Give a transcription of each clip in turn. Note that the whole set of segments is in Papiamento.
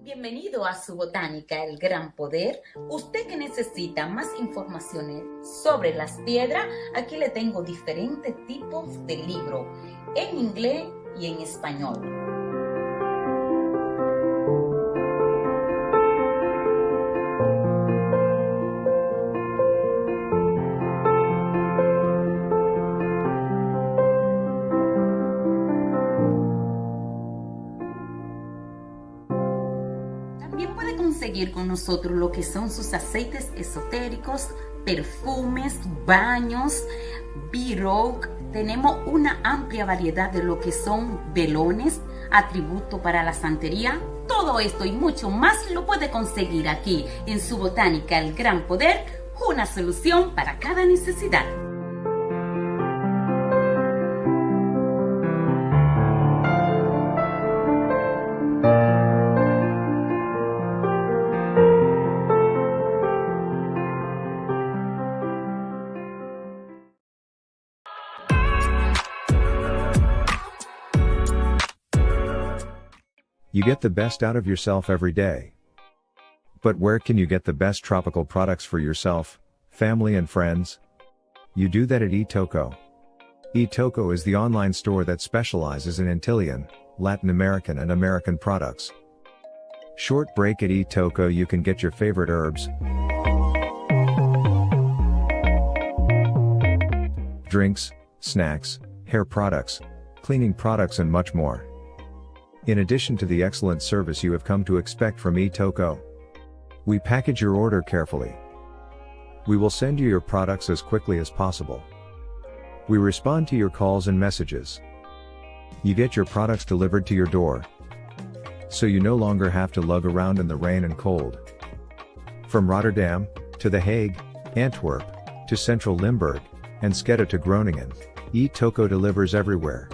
Bienvenido a su botánica El Gran Poder. Usted que necesita más informaciones sobre las piedras, aquí le tengo diferentes tipos de libro en inglés y en español. También puede conseguir con nosotros lo que son sus aceites esotéricos, perfumes, baños, b Tenemos una amplia variedad de lo que son velones, atributo para la santería. Todo esto y mucho más lo puede conseguir aquí en su botánica El Gran Poder, una solución para cada necesidad. You get the best out of yourself every day. But where can you get the best tropical products for yourself, family and friends? You do that at eToko. eToko is the online store that specializes in Antillean, Latin American and American products. Short break at eToko you can get your favorite herbs, drinks, snacks, hair products, cleaning products and much more. In addition to the excellent service you have come to expect from eToko, we package your order carefully. We will send you your products as quickly as possible. We respond to your calls and messages. You get your products delivered to your door. So you no longer have to lug around in the rain and cold. From Rotterdam, to The Hague, Antwerp, to Central Limburg, and Enschede to Groningen, eToko delivers everywhere.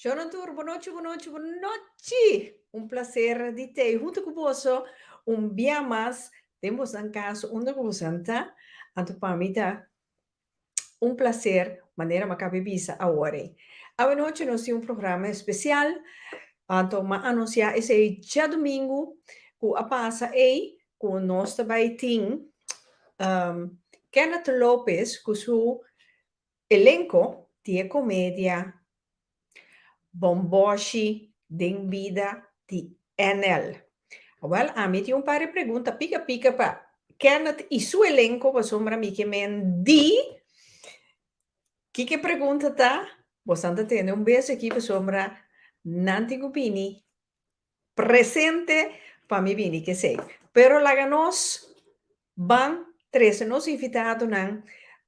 Shonan tur, bonochi, bonochi, bonochi! Un placer di te hunto cu boso un bia mas den bosan cas unda cu bosan ta. Anto pa mi ta un placer manera mi a caba di bisa awor ei. Awenochi nos tin un programa especial, anto mi a anuncia esey djadumingu cu a pasa ei cu nos ta bay tin Kenneth Lopez cu su elenco di e comedia Bomboshi den bida di NL. Awel, ami tin un par di pregunta pika pika pa Kenneth i su elenco pasobra mi ke men di kiko e pregunta ta, bosan ta tende un bes aki pasobra nan tin ku bini presente pa mi bini kesei. Pero laga nos ban trese nos invitadonan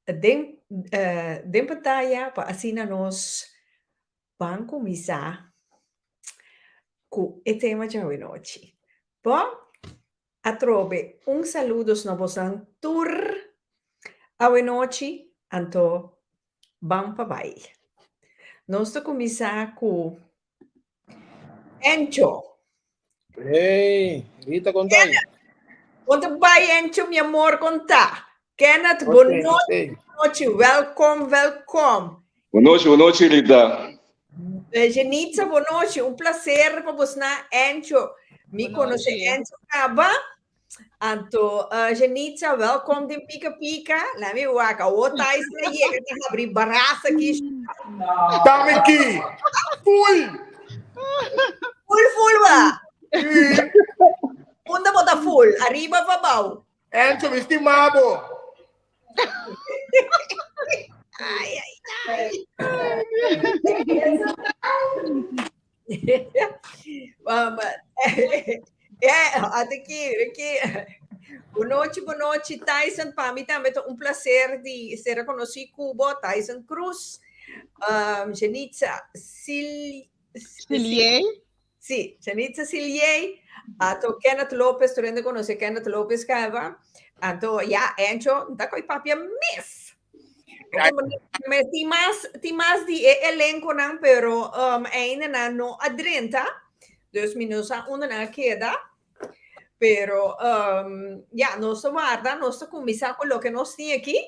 den den pantaya pa asina nos ban kuminsá ku e tema djawe nochi. Bon, atrobe un saludos na bosan tur awe nochi, anto ban pa bai. Nos ta kuminsá ku Encho. Hey, Rita, kon ta? Kon ta bai, Encho, mi amor, kon ta? Kenneth, bon nochi, nochi, welkom, welkom. Bon nochi, bon nochi, Rita. Jenitza, bon nochi, un placer pa bosnan, Encho. Mi konosé Encho kaba. Anto, Jenitza, welkom den Pika Pika. Laat mi wak, awor Tyson a yega ta habri brasa aki. Dame aki! Full! Full, full ba? Unda bo ta full? Ariba of abou? Encho, mi stima bo. Ai, ai, ai. Um, eh, ate aki, aki. Bon nochi, bon nochi, Tyson. Pa mi tambe ta un placer di ser conocí cu bo, Tyson Cruz. Um, Jenitza Sil... Silier. Sí, Jenitza Silier. Anto Kenneth Lopez, tur hende conoce Kenneth Lopez caba. Anto, ya, Encho, nta coi papia mes. Tin mas, tin mas di e elenconan, pero ainda nan no a drenta. Dus mi no sa unda nan a keda. Pero ya, nos ta warda, nos ta kuminsá ku loke nos tin aki.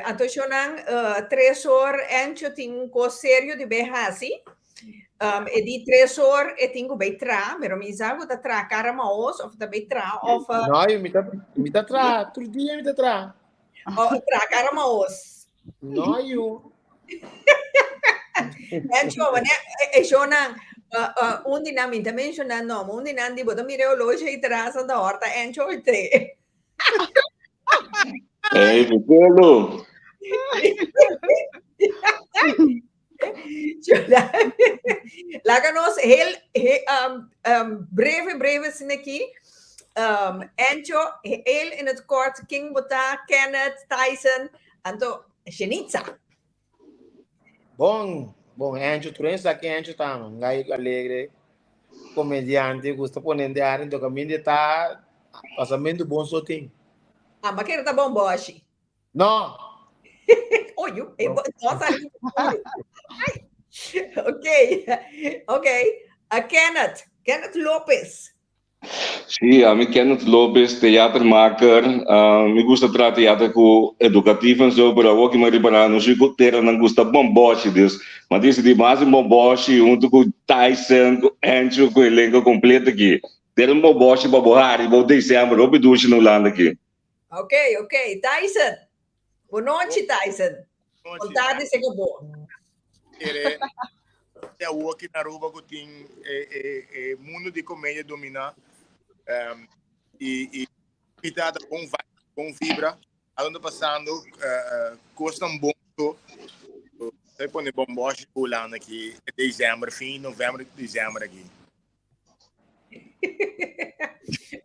Anto shownan tres or Encho tin un kos serio di bay hasi. E di tres or e tin ku bay tra, pero mi sa ku ta tra kara maos of ta bay tra of No, mi ta mi ta tra, tur dia mi ta tra. Oh, tra kara maos. No, yu. Encho, wanneer e shownan un di nan mi ta menshoná nòmber, un di nan di bo ta mira e oloshi ei tras anta hòrta Encho te. Hey, Pepelo. Laga nos heel, he, breve, breve sin aki. Encho, heel in het kort, ken bo ta, Kenneth, Tyson, anto Shenitza. Bon, bon, Encho, tur hende sa ken Encho ta, man. Gai alegre, komediante, gusta pone hende ari, anto kaminda e ta, pasamentu bon so tin. Ah, ma kere ta bon boshi? No! Oye, e bo, no sali Ai. Ok, ok. Kenneth, Kenneth Lopez. Sí, ami Kenneth Lopez, theatermaker. Mi gusta traha teater ku edukativo en zo, pero awor ki mi a ripará nos rico teranan gusta bomboshi, dus mi a disidí mas un bomboshi huntu ku Tyson, ku Andrew, ku elenko kompleto aki. Tera un bomboshi pa bo hari bo december, hopi dushi na Hulanda aki. Ok, ok. Tyson. Bonochi, Tyson. Bon tardi, señor Bo. Kere te awor aki na Aruba ku tin e, e, e mundo di comedia dominá. I pita ta bon vibe, bon vibra. Algo ta pasando, kosnan bon so. Ta pone bomboshi Hulanda aki december, fin november, december aki.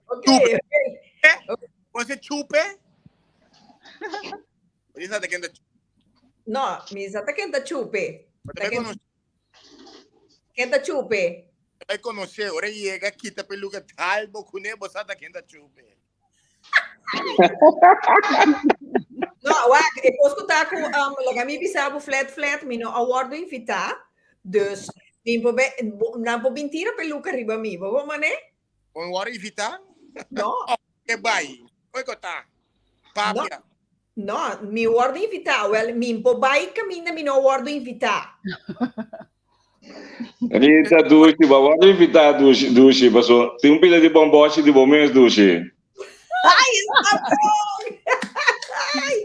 Ok, Chupe. ok. Você chupe? Você sabe quem tá chupe? No, mi sa ta ken ta chupe. Você Ta vai ken, conocer, ken ta chupe. vai conocer. Ora llega, quita peluca talbo, cune, você sabe quem tá chupe. No, wak, e kos ku ta ku um, laga mi bisa bo flat flat, mi no a wordo invitá. Dus, mi por be, bo, nan por bin tira peluca riba mi. Bo bo mané? Bon wordo invitá? No. Oh, ke bai. Oi ko ta. Papia. No, no, mi wordo invitá. Wel, mi por bai kaminda mi no wordo invitá. Rita, Dushi, bo a wòrdu invitá, Dushi, Dushi, paso tin un pila di bòmbòshi di bo mes, Dushi. Ai, está bom! Ai!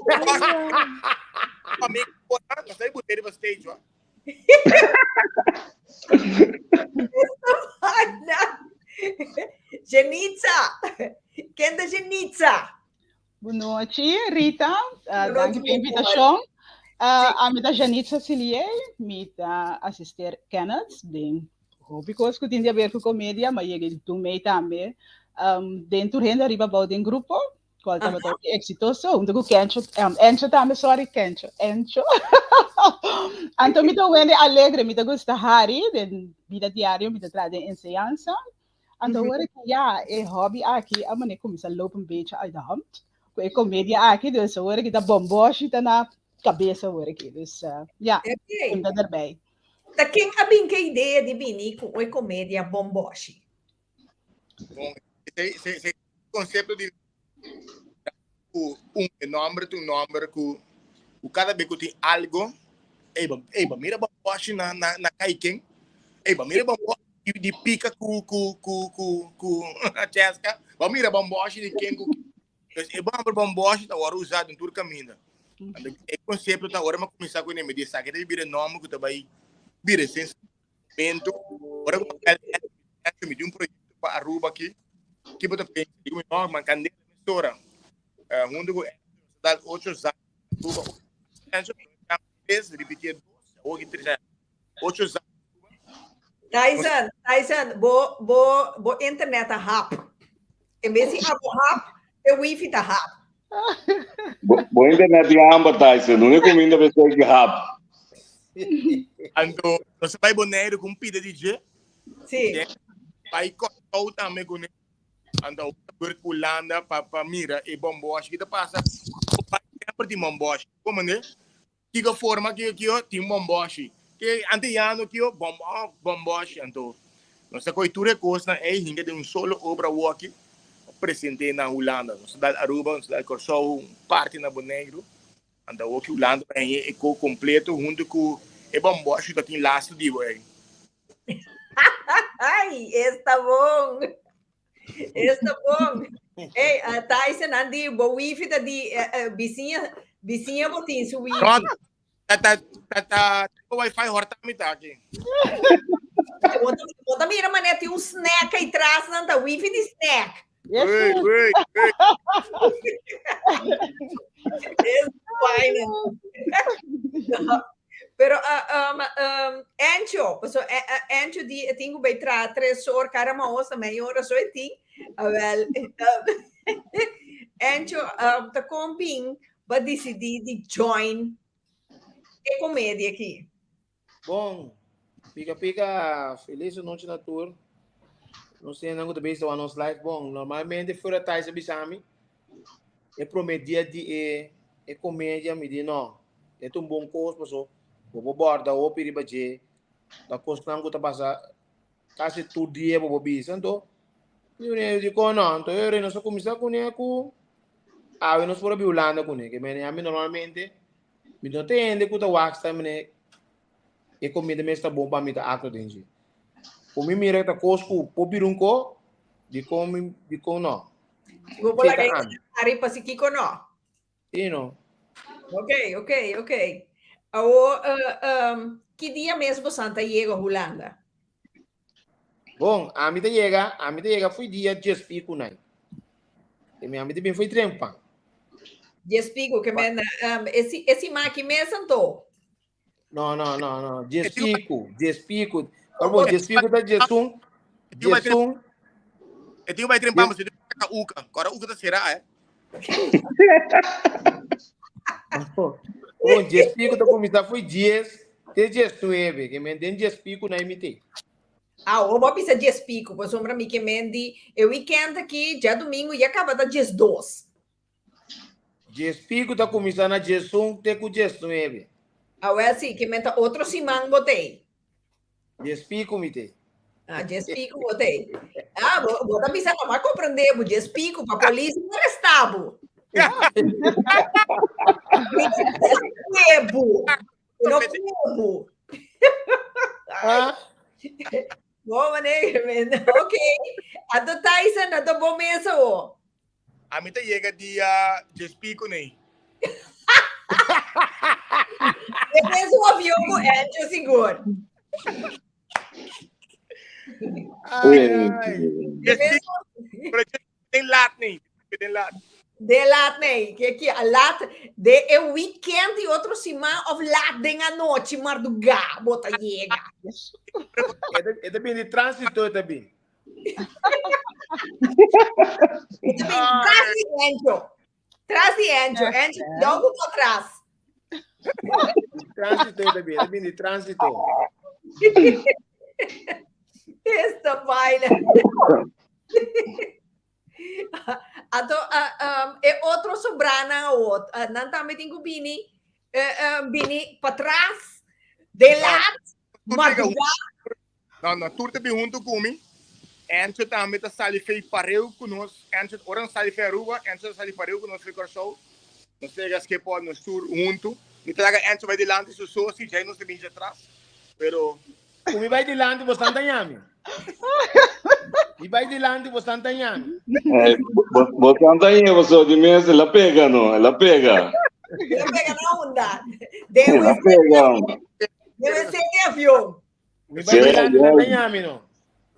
Amigo, nos ta bot'é riba stage, wa. Jenitza! Ken ta Jenitza? Bon nochi, Rita. Bon Danki nochi, pa invitashon. Ami ta Janitza Silié, mi ta asister Kenneth den hopi kos ku tin di aber ku komedia, ma yega di tur mei tambe. Den tur hende ariba abou den grupo, kual tabata hopi eksitoso, huntu ku Kencho, Encho tambe, sorry Kencho, Encho. Anto mi ta un hende alegre, mi ta gusta hari den bida diario, mi ta traha den enseñansa. Anto hoor ik, ja, e hobby aki a mane kuminsá loop een beetje uit de hand. Ku e komedia aki, dus hoor ik ta bomboshi ta na kabesa hoor ik. Dus ja, Oké. kom dat erbij. Ta ken a bin ke idea di bini ku e komedia bomboshi? Bon, se, se, se konsepto di ku un e nòmber ta un nòmber ku ku kada be ku tin algo, ey bo ey bo mira bomboshi na na na kaiken, ey bo mira bomboshi di di pika ku ku ku ku ku cheska, bo mira bomboshi di ken ku ken. Dus e bòmber bomboshi ta wòrdu usá den tur kaminda. Anto e konsepto ta ora mi a kuminsá ku e mi di esaki ta bira e nòmber ku ta bai bira e sentimento. Ora ku mi a bèl mi di un proyekto pa Aruba aki, ki bo ta pensa? Digo mi no, man kandela mesora. Huntu ku Enzo nos a dal ocho zak na Aruba. Enzo, tres, ripitié dos, awor ki tres, ocho zak na Aruba. Tyson, Tyson, bo, bo, bo internet a hap. En bes di abo hap, e wifi ta hap. Bo, bo internet di hamber, Tyson. No kuminda besei ki hap. Anto, nos a bai Boneiru ku un pida di dje. Sí. Bai Kòrsou tambe kuné. Anto, a bùrt Hulanda pa pa mira e bòmbòshi ki ta pasa. Semper tin bomboshi. Como ne? Kiko forma kiko kiko tin bomboshi. Ke antiyano kiko bom oh, bomboshi anto. Nos ta koy tur e kosnan ei hinka den un solo obra awoki presente na Hulanda. Nos ta dal Aruba, nos ta dal Kòrsou, un parti na Boneiru. Anto awoki Hulanda ta haña e ko kompleto huntu ku e bomboshi ta tin lastu di bo ei. Ai, esta bon. Esta bon. Hey, uh, Tyson, Andy, bo wifi ta di uh, uh, bisiña, bisiña bo tin su wifi. No, ta ta ta ta wifi horta mi ta aki. Bo ta mira mané tin un snack aí tras nan ta wifi di snack. Yes. Hey, hey, hey. Es vaina. Pero uh, um, um, Encho, so, uh, Encho di e tin ku bai tra tres or cara maosa mei ora so e tin. Ah, wel, um, Encho, um, ta kon bin ba decidi di join e comedia aki? Bon, pika pika, feliz noche na tur. Nos tin nan ku ta bezig ta wak nos live bon. Normalmente fuera Thais a bisa mi, e prome dia di e e comedia mi di no, e ta un bon kos paso bo por borda hopi riba dje, ta kosnan ku ta pasa kasi tur dia bo por bisa. Anto mi di dikon no, anto e ora nos a kuminsá kuné ku awe nos por a bin Hulanda kuné, ke mene ami normalmente Mi no ta hende ku ta wak sta mene e komida mes ta bon pa mi ta akto den dje. Ku mi mira ta kos ku por bira un ko, dikon mi dikon no. Si bo por Seta laga ami. ari pa si kiko no. Si no. Ok, ok, ok. Awo, uh, um, ki dia mes bosan ta yega Hulanda? Bon, ami ta yega, ami ta yega foi dia djes piku nai. E mi ami ta bin foi tren pan. Djes piku, ke men, um, esi, esi maki mes anto? No, no, no, no, djes piku, djes piku. Pero bon, djes piku ta djes un, djes un. E tin bai tren pan, mas e tin uka. Kora uka ta sera, eh. Bon, djes piku ta kuminsá foi djes te djes nuebe, ke men den djes piku nai mi te. Ah, o bo bisa djes piku, pasobra mi ke men di e weekend aki, djadumingu ya kaba ta 12. Djes piku ta kuminsá na djes un te ku djes nuebe. Awel si, ke men ta otro siman bo t'ei. Djes piku mi t'ei. Ah, djes piku bo t'ei. Ah, bo, bo ta bisa pa comprende bo djes piku pa polis no arresta bo. Kuebu. No kuebu. Ah? Bo mané, men. Ok. Ato Tyson, ato bo mesa o. Ami ta yega dia djes pico nei. E mes un avion ku Encho sigur. Ai, ai. Djes pico, pero djes den laat nei. Den laat. De laat nee. Ke ki a laat de e weekend di otro siman of laat den anochi mardugá bo ta yega. E ta bin di tránsito e ta bin. Tras di Encho. Tras di Encho. Encho, cuidado ku bo tras. Tránsito e ta bin, e ta bin di tránsito. Esta baila. Ato, uh, um, e otro sobranan awor, uh, nan tambe tin ku bini, uh, uh, bini patras, de laat, madrugá. No, no, tur ta bin huntu ku mi. Encho tambe ta sali fei pareu ku nos. Encho, ora nos sali fei Aruba, Encho ta sali pareu ku nos fei Kòrsou. Nos ta yega Schiphol, nos tur huntu. Mi ta laga Encho bai dilanti su so, si djei nos ta bin djatras. Pero. Ku mi bai dilanti, bosan ta ñami. Mi bai dilanti, bosan ta ñami. Hey, bosan ta ñami, boso di mes, el a pega, no? El a pega. El a pega na onda. El a pega. Debe ser de avion. Mi bai dilanti, nan ta ñami, no?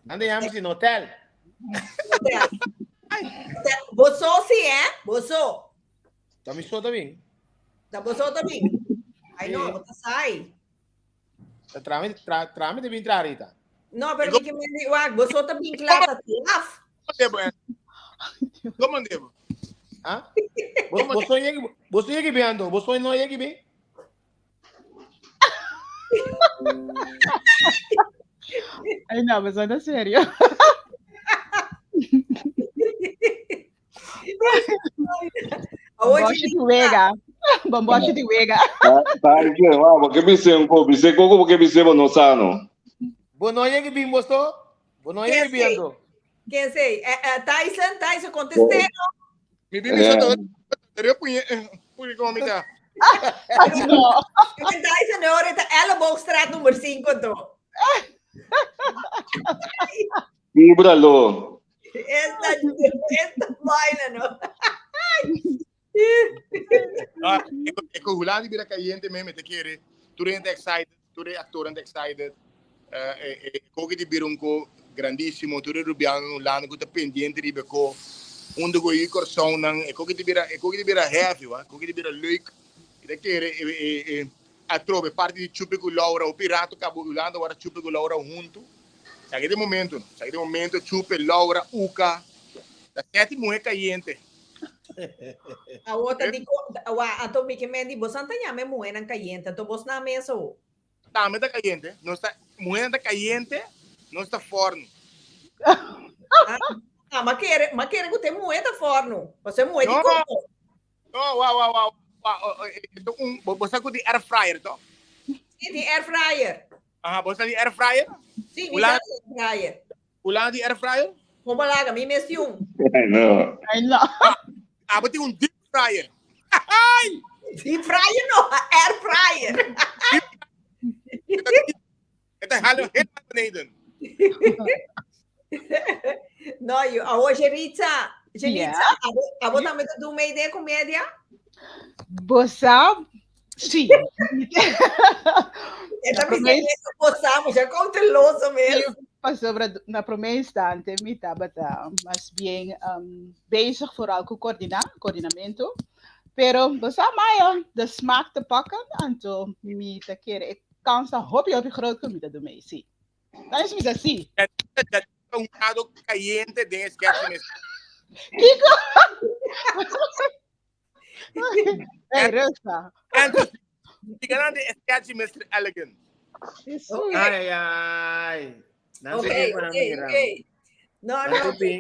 Nan ta ñami sin hotel. Hotel. Boso si, eh? Boso. Ta mi so ta bin. Ta boso ta bin. Ai no, bo ta sai. Ta trami, tra, trami te bin tra Rita. No, pero mi ke men di wak, boso ta bin kla ta laf. Debo, eh. Como debo? Ah? Bo, boso yegi, boso yegi bin ando, boso no yegi bin. Ay, no, pero no serio. Awor Boshi tu wega. Bomboshi di wega. Thank you. Wow, bo ke bisé un ko, bisé koko bo ke bisé bo no sa no. Bo no yega bin boso? Bo no yega bin anto? Ken sei? Eh, eh, Tyson, Tyson, contesté no. Mi bin bisa todo. Pero punye, punye como mita. No. Tyson, ahora está Elleboogstraat nummer 5 anto. Quíbralo. Esta, esta vaina, no. Ah, e ku Hulanda bira caliente me te kere. Tur gente excited, tur actor excited. Eh, e koki di bira un ko grandísimo, tur rubiano Hulanda ku ta pendiente ribe ko. Undo go i corazón nan, e koki di bira, e koki di bira heavy, wa, koki di bira leuk. E te kere e e e atrobe parti di Chupe ku Laura, o pirato kabo Hulanda wara Chupe ku Laura huntu. Sa di momento, sa di momento Chupe, Laura, Uka. Ta sete mujer caliente. Awo ta di awa anto mi ke men di bosan ta yama e muhénan kayente anto bos nan mes awo. Tambe ta kayente. Nos ta muhénan ta kayente, nos ta fòrnu. Ah, ma kere, ma kere ku te muhé ta fòrnu. Pasobra e muhé di koko. No, wa wa wa wa un bo sa ku di air fryer to? Si, di air fryer. Aha, bo sa di air fryer? Si, mi sa di air fryer. Hoe di air fryer? Kon bo laga? Mi mesti un. Ay no. Ay no. Abo tin un deep fryer. Deep fryer no, air fryer. E ta halo helemaal beneden. No, yo, awo Jeritza, Jeritza, abo, abo tambe ta doen mee den comedia? Bo sa, sí. E ta bisa eso, bo sa, bo ya cauteloso mes. Pasobra na promé instante mi tabata mas bien um, bezig vooral ku coordiná, coordinamento. Pero bo sa Maya, de smaak te pakken, anto mi ta kere e kans ta hopi hopi groot ku mi ta doen mee, sí. Dan is mi sa sí. Un lado caliente den e sketch mes. Kiko? Hey, Rosa. En die de sketch Mr. Elegant. Jesus. Ai, ai. Nan Oké, bem para oké, mira. oké. No, Nan no. do bem.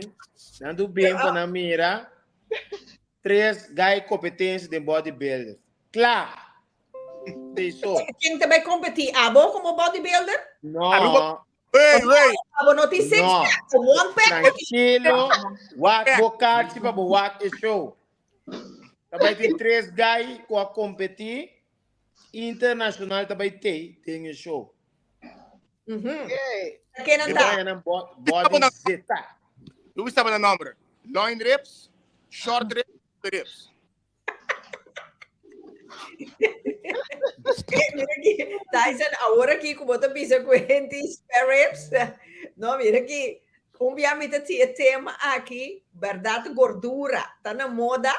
Nan do bem para mira. Tres guy competência de bodybuilder. Klaar. Deixou. Ken ta bai competi? Abo como bodybuilder? No. Aruba- Hey, hey. Abo no tin six No. pack, one pack. Tranquilo. Wak bo kaartje pa bo wak e show. Tabay tin tres guy ku a competi internacional tabay te den e show. Hey. Ken E ta? bayan nan body zeta. Hoe is dat met de nummer? Loin ribs, short ribs, ribs. Mira aki, Tyson, awor aki ku bo ta bisa ku hende spare ribs. No, mira aki, un bia mi ta ti e tema aki, bèrdat gordura ta na moda.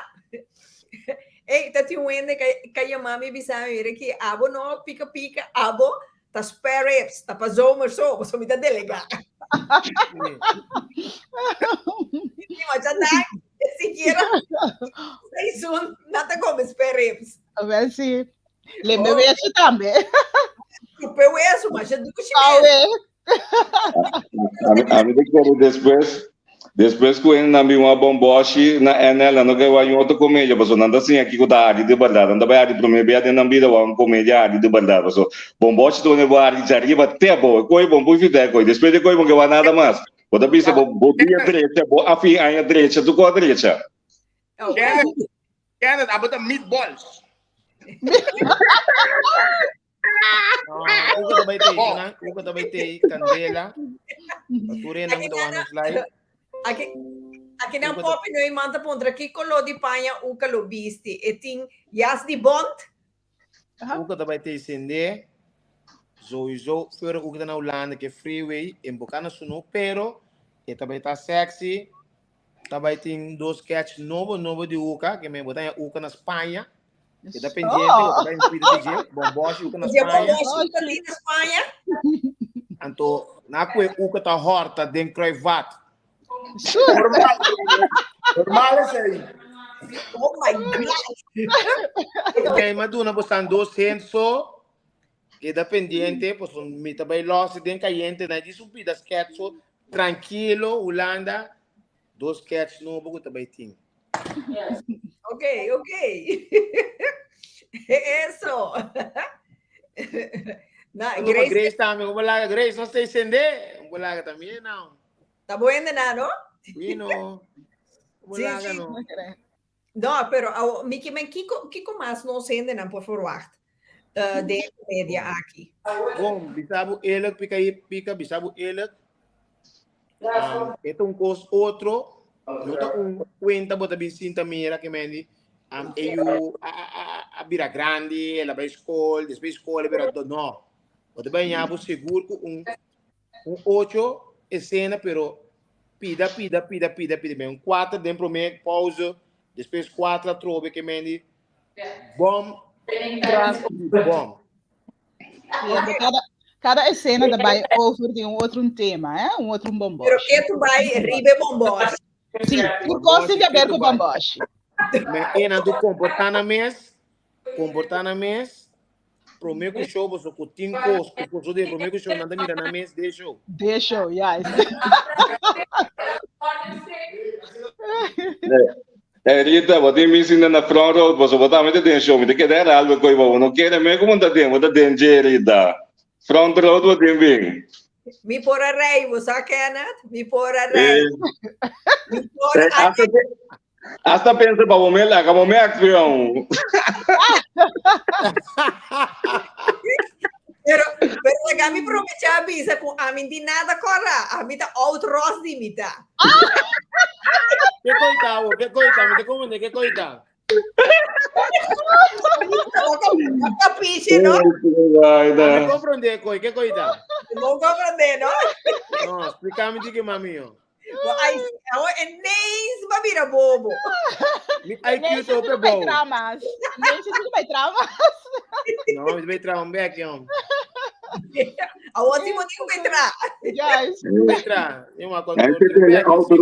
Ey, ta tin un hende ka ka yama mi bisa mi, mira aki, abo no pika pika, abo ta spare ribs, ta pa zomer so, pasobra mi ta delegá. Mi masha danki, sikiera seizoen nan ta come spare ribs. A ver si. Lembe wesu tambe. Chupe wesu, masha dushi mes. Awe. Ami ta kere despues, despues ku nan bin wak bomboshi na NL, nan no ke wak un otro komedia, pasobra nan ta siña kiko ta hari di bèrdat. Nan ta bai hari promé bia den nan bida wak un komedia hari di bèrdat. Pasobra bomboshi ta pone bo hari djariba te abou. E koe bon pui fita e koe. Despues di e koe bo ke wak nada mas. Bo ta bisa bo bo dia drecha, bo a fin aña drecha, tur kos a drecha. Kenneth, Kenneth, abo ta meatballs. No, Ugo ta bai tei, nan, Ugo ta bai tei, candela. Pature nan ta wan nos live. Aki, aki nan popi no iman ta puntra ki color di paña Uka lo bisti. E tin jas di bont? Uka ta bai tei sende. Sowieso, fuera Uka ta na Hulanda ke freeway, en boca na sunu, pero e ta bai ta sexy. Ta bai tin dos sketch nobo nobo di Uka, ke me botan Uka na Spaña. E ta pendiente, oh. ta invita DJ, Bomboshi Uka na Spaña. Bomboshi Uka li na Spaña. Anto, na kue Uka ta horta den Kruidvat. Normal. Normal is aí. Oh my God. Ok, ma duna bosan dos cent so. Keda pendiente, pues mi ta bai los den cayente, na di su pida sketch so tranquilo, Hulanda, dos sketch nobo ku ta bai tin. Ok, ok. Eso. Na, Grace, Grace, Grace tambe, como laga Grace, no stay sende. Como laga también, no. ta bueno na, no? Sí, no. Como Sí, laga sí. no. No, pero awo, mi ke men kiko kiko mas nos hendenan por verwacht uh, den e komedia aki. Bon, bisabu eerlijk, pika i pika, bisabu eerlijk. Um, e ta un kos otro, no ta un cuenta bo ta bin sinta mira ke mendi. Um, e yu a, a, a, a bira grandi, el a bai school, despues school a bira do, no. Bo ta bai ña bo segur ku un un ocho escena, pero pida, pida, pida, pida, pida. Ben un cuatro den prome pauze, despues cuatro atrobe ke mendi. Bom, tras bom. Sí, anto cada, cada escena ta bai over di un otro un tema, eh? Un otro un bomboshi. Pero ke tu bai ribe bomboshi. Sí, tur kos tin di haber ku bomboshi. Men ena tu comporta na mes, comporta na mes, prome ku show boso ku tin kos, ku boso de prome ku show nan ta mira na mes de show. De show, juist. Hey Rita, bo tin mi sinta na front row, paso bo tambe ta den show, mi ta keda herhal bo koe bo, bo no kere me como ta den, bo ta den dje Rita. Front row bo tin bin. Mi por a rei, bo sa Kenneth? Mi por a rei. Eh, Mi por eh, a hasta, hasta pensa pa bo me laga bo me acción. Pero, pero laga mi promecha bisa ku ami di nada kora. Ami ta out ros di mi ta. Ke koita wo? Ke koita? Mi te komende ke koita? Capisce, no? Mi comprende koi, ke koita? No comprende, no? No, explícame di ke mami yo. Bo ai, awo ineens ba bira bobo. Mi IQ Nee, to ze pe bij bom. trauma's. Nee, ze zitten bij trauma's. No, mi bij trauma back, jong. Awo si mo di entra. Juist. Bij tra. Yo ma kon En zit in de auto,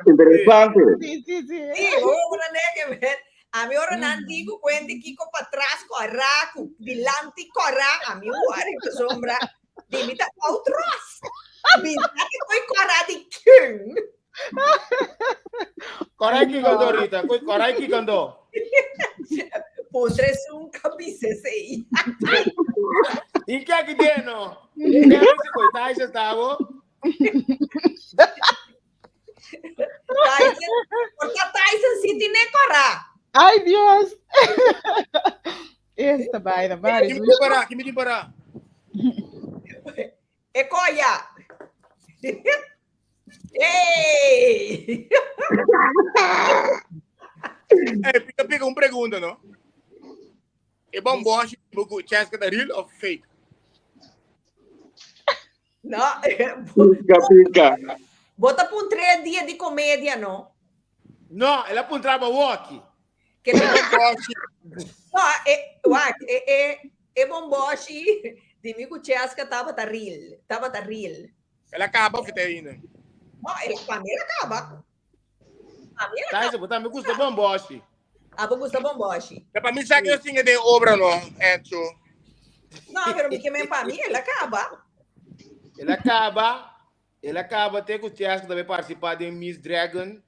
interesante. Sí, sí, sí. Sí, ora neke men. Ami ora nan digo cuente kiko pa atrás corra, ku dilanti corra, ami wari sombra. Di mi ta outros. Mi ta ki koi corra di king. Korai ki kando Rita, koi korai ki kando. Pondre un kabise sei. I ke ki deno? Ke si koi tai se tabo? Tyson, porta Tyson City ne corra. Ay, Dios. Esta vaina, Mari. Kimi di para, kimi di para. E koya. Hey! Hey, pica pica un pregunta, no? E bom bosch, buku Cheska da real of fake? No, Pica, pica. bota pun tres dia di comedia, no? No, el a puntra pa woki. Que no, Bomboshi. no, e, wak, e, e, e bomboshi di mi ku Cheska tabata real, tabata real. El a caba of te ainda? No, el, pa mi el a caba. Pa mi el a Tyson, caba. bo tambe gusta bomboshi. Abo gusta bomboshi. Pa mi sa que yo singa de obra no, Enzo. No, pero mi ke men pa mi el a caba. El a caba, el a caba te ku Cheska tambe participa den Miss Dragon.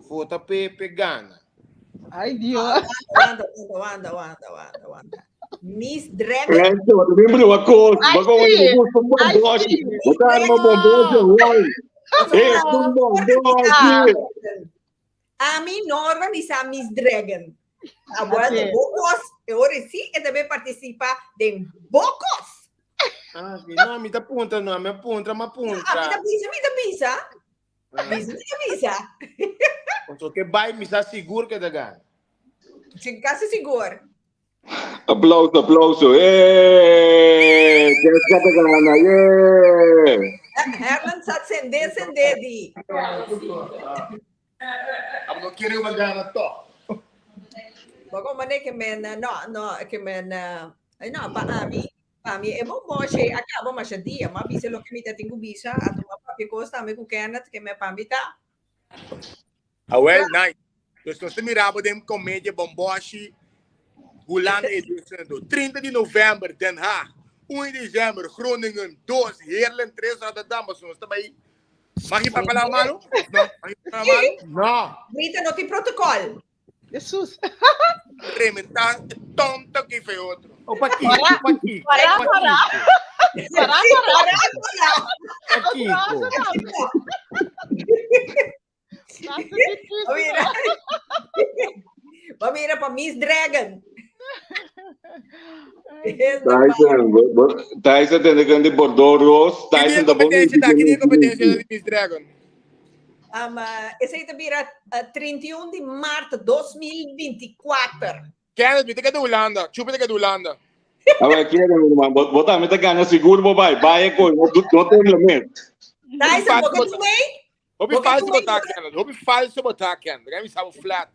Vota pe pe gana. Ay, Dios. Wanda, wanda, wanda, wanda, wanda. Miss Dragon. Enzo, wat een broer, kos. Ai, Wat gewoon sí. een Ai, bomboshi. sí. Wat een bomboshi, hoor. Hey, een bomboshi. Ami no organisa Miss Dragon. Agora Así de es. Bocos, ahora sí, e también participa de Bocos. Ah, sí. No, mi ta puntra, no, mi puntra, mi Ah, puntra. mi ta bisa, mi ta bisa. Bisa, mi ta bisa. Conso ke bai, mi sa sigur ke ta gana. Sí, casi sigur. Aplauso, aplauso. ¡Eh! Cheska ta gana, yeah! Herman sa sende, sende di. Abo no quiere uma gana to. Bako mane ke men, no, no, ke men, ay no, pa ami, pa mi, e bomboshi, acaba mas dia, ma bisa lo ke mi ta tingu bisa, ato ma papi costa, ami ku Kenneth, ke me pa mi ta. Ah, well, nice. Dus nos miraba den comedia Bomboshi, Hulanda e 30 di november, Den Haag. 1 di december, Groningen. 2, Heerlen. 3, Rotterdam. Mas nos tambe. Mag je papa malo? No, mag je papa malo? No. Rita, no tin protocol. Jesus. Rementá tonto ki fe otro. O pa kiko, Para, pa kiko, para, pa para. kiko, Para, Sí, para. para, para. pa kiko. Otro tambe. Basta Ba difícil. mira. Ba mira pa Miss Dragon. Esta pa. Tyson, Tyson tende kan di Bordeaux Rose, Ki dia Tyson ta bon kompetensia ta? Ki dia kompetensia di di Miss Dragon? Esei ta bira 31 di maart 2024. Kenneth, mi ta keda Hulanda. Chupi ta keda Hulanda. A ver, kere, mi ruman, bo tambe ta gana sigur bo bai. Bai e koi, no, no tembla mes. Hopi Tyson, bo falso ke bo tu ta. mee? Hopi Bo ke falso tu bo mee? ta, Kenneth. Hopi falso bo ta, Kenneth. Ga mi sa bo flat.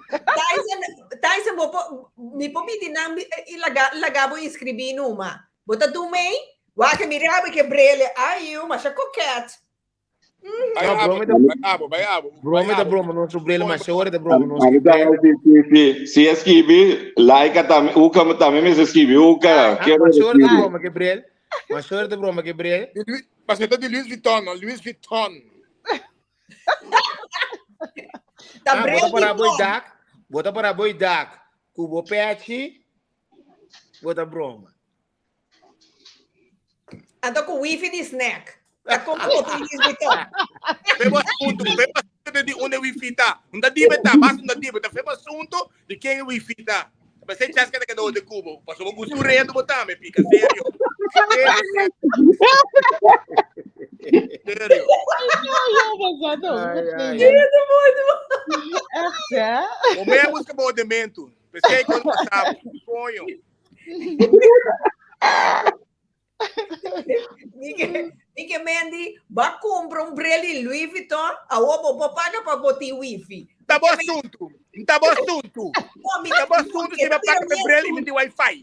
Tyson, Tyson, bo po, mi po pidi nan i laga, laga bo inscribi numa. Bo ta tu mee? Wak, mira bo ke brele. Ai, yu, masha koket. Bai No, abo, broma ta bai abo, bai abo, bai broma ta abo. broma nos brele, Coño, ma ora ta broma nos Ami brele. tambe, si, si, si, si escribi, like tambe, Uka tambe me escribi, Uka, Ah, quiero ma ora ta escribi. broma ke brele. Ma ora ta broma ke brele. Di Louis, pasó di Louis Vuitton, no? Louis Vuitton. Ta Ah, brel bota di para boi ton. dak, bota para boi dak. Ku bo pechi, bota broma. Anto ku wifi di snack. Ta kon bo tin Louis Vuitton. Febo asunto, febo asunto di unda wifi ta. Unda dibe ta, basta unda dibe ta. Febo asunto di ken wifi ta. Pensei chas que te quedó de cubo. Pasó bo gusto redo bo tambe, pica, serio. Serio, serio. Serio. Ay, no, no, Ai, ai. Echt, hè? O me busca bo demento. Pensei quando passava. Coño. Mike Mendy, ba compra un bril di Louis Vuitton, awo bo bo paga pa bo tin wifi. Tá bom assunto. Tá bom assunto. No, mi Tá bom assunto se vai pagar bril e me wifi.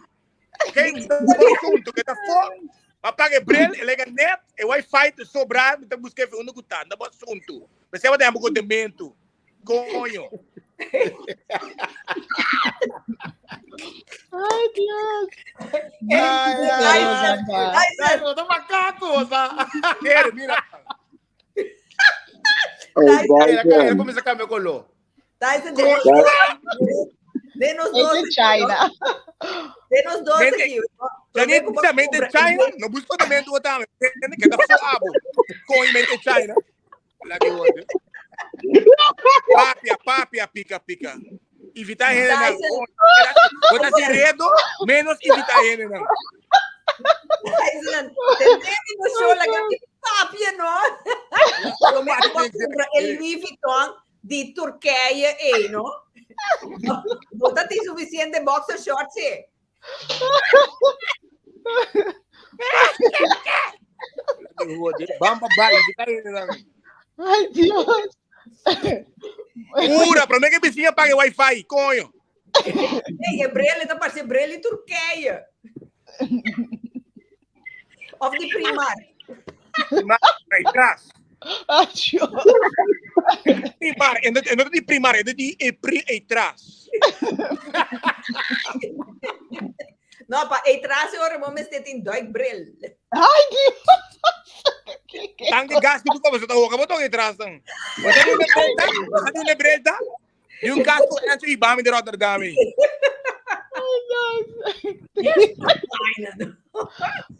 Ok? Tá bom assunto que tá for. Vai pagar bril, ele é net, e wifi te sobrar, me tá buscando onde que tá. Tá bom assunto. Você vai ter um demento. Coño. Ay, Dios. Ai, ai, ai. Ai, bota macaco, sa. Sério, mira. Oh, Ela Tyson. começa a cambiar color. Tyson, denos Es de dos, China. denos dos Gente, aqui. Janine, mente China, não busca demento o também. Que tá fo abo. Coño, mente China. Lá que onde. Papia, papia, pica, pica. Evita gente não. Bota se redo, menos evita gente não. Tyson, tendendo no show lá que papia, no? Lo me compra el Louis Vuitton di Turquia, eh, no? No ta tin suficiente boxer shorts, eh. Bamba, vai, evita gente não. Ay, Dios. Pura, para mim que vizinha pague Wi-Fi, coño. Ei, e bril, ta parse bril di Turquia. Of di Primark. Atrás. Ay, Dios. Primar, en dat di primar, en dat di e pri e tras. No, pa e tras ora mo mester tin duikbril. Ay, Dios. Tanque gas tu como você tá rouca, botou e tras dan. Você tem uma brelta? Você tem uma brelta? E um gasto antes e bami de Rotterdam.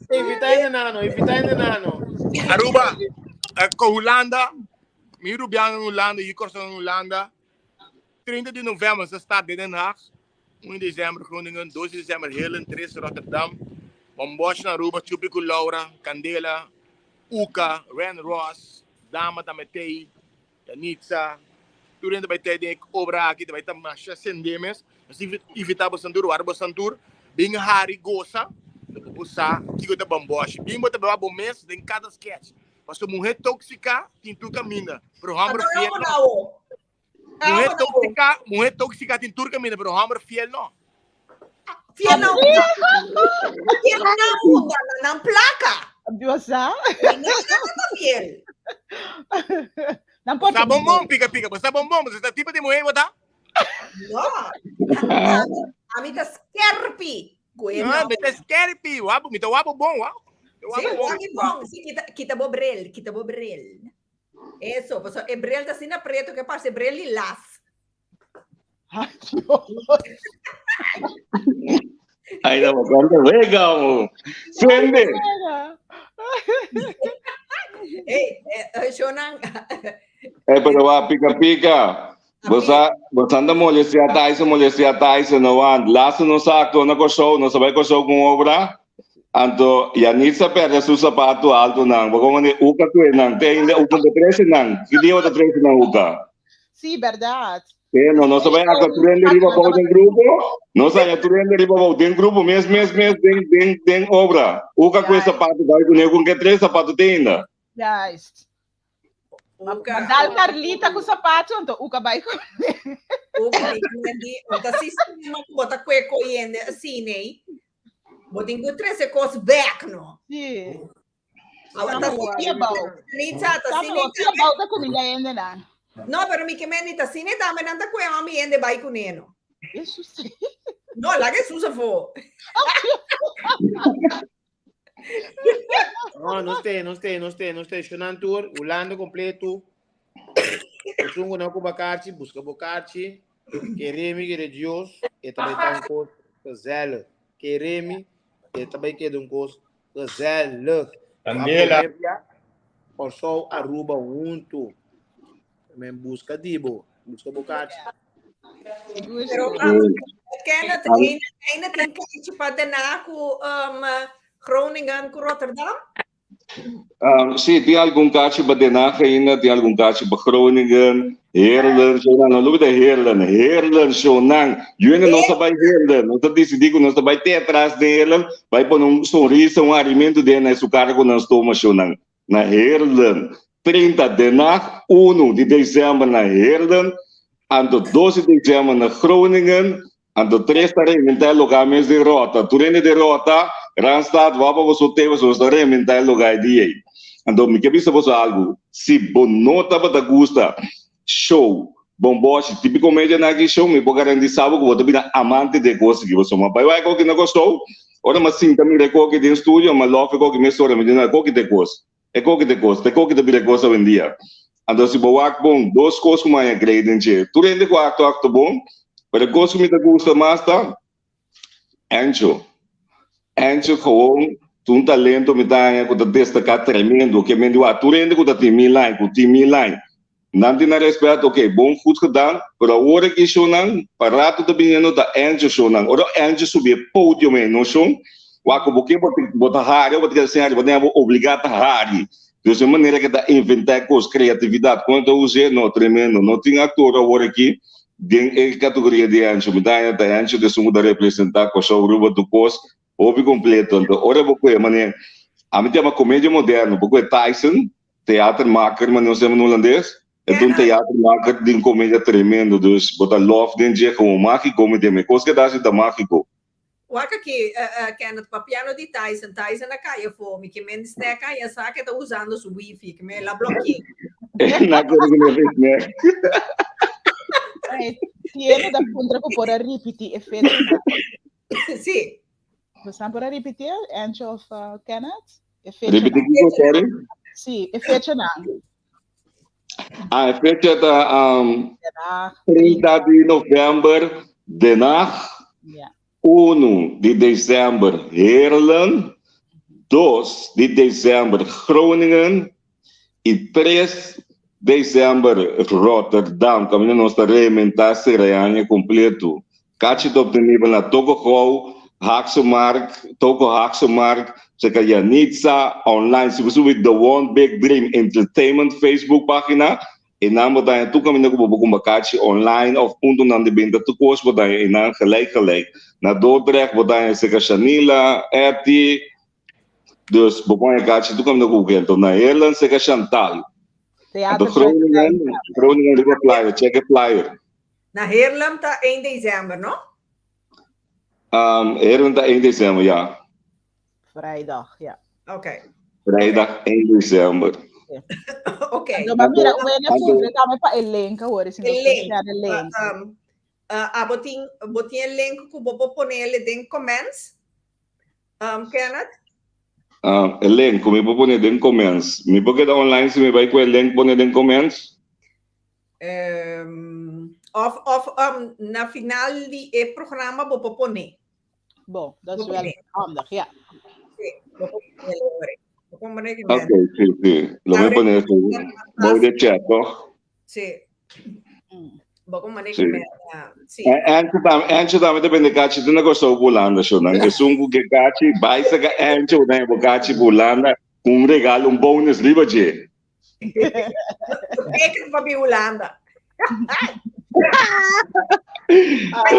Evita ainda nano, evita ainda nano. Aruba, com Holanda, mi Rubiano in Holanda, hier Corso in Holanda. 30 de novembro, você está in Den Haag. 1 december Groningen, 2 december Heerlen, 3 Rotterdam. Bombosch na Aruba, Chupico Laura, Candela, Uka, Ren Ross, Dama Tametei, Janitza. Durante bij tijd denk ik obra aqui, vai estar mais sendemes. Mas evitar bosantur, war bosantur, bem hari goza, busa, kiko da bombosch. Bem bota babo mês, em cada sketch. Mas se mulher tóxica, tem tu caminha. Pro hammer fiel não. Mulher tóxica, mulher tóxica tem tu caminha, pero hammer fiel não. Fiel não. Fiel não, não placa. Dios, ah. Não fiel. Não pode. Tá bombom, pica, pica. Você tá bombom, você tá tipo de mulher, botar? No. A mim tá skerpi. Ah, me tá skerpi. Wabo, me tá wabo bom, wabo. Sí, wabo bom. Sí, quita, quita bobrel, quita bobrel. Eso, pues, e brel tá sina preto que parece brel lilás. Ay, Dios. Ay, no, cuánto wega, mo. Sende. Hey, eh, Shonan. Eh, pero va, pica pica. Bosa, bosa anda molestia Tyson, molestia Tyson, no want. Laatste nos a actua na Kòrsou, nos a bai Kòrsou ku un obra. Anto Yanitza perde su sapato alto nan. Bo komo di uka kue nan. Te ainda uka ta trese nan. Ki dia bo ta trese nan uka? Sí, berdad. Eh, no, nos a bai actua tur hende riba bou den grupo. Nos a haña tur hende riba bou den grupo mes, mes, mes, den, den, den obra. Uka kue sapato bai kuné kun ke tres sapato te ainda. Juist. Ma dal Carlita ku sapato, anto Uka bai ku. Uka di, ota sistema ku bota kue koyende asina ei. Bo tin ku trese kos bek, no? Sí. Awa ta Nitsa, ta sini. Tama ta kuminda hende nan. No, pero mi ke men ta sini tambe nan ta kue mami hende bai kuné, no? Eso sí. No, laga Jesus afó. No, no esté, no esté, no esté, no esté. Shonan tour, Hulanda completo. Esun ku no kuba karchi, buska bo karchi. Keremi, kere Dios, e ta bai ta un kos gezellig. Keremi, e ta bai keda un kos gezellig. Candela. Kòrsou, Aruba huntu. Men buska di bo, buska bo karchi. Pero um, Kenneth, eina, eina tin kaartje pa Den Haag ku um, Groningen ku Rotterdam? Um, sí, tin algun kaartje pa Den Haag ainda, tin algun kaartje pa Groningen, Heerlen, Shonan, no lubida Heerlen, Heerlen, Shonan. Juende nos a bai Heerlen, nos a disidí ku nos ta bai te atras den Heerlen, bai pone un sonrisa, un harimento den na su kara ku nan stoma, Shonan. Na Heerlen, 30 Den Haag, unu di december na Heerlen, anto dos di december na Groningen, anto tres ta rementá e lugá mes di Rota. Tur hende di Rota, Randstad, wou pa boso te, pasobra nos ta rementá e lugá e dia ei. Anto mi ke bisa boso algu, si bo no tabata gusta show, bomboshi, tipo comedia na aki show, mi por garantisa bo ku bo ta bira amante di e kos aki. Pasobra mi a bai wak e koki na Kòrsou, ora mi a sinta mira e koki den studio, mi a lòf e koki mesora, mi di no, e koki ta e kos, e koki ta e kos, ta e koki ta bira e kos awendia. Anto si bo wak bon, dos kos ku mi a haña grei den dje, tur hende ku a aktua aktua bon, pero e kos ku mi ta gusta mas ta Encho. Encho gewoon ta un talento mi ta haña ku ta destaká tremendo. Ke men di wak tur hende ku ta tin mi line, ku tin mi line, nan tin nan respet, ok, bon goed gedaan, pero awor aki shownan pa rato ta biniendo ta Encho shownan. Ora Encho subi e podium ei no shon, wak ku bo ke bo ta hari o bo ta keda sin hari, bo ta haña bo obligá ta hari. Dus e manera ke ta inventá e kos, kreatividat, kon e ta us'é, no, tremendo. No tin aktor awor aki den e kategoria di Encho. Mi ta haña ta Encho ta esun ku ta representá Kòrsou riba tur kos hopi kompleto. Anto ora bo kohe manera, ami ta yama komedia moderno, bo kohe Tyson, theatermaker manera nos yama na hulandes, e ta un theatermaker di un komedia tremendo. Dus bo ta lòf den dje komo mágiko mi ta yama. E kos ke ta hasi ta mágiko. Wak aki, Kenneth, papiando di Tyson, Tyson a kai afó, mi ke men snack a ya sa ke ta usando su wifi, ke men la blokeé. Na kore ku ne snack. Tiene da puntra ku por a ripiti e fecha nan. Sí. Bosan por a ripiti, Ancho of Kenneth? E fecha Ripiti nan. kiko, sorry? Sí, e fecha nan. Ah, e fecha ta um, 30 di november, Den Haag. Ja. 1 di december, Heerlen. 2 di december, Groningen. Y 3 december, Rotterdam. Caminda nos ta rementá sera aña completo. Kachi ta obtenibel na Toko Gou, Haakse Markt, Toko Haakse Markt, serka Yanitza, online. Si bo subi The One Big Dream Entertainment Facebook pagina, einan bo ta haña tur kaminda ku bo por kumpra kachi online òf puntonan di benta tur kos bo ta haña einan gelijk gelijk. Na Dordrecht bo ta haña serka Shanila, Etty, dus bo por haña kachi tur kaminda ku bo ke. Anto na Heerlen serka Chantal. Anto Groningen, Groningen riba flyer, check e flyer. Na Heerlem ta 1 december, no? Um, Heerlem ta 1 december, ja. Vrijdag, ja. Oké. Okay. Vrijdag 1 december. Oké. Okay. No, maar mira, we na puntra tambe pa e link hoor, si nos link. share e link. Um, uh, a bo tin, bo tin e link ku bo por ponele den comments? Um, Kenneth? Um, e link ku mi por pone den comments. Mi por keda online si mi bai ku e link pone den comments? Um, Of, of um, na final di e programa bo por pone. Bon, dat is wel handig, ja. Sí, bo por pone ore. Bo por pone que Ok, sí, sí. Lo voy a poner bou de chat, toch? Sí. Bo por pone Sí. que sí. Ancho tambe, Ancho tambe ta bende kachi te na Kòrsou ku Hulanda, shownan. Esun ku ke kachi, bai saka Ancho, bo ta heba kachi pa Hulanda, ku un regalo, un bonus riba dje. Ticket pa bi Hulanda. Ai,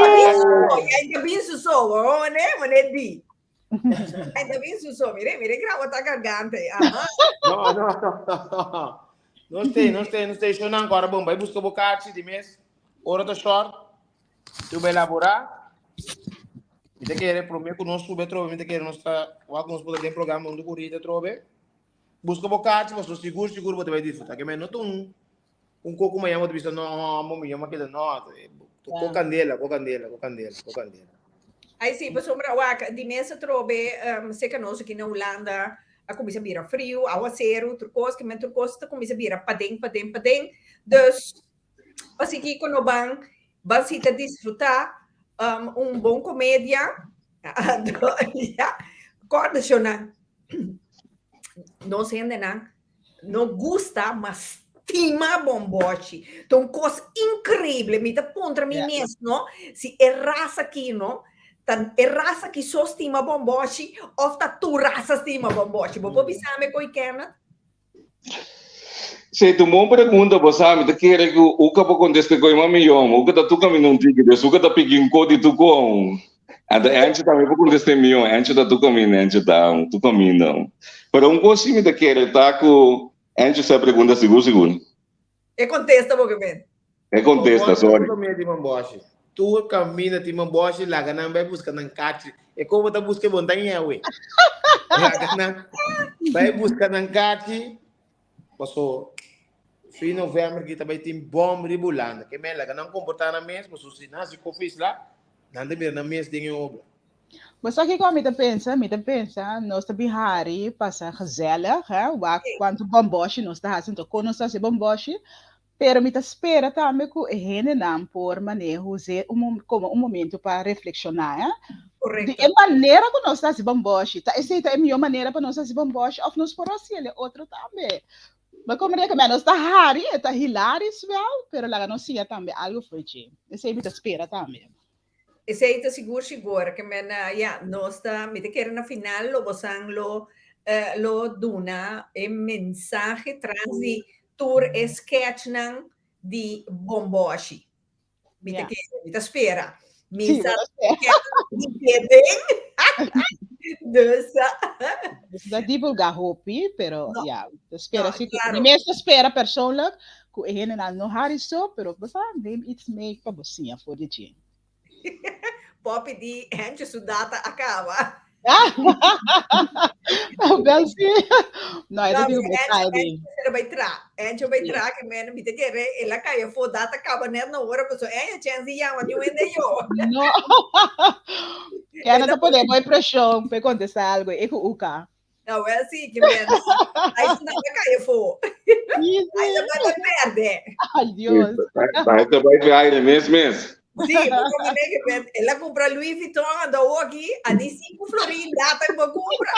ta bin su so, ne? Mane di. Ai, ta bin su so. Mire, mire, grabo ta gargante. Aha. No, no, no. No stay, no stay, no stay. Shonan agora bom, vai buscar bocachi de mês. Ora ta short. Tu vai elaborar. Mi te quere prome ku nos sube trobe, mi te quere nos ta wak nos pota den programa undu ku Rita trobe. Buska bo kachi pasobra sigur sigur bo ta bai disfruta. Ke men no ta un un koko mañana bo ta bisa no amo mi yama keda no. Ko kandela, ko kandela, ko kandela, ko kandela. Ai si, pasobra wak di mes atrobe um, seka nos aki na Hulanda a kuminsa bira friu, awaseru, tur kos, ke men tur kos ta kuminsa bira paden, paden, paden. Dus, pasiki ku no ban ban si ta disfruta um, un bon komedia. Ja, kòrda shownan. Nos hendenan no gusta, ma stima bombochi. Ta un kos inkreible. Mi ta puntra mi mes, no, si e rasa aki, no, ta e rasa aki so stima bombochi òf ta tur rasa stima bombochi. Bo por bisa mi koe, Kenneth? Sí, ta un bon pregunta, bo sa, mi ta kere ku uka por kontesta koe mas mihó. Uka ta tur kaminda un tiki, dus uka ta piki un ko di tur kon. Anto Ancho tambe por kontesta mihó, Ancho ta tur kaminda, Ancho ta tur kaminda. Pero un kos si mi ta kere ta ku Ancho sa e pregunta sigur sigur. E kontesta bo ke men. E kontesta, sorry. Tur kaminda tin mamboshi. Tur kaminda tin mamboshi, laga nan bai buska nan kachi. E kobo ta buska e bon ta ñewe. Laga nan bai buska nan kachi. Paso fin november ki ta bai tin bom riba Hulanda. Ke men laga nan komportá nan mes, paso si nan hasi kofis la, nan ta mira nan mes den e obra. Bo sa kiko mi ta pensa? Mi ta pensa nos ta bin hari pasa gezellig, hè? Wak kuantu bomboshi nos ta hasi, anto kon nos ta hasi bomboshi. Pero mi ta spera tambe ku e hendenan por maneho us'é un komo un momento pa reflekshoná, hè? Di e manera ku nos ta hasi bomboshi, ta esei ta e mihó manera pa nos hasi bomboshi òf nos por hasi el e otro tambe? Bo komprende ku nos ta hari, e ta hilarious wèl, pero laga nos siña tambe algu for dje. Esei mi ta spera tambe. Esei ta sigur sigur ke men ya nos ta mi ta kere na final lo bosan lo lo duna e mensahe tras di tur e sketchnan di Bomboshi. Mi ta kere mi ta spera. Mi sa den. Dus. Dus ta divulga hopi pero ya ta spera si mi mes ta spera persoonlijk Ku e hendenan no hari so, pero bo sa neem iets mee pa bo siña for di dje. Poppy di Hentje su data a kaba. Wel si. No, e ta digo bo sai di. Hentje bai tra. Hentje bai tra ke men mi ta kere el a kai afó data kaba net na ora paso e chens di yama niun hende yo. No. Kena ta pone bo e preshon pa e kontestá algo e ku uka. Nou, wel sí, que men. Ay, su data kai afó. Ay, ta bai perde. Ay, Dios. Ay, ta bai aire mes mes. Sí, porque me que men, el a compra Louis Vuitton ando aki, a ni 5 florin data que bo compra.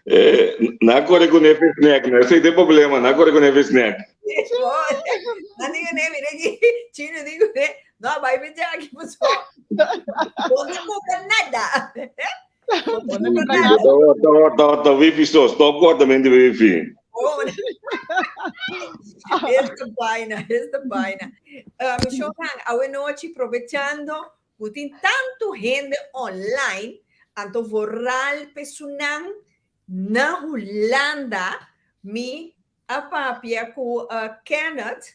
Eh, na kore ku nefe snack, no, ese es problema, na kore ku nefe snack. Na digo ne, mire aquí, chino digo ne, no, bai me aquí, pues, no compra nada. Ta wifi so, stop kortament di wifi. Esta vaina, esta vaina. Um, Shonan, awe nochi provechando ku tin tantu hende online, anto vooral pesunan na Hulanda, mi a papia ku uh, Kenneth,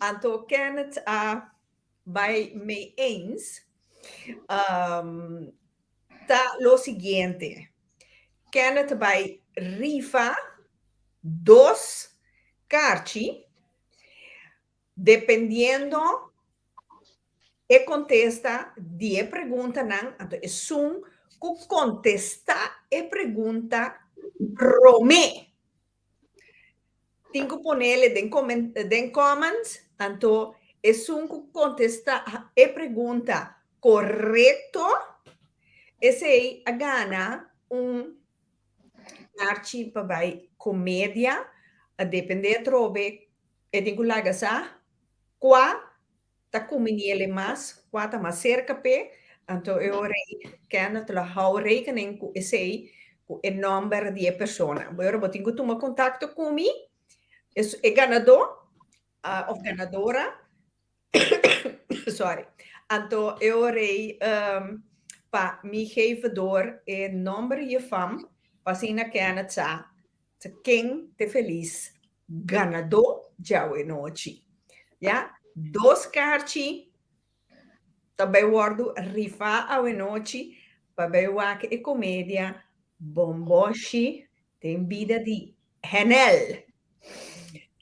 anto Kenneth a bai mee eens. Um, ta lo siguiente. Kenneth bai rifa dos karchi dependiendo e kontesta di e preguntanan, anto esun ku kontestá e pregunta promé. Tin ku ponele den den comments, anto Esun ku kontestá e pregunta korekto, esei a gana un karchi pa bai komedia. A dependé atrobe e tin ku laga sa kua ta kuminiele mas, kua ta mas serka p'e. Anto e ora ei Kenneth lo hou rekening ku esei, ku e nòmber di e persona. Bo ora bo tin ku tuma kontakto ku mi, e ganadó of ganadora, sorry, anto e ora ei pa mi geven door e nòmber di e fam pa asina Kenneth sa ta ken ta e felis ganadó djawe nochi. Ya, dos karchi ta bai wòrdu rifá awe nochi pa bai wak e komedia Bomboshi den bida di Henel.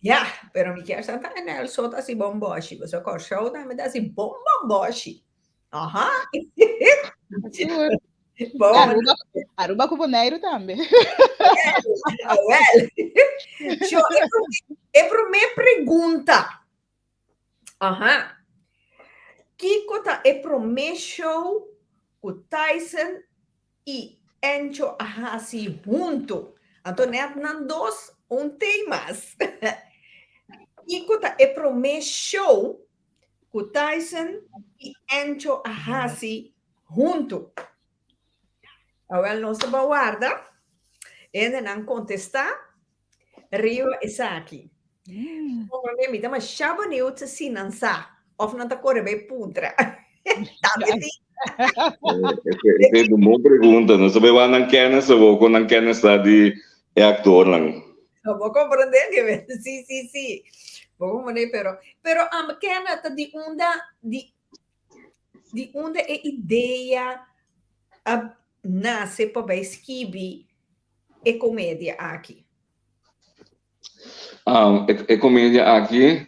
Ya, pero mi kier sa ta Henel so ta hasi bomboshi, pasobra Kòrsou tambe ta hasi bon bomboshi. Aha. Bon. Aruba, Aruba ku Boneiru tambe. Awel. Sho, e promé, e promé pregunta. Aha. Kiko ta e promé show ku Tyson i Encho a hasi huntu? Anto net nan dos un tei mas. Kiko ta e promé show ku Tyson i Encho a hasi huntu? Awel nos ta ba warda hendenan kontestá riba esaki. Comprende? Mi ta masha benieuwd si nan sa of nan ta kore bai puntra. Tambe tin. Ese es un bon pregunta. No sabe wan nan kennis o kon nan kennis ta di e actornan. No, bo comprende que sí, sí, sí. Bo comprende, pero pero am Kenneth ta di unda di di unda e idea a nace pa bai skibi e comedia aki? Um, e, e comedia aki,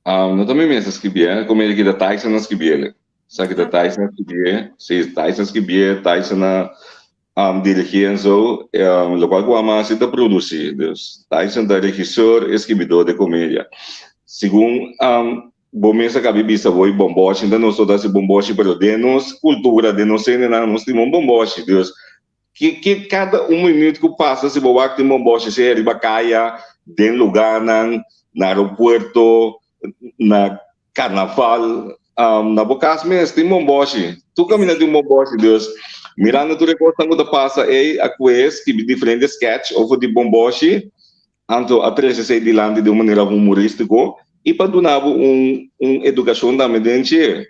um, no ta mi mes a skibié, e comedia aki ta Tyson a skibié. Sa ki ta Tyson a skibié, si, Tyson a skibié, Tyson a um, dirigí en zo, um, locual cu ama si ta producí. Dus, Tyson ta regisseur e skibidor de comedia. Segun um, bo mes a cabi bisa voy bomboshi, nta nos ta hasi bomboshi, pero den nos cultura, den nos hendenan, nos tin un bomboshi. Dus, Ki ki kada un minuut ku pasa si bo wak tin bomboshi sea riba kaya, den lugarnan, na aeropuerto, na karnaval, um, na bo kas mes tin bomboshi. Tur kaminda tin bomboshi. Dus mirando tur e kosnan ku ta pasa ei a kue skibi diferente sketch over di bomboshi, anto a trese esei dilanti di un manera humoristiko i pa duna bo un un edukashon tambe den dje.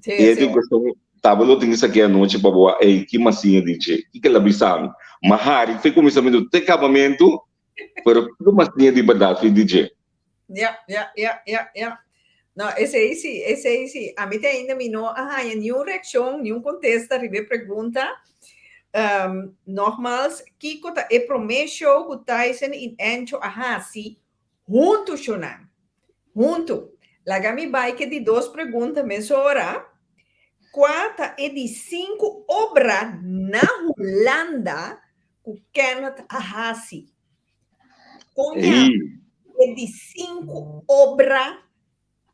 Sí, E sí. educacion taba lo tin esaki anochi pa bo ey ki masiña di dje ki kel a bisa mi ma hari fe kuminsamentu te kabamentu pero kiko masiña di berdad fe di dje. Ja, ja, ja, ja, ja. No, esei sí, esei sí. A mi te ainda mi no a haña niun reaccion, niun contesta riba e pregunta. Um, nogmaals, kiko ta e promé show ku Tyson i Encho a hasi Huntu, shunan. Huntu. Laga mi bai ke di dos pregunta mesora. Kua ta e di sinku obra na Hulanda ku Kenneth a hasi? Kon yama e di sinku obra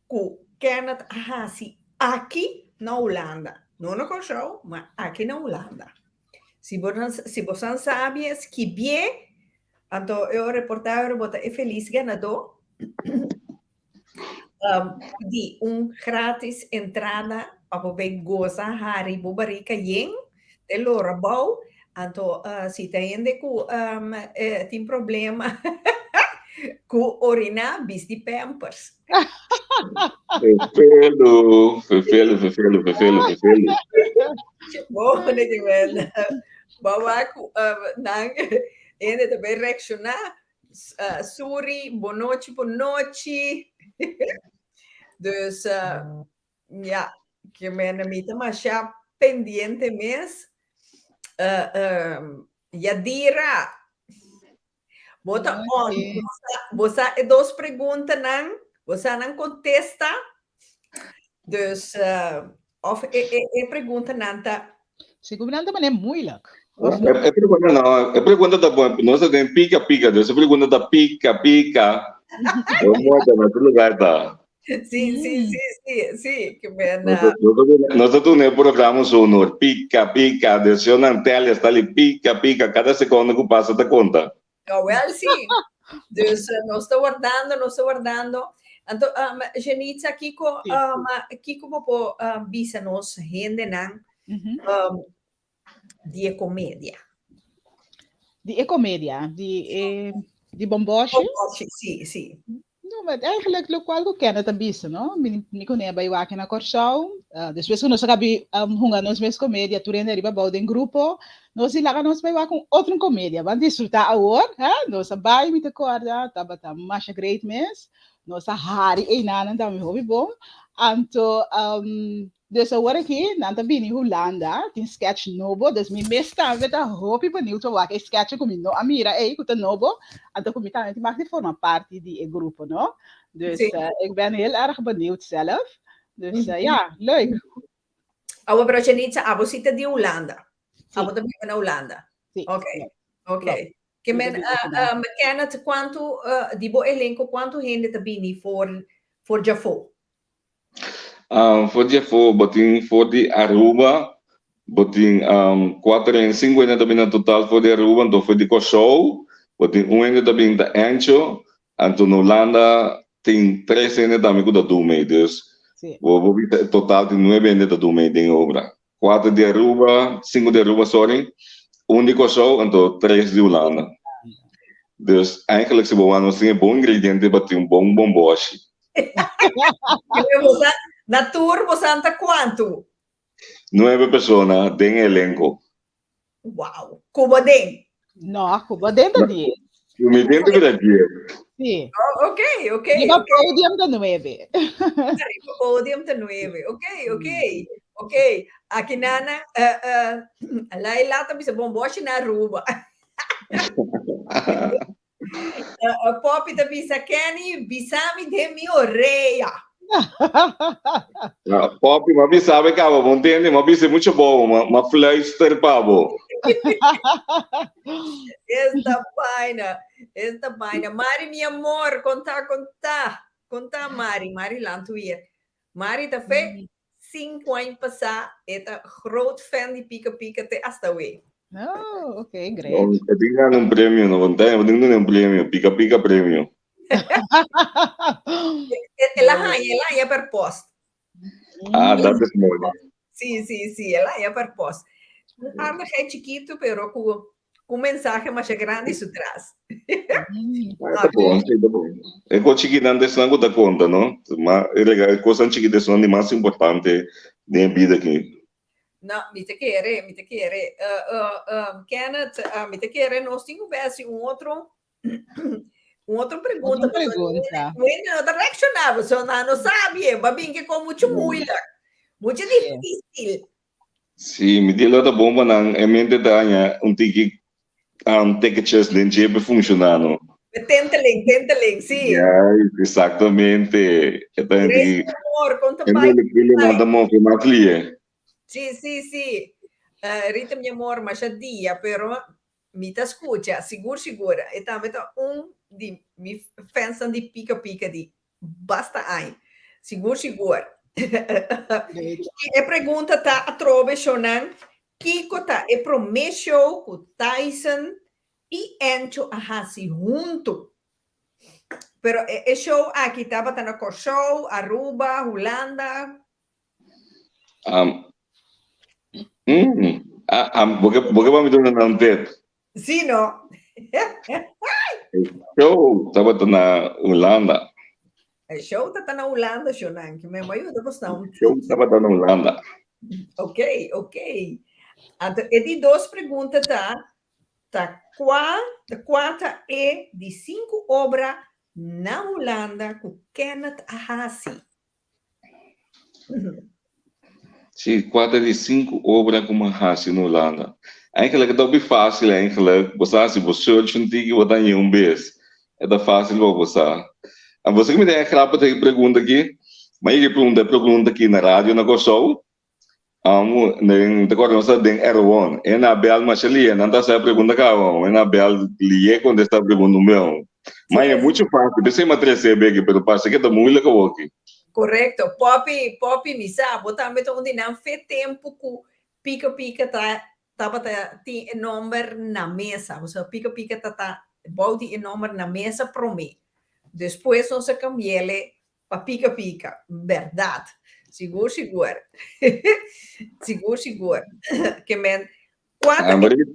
ku Kenneth a hasi aki na Hulanda? No na Kòrsou, ma aki na Hulanda. Si bo si bosan sabi, skibié Anto e ora por ta ora bo ta e felis ganadó um, di un gratis entrada pa bo bay goza hari bo barika yen te lora bou. Anto uh, si ta hende ku um, eh, tin problema ku oriná, bisti pampers. Fefelu, fefelu, fefelu, fefelu, fefelu. Bo, ne wel. Bawa ku nan hende ta bay reacciona. Uh, Suri, bonochi, bonochi. Dus uh, ja, ke men mi ta masha pendiente mes. Uh, um, Yadira, bo ta on. Bo sa e dos preguntanan, bo sa nan contesta. Dus, uh, of e, e, e preguntanan ta Sigur nan ta manera moeilijk. E, e pregunta no, e pregunta ta bon, nos ta den pica pica, dus e pregunta ta pica pica. Bo mota na tu lugar ta. Sí, sí, sí, sí, sí, ke men. Nos ta tune e programa su honor. Pika, pika, deseonan tele sta li pika, pika, kada sekonde ku pasa ta konta. Oh, wel, sí. Dus nos ta wardando, nos ta wardando. Anto, um, Jenitza, kiko, Sí. um, kiko bo por um, bisa nos hendenan um, di e komedia? Di e komedia, di e di Bomboshi. Bomboshi, sí, sí. No, maar eigenlijk lokual ku Kenneth a bisa, no? Mi, mi kuné a bai wak na Kòrsou. Uh, despues ku nos a kabi um, hunga nos mes komedia, tur hende riba bou den grupo, nos di laga nos bai wak un otro komedia. Ban disfrutá awor, hè? Nos a bai, mi ta kòrda, tabata masha great mes. Nos a hari einanan tambe hopi bon. Anto, um, Dus awor aki nan ta bini Hulanda, tin sketch nobo, dus mi mes tambe ta hopi benieuwd pa wak e sketch ku mi no a mira ei, ku ta nobo, anto ku mi tambe tin mag di forma parti di e grupo, no? Dus Sí. ik ben heel erg benieuwd zelf. Dus ja, leuk. Awor, pero Janitza, abo si ta di Hulanda. Sí. Abo ta biba na Hulanda. Sí. Ok, klopt. ok. Klopt. Ke Mi ta men, biba Hulanda. Kenneth, kuantu di bo elenko, kuantu hende ta bini for, for djafó? Um, for di afó, bo tin for di Aruba, bo tin um, kuater en sinku hende ta bin na total for di Aruba, anto for di Kòrsou, bo tin un hende ta bin ta Encho, anto na Hulanda tin tres hende tambe ku ta dun mee, dus Sí. bo bo bisa e total tin nuebe hende ta dun mee den e obra. Kuater di Aruba, sinku di Aruba, sorry, un di Kòrsou, anto tres di Hulanda. Dus eigenlijk si bo wak nos tin e bon ingrediente pa tin un bon bombòshi. Na tur bosan ta kuantu? Nuebe persona den e elenko. Wow. Ku bo den? No, ku bo den ta dies. Ku mi den ta bira dies. Sí. Oh, ok, ok. Riba okay. podium ta nuebe. Riba podium ta nuebe. Ok, ok. Ok. Aki nana, uh, uh, Laila ta bisa bomboshi na Aruba. Uh, Poppy ta bisa, Kenny, bisami den mi orea. Ah, Poppy, ma bisabe caba, bon tende, ma bisa mucho bobo, ma, ma fluister pa bo. Esta vaina, esta vaina. Mari, mi amor, conta, conta. Conta, Mari, Mari Lantuier. Mari ta fe, 5 aña pasá, e ta groot fan di Pika Pika te hasta awe. Oh, ok, great. No, e tin gana un premio, no, want e tin duna un premio, Pika Pika premio. El a haña, el a haña per post. Ah, dat is mooi. Sí, sí, sí, el a haña per post. Un aardigheid chikitu, pero ku ku mensahe masha grandi su tras. Ah, ta bon, sí, ta bon. E kos chikinan ta esnan ku ta konta, no? Ma e rega e kosnan chikito esnan di mas importante den e bida aki. No, mi ta kere, mi ta kere. Uh, uh, um, Kenneth, uh, mi ta kere nos tin ku besi un otro un otro pregunta. Otro pregunta. Wendy no ta reaccioná, so na no sabi, ba bin ke kon mucho moeilijk. Mucho difícil. Sí, mi di lo ta bon pa nan e mente ta haña un tiki um, ticketjes den dje pa funciona, no? Tenteling, tenteling, sí. Juist, exactamente. E ta Grace, tiki mi amor, kon ta e bai? moleculennan ta move mas lie. Sí, sí, sí. Uh, Rita, mi amor, masha dia, pero mi ta scucha, sigur, sigur. E tambe ta un di mi fansnan di Pika Pika di Basta ai. Sigur sigur. E pregunta ta atrobe shownan, kiko ta e prome show ku Tyson i Encho a hasi huntu? Pero e show aki tabata na Kòrsou, Aruba, Hulanda? Um, mm, ah, ah, bo ke, bo ke pa mi duna nan tip? Sí, no? E show tabata na Hulanda. E show tabata na Hulanda, shonan. Ki mi ayuda bos na un. Show tabata na Hulanda. Ok, ok. Anto, e di dos pregunta ta, ta kua, ta kua ta e di sinku obra na Hulanda ku Kenneth a hasi? Sí, kuater di sinku obra ku mi a hasi na Hulanda. Eigenlijk e ta hopi fásil eigenlijk. Bo sa si bo search un tiki bo ta haña un bes. E ta fásil pa bo sa. A bo sa ku mi ta haña grappig e pregunta aki? Mi a yega e pregunta e pregunta aki na radio na Kòrsou. Amo den ta kòrda nos ta den R1. E na bèl masha lié, nan ta hasi e pregunta kaba. E na bèl lié kontestá e pregunta un bes. Ma e muchu fásil. P'esei mi a trese e beki, pero parse ke ta moeilijk awoki. Korekto. Poppy, Poppy, mi sa, bo tambe ta un di nan fe tempu ku Pika Pika ta tabata tin e nòmber na mesa. Pasobra Pika Pika ta ta bou di e nòmber na mesa promé. Despues nos a kambi'el pa Pika Pika. Bèrdat. Sigur sigur. Sigur sigur. Ke men kua ta e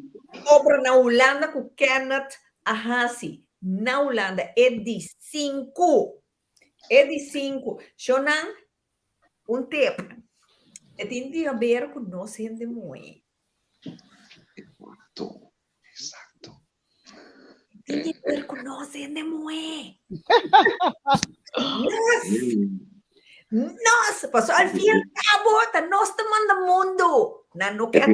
obra na Hulanda ku Kenneth a hasi na Hulanda? E di sinku. E di sinku. Shonnan, un tip. E tin di haber ku nos hende muhé. Exacto, exacto. Tin di haber ku nos hende muhé. Nos! Nos! Paso al fin y al cabo ta nos ta manda mundu. Nan no ke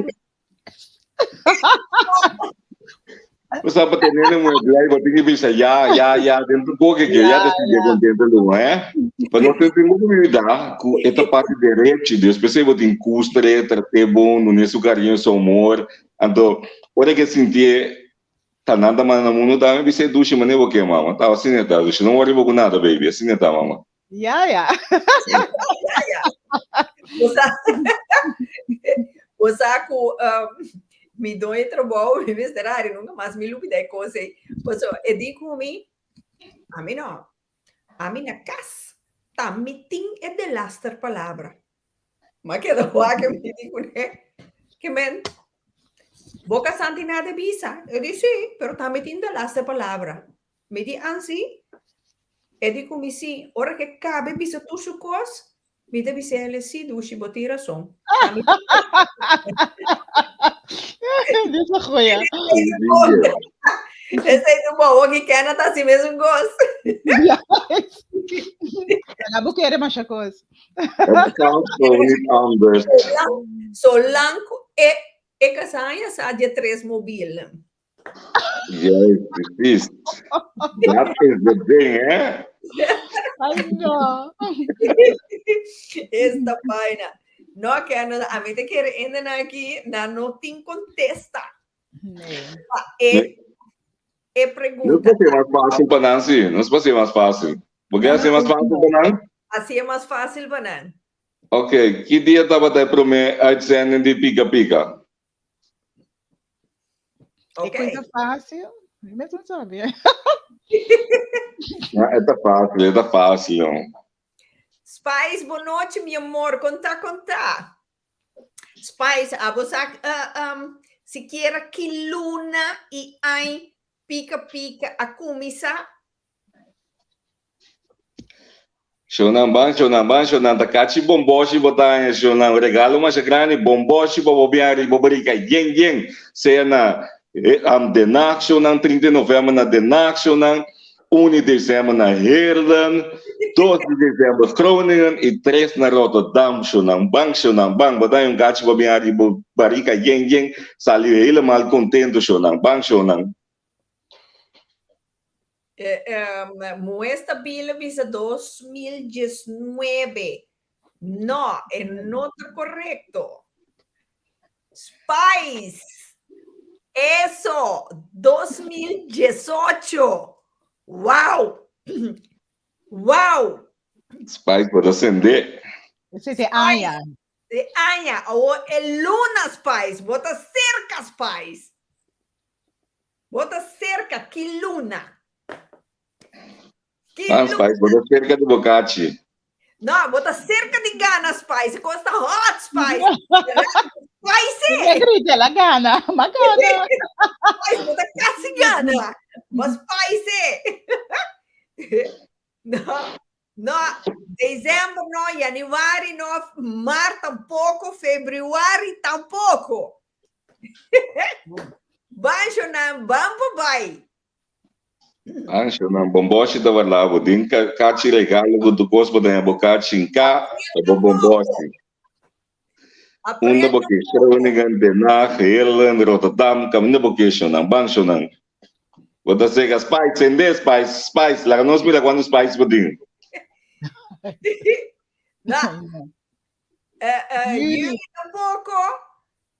Bo sa pa tene un blij, bo tin que bisa ya, ya, ya, den tu boca que ya te sigue contento luego, eh? Pa no te tengo que olvidar ku esta parte derecho, Dios pensé bo tin kustre, trate bon, dune su cariño, su amor. Anto, ora que sinti ta nada manda na mundo tambe bisa dushi mane bo ke mama. Ta asina ta, dushi no worry bo ku nada baby, asina ta mama. Ja, ja. Ja, ja. Bo sa, bo sa ku um, mi doño di trabou, mi mester hari, nunka mas mi lubida e kos ei. Paso, e di ku mi, ami no, ami na kas, ta mi tin e delaster palabra. Ma keda wak mi di kuné, ke men, bo kasá tin nada bisa? E di, sí, pero ta mi tin delaster palabra. Mi di ansi, e di ku mi si, ora ke kabe bisa tur su kos, mi ta bis'é el si dushi bo tin rason. Ami Dit is goeie. Esei ta bon, hoki Kenneth ta hasi mesun kos. Ja. Na bo kere masha kos. Het kan zo niet anders. Solang ku e e kasá sa dje tres mobielnan. Juist, precies. Dat is de ding, hè? Ay, no. Esta vaina. No, Kenneth, a mi te kere ende na aki, na no tin contesta. Nee. Pa e, Nee. e No pregunta. es pa mas fácil pa nan, sí. No es pa mas fácil. Bo ke hasi mas fácil pa nan? Hasi mas fácil pa nan. Ok, ki dia tabata e promé uitzending di Pika Pika? Ok. E coisa fácil, mi mesmo sabe. No, e ta fácil, e ta fácil. Spice, boa noite, mi amor. Conta, conta. Spice, abo sa uh, um, siquiera ki luna i ai pica pica a kumisa. Shownan ban, shownan ban, shownan ta kachi bomboshi bo ta haña shownan regalo masha grandi bomboshi pa bo biaha riba bo rica yen yen sea na Den Haag shownan 30 di november na Den Haag shownan un di december na Heerlen dos di december Groningen y tres na Rotterdam shownan ban shownan ban bo ta haña un kachi pa biaha riba bo barica yen yen sali helemaal contento shownan ban shownan. Muhe stabil a bisa 2019. No, e no ta korekto. Spice! Eso! 2018! Wow! Wow! Spice bo ta sende. Ese te aña. Te aña. Awor e luna Spice. Bo ta serka Spice. Bo ta serka ki luna? Ki Ah, luna? Spice, bo ta serka di bo kachi. No, bo ta serka di gana, Spice. E kos ta hot, Spice. Spice! Mi grita, la gana, ma gana. Spice, bo ta kasi gana. Ma Spice! No, no, december no, januari no, maart tampoco, februari tampoco. Banshonan, ban pa bai. Banshonan, bomboshi ta warda bo. Din kachi regalo ku tu kos bo ta haña bo kachi nka ta bo bomboshi. Unda bo ke Groningen, Den Haag, Heerlen, Rotterdam, kaminda bo ke shonan, banshonan. Bo ta sega Spice, sende Spice, Spice, laga nos mira kuantu Spice bo tin. Na, Juli tampoco.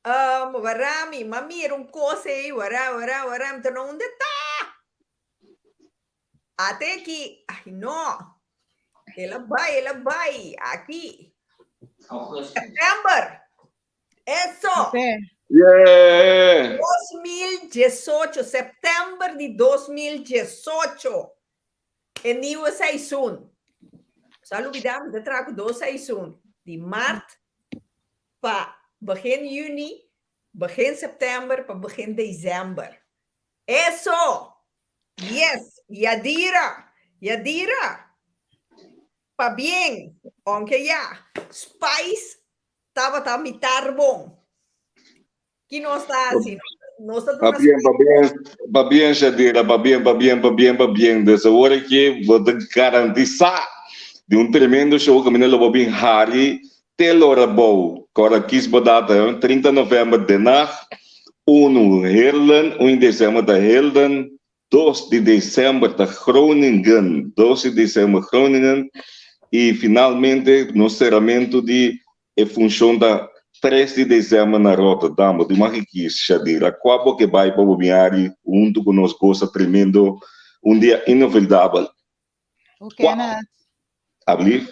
Um, warami, ma mira un kos ei, wara, wara, wara, mi ta no unda ta. Ate ki, ay no. El a bai, el a bai. Aki. September. Eso. Yeah! 2018, september di 2018. E nieuwe seizoen. Sa lubida, mi ta traha ku dos seizoen. Di maart pa begin juni, begin september pa begin december. Eso! Yes! Yadira! Yadira! Pabien! Aunke ya, Spice tabata mitar bon. Ki nos ta hasi? Nos ta duna Pabien, pabien, pabien Shadira, pabien, pabien, pabien, pabien. Dus awor aki bo ta garantisa di un tremendo show kaminda lo bo bin hari te lora bou. Kòrda kis bo data, 30 novèmber Den Haag, unu Heerlen, un di desèmber ta Helden, Dos di december ta Groningen, dos di december Groningen y finalmente nos cerramento di e funcion ta tres di december na Rotterdam. Bo tin mag ki kies, Shadira, cua bo ke bay pa bo bin ari hunto cu nos goza tremendo un dia inolvidabel. Hoe Cua? ken het? Alblief?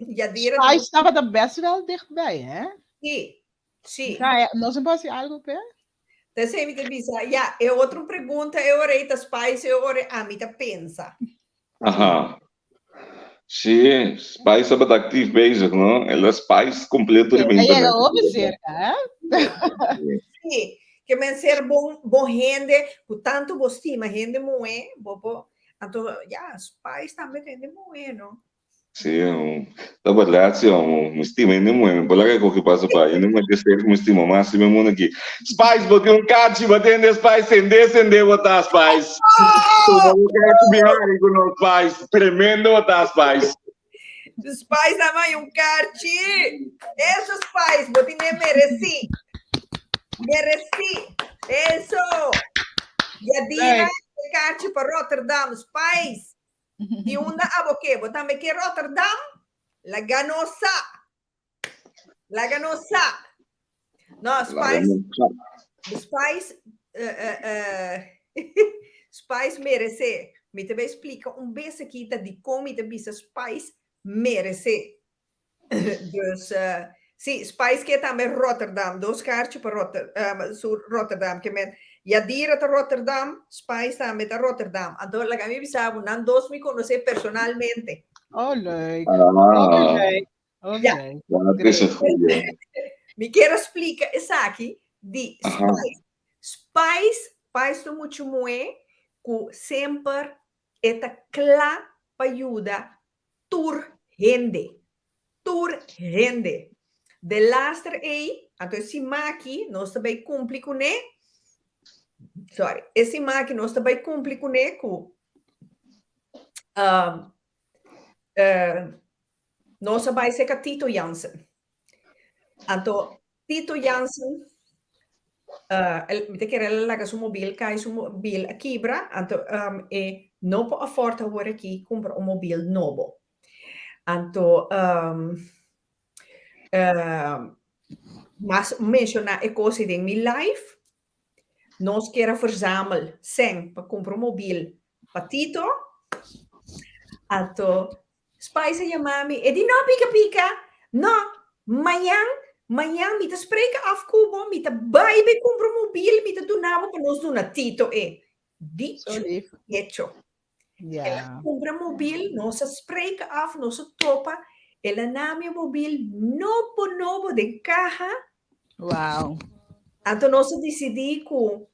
Yadira Spice tabata best wel dichtbij, hè? Sí, sí. Ja, nos a hasi algo p'e? T'esei mi ta bisa, ya, e otro pregunta e ora ei ta Spice e ora ami ta pensa. Aha. Sí, Spice tabata actief bezig, no? El a Spice completo riba El a yega internet. hopi cerca, hè? Sí, ke men ser bon, bon hende, ku tantu bo stima hende muhé, bo por, anto, ya, Spice tambe ta hende muhé, no? Sí, ta berdad, sí, amo. Mi stima hende muhé, mi por laga e koki pasa pa hende muhé ke ser ku mi stima mas riba e mundu aki. Spice, bo tin un kachi, bo tende Spice, sende, sende bo ta Spice. Tuma bo kachi bin hari ku nos Spice, tremendo bo ta Spice. Spice a mai un karchi. Eso Spice, bo tin e meresí. Meresí. Eso. Yadira, e karchi pa Rotterdam, Spice. Di unda abo ke? Bo tambe ke Rotterdam? Laga nos sa. Laga nos sa. No, Spice, Spice, uh, uh, uh, Spice merece. Mi te bai splika un bes aki ta di kon mi te bisa Spice merece. Dus, uh, sí, Spice ke tambe Rotterdam. Dos kaartje pa Rotter, um, su Rotterdam. Ke men, Yadira ta Rotterdam, Spice tambe ta Rotterdam. Anto, laga mi bisa bo, nan dos mi conoce personalmente. Oh, leuk. Ah, Oh, leuk. Oh, Ja. leuk. dat is een goeie. Mi kier a splika esaki di Aha. Spice. Spice, Spice ta mucho muhé ku semper e ta kla pa yuda tur hende. Tur hende. De laster ei, anto e siman aki nos ta bai kumpli kuné, sorry, e siman aki nos ta bai kumpli kuné ku um, uh, nos a bai serka Tito Jansen. Anto Tito Jansen, uh, el, mi ta kere el a laga su mobil kai, su mobil a kibra, anto um, e no por afford awor aki kumpra un mobil nobo. Anto um, uh, mas menshoná e kos ei den mi live, Nos kier a verzamel sèn pa kumpra un mobil pa Tito. Anto Spice a yama mi, e di no pika pika, no, mañan, mañan mi ta spreken af ku bo, mi ta bai bai kumpra un mobil, mi ta duna bo pa nos duna Tito e. Dicho So lief. hecho. El a Ja. kumpra mobil, nos a spreken af, nos a topa, el a na mi e mobil nobo nobo den kaha. Wow. Anto nos a disidí ku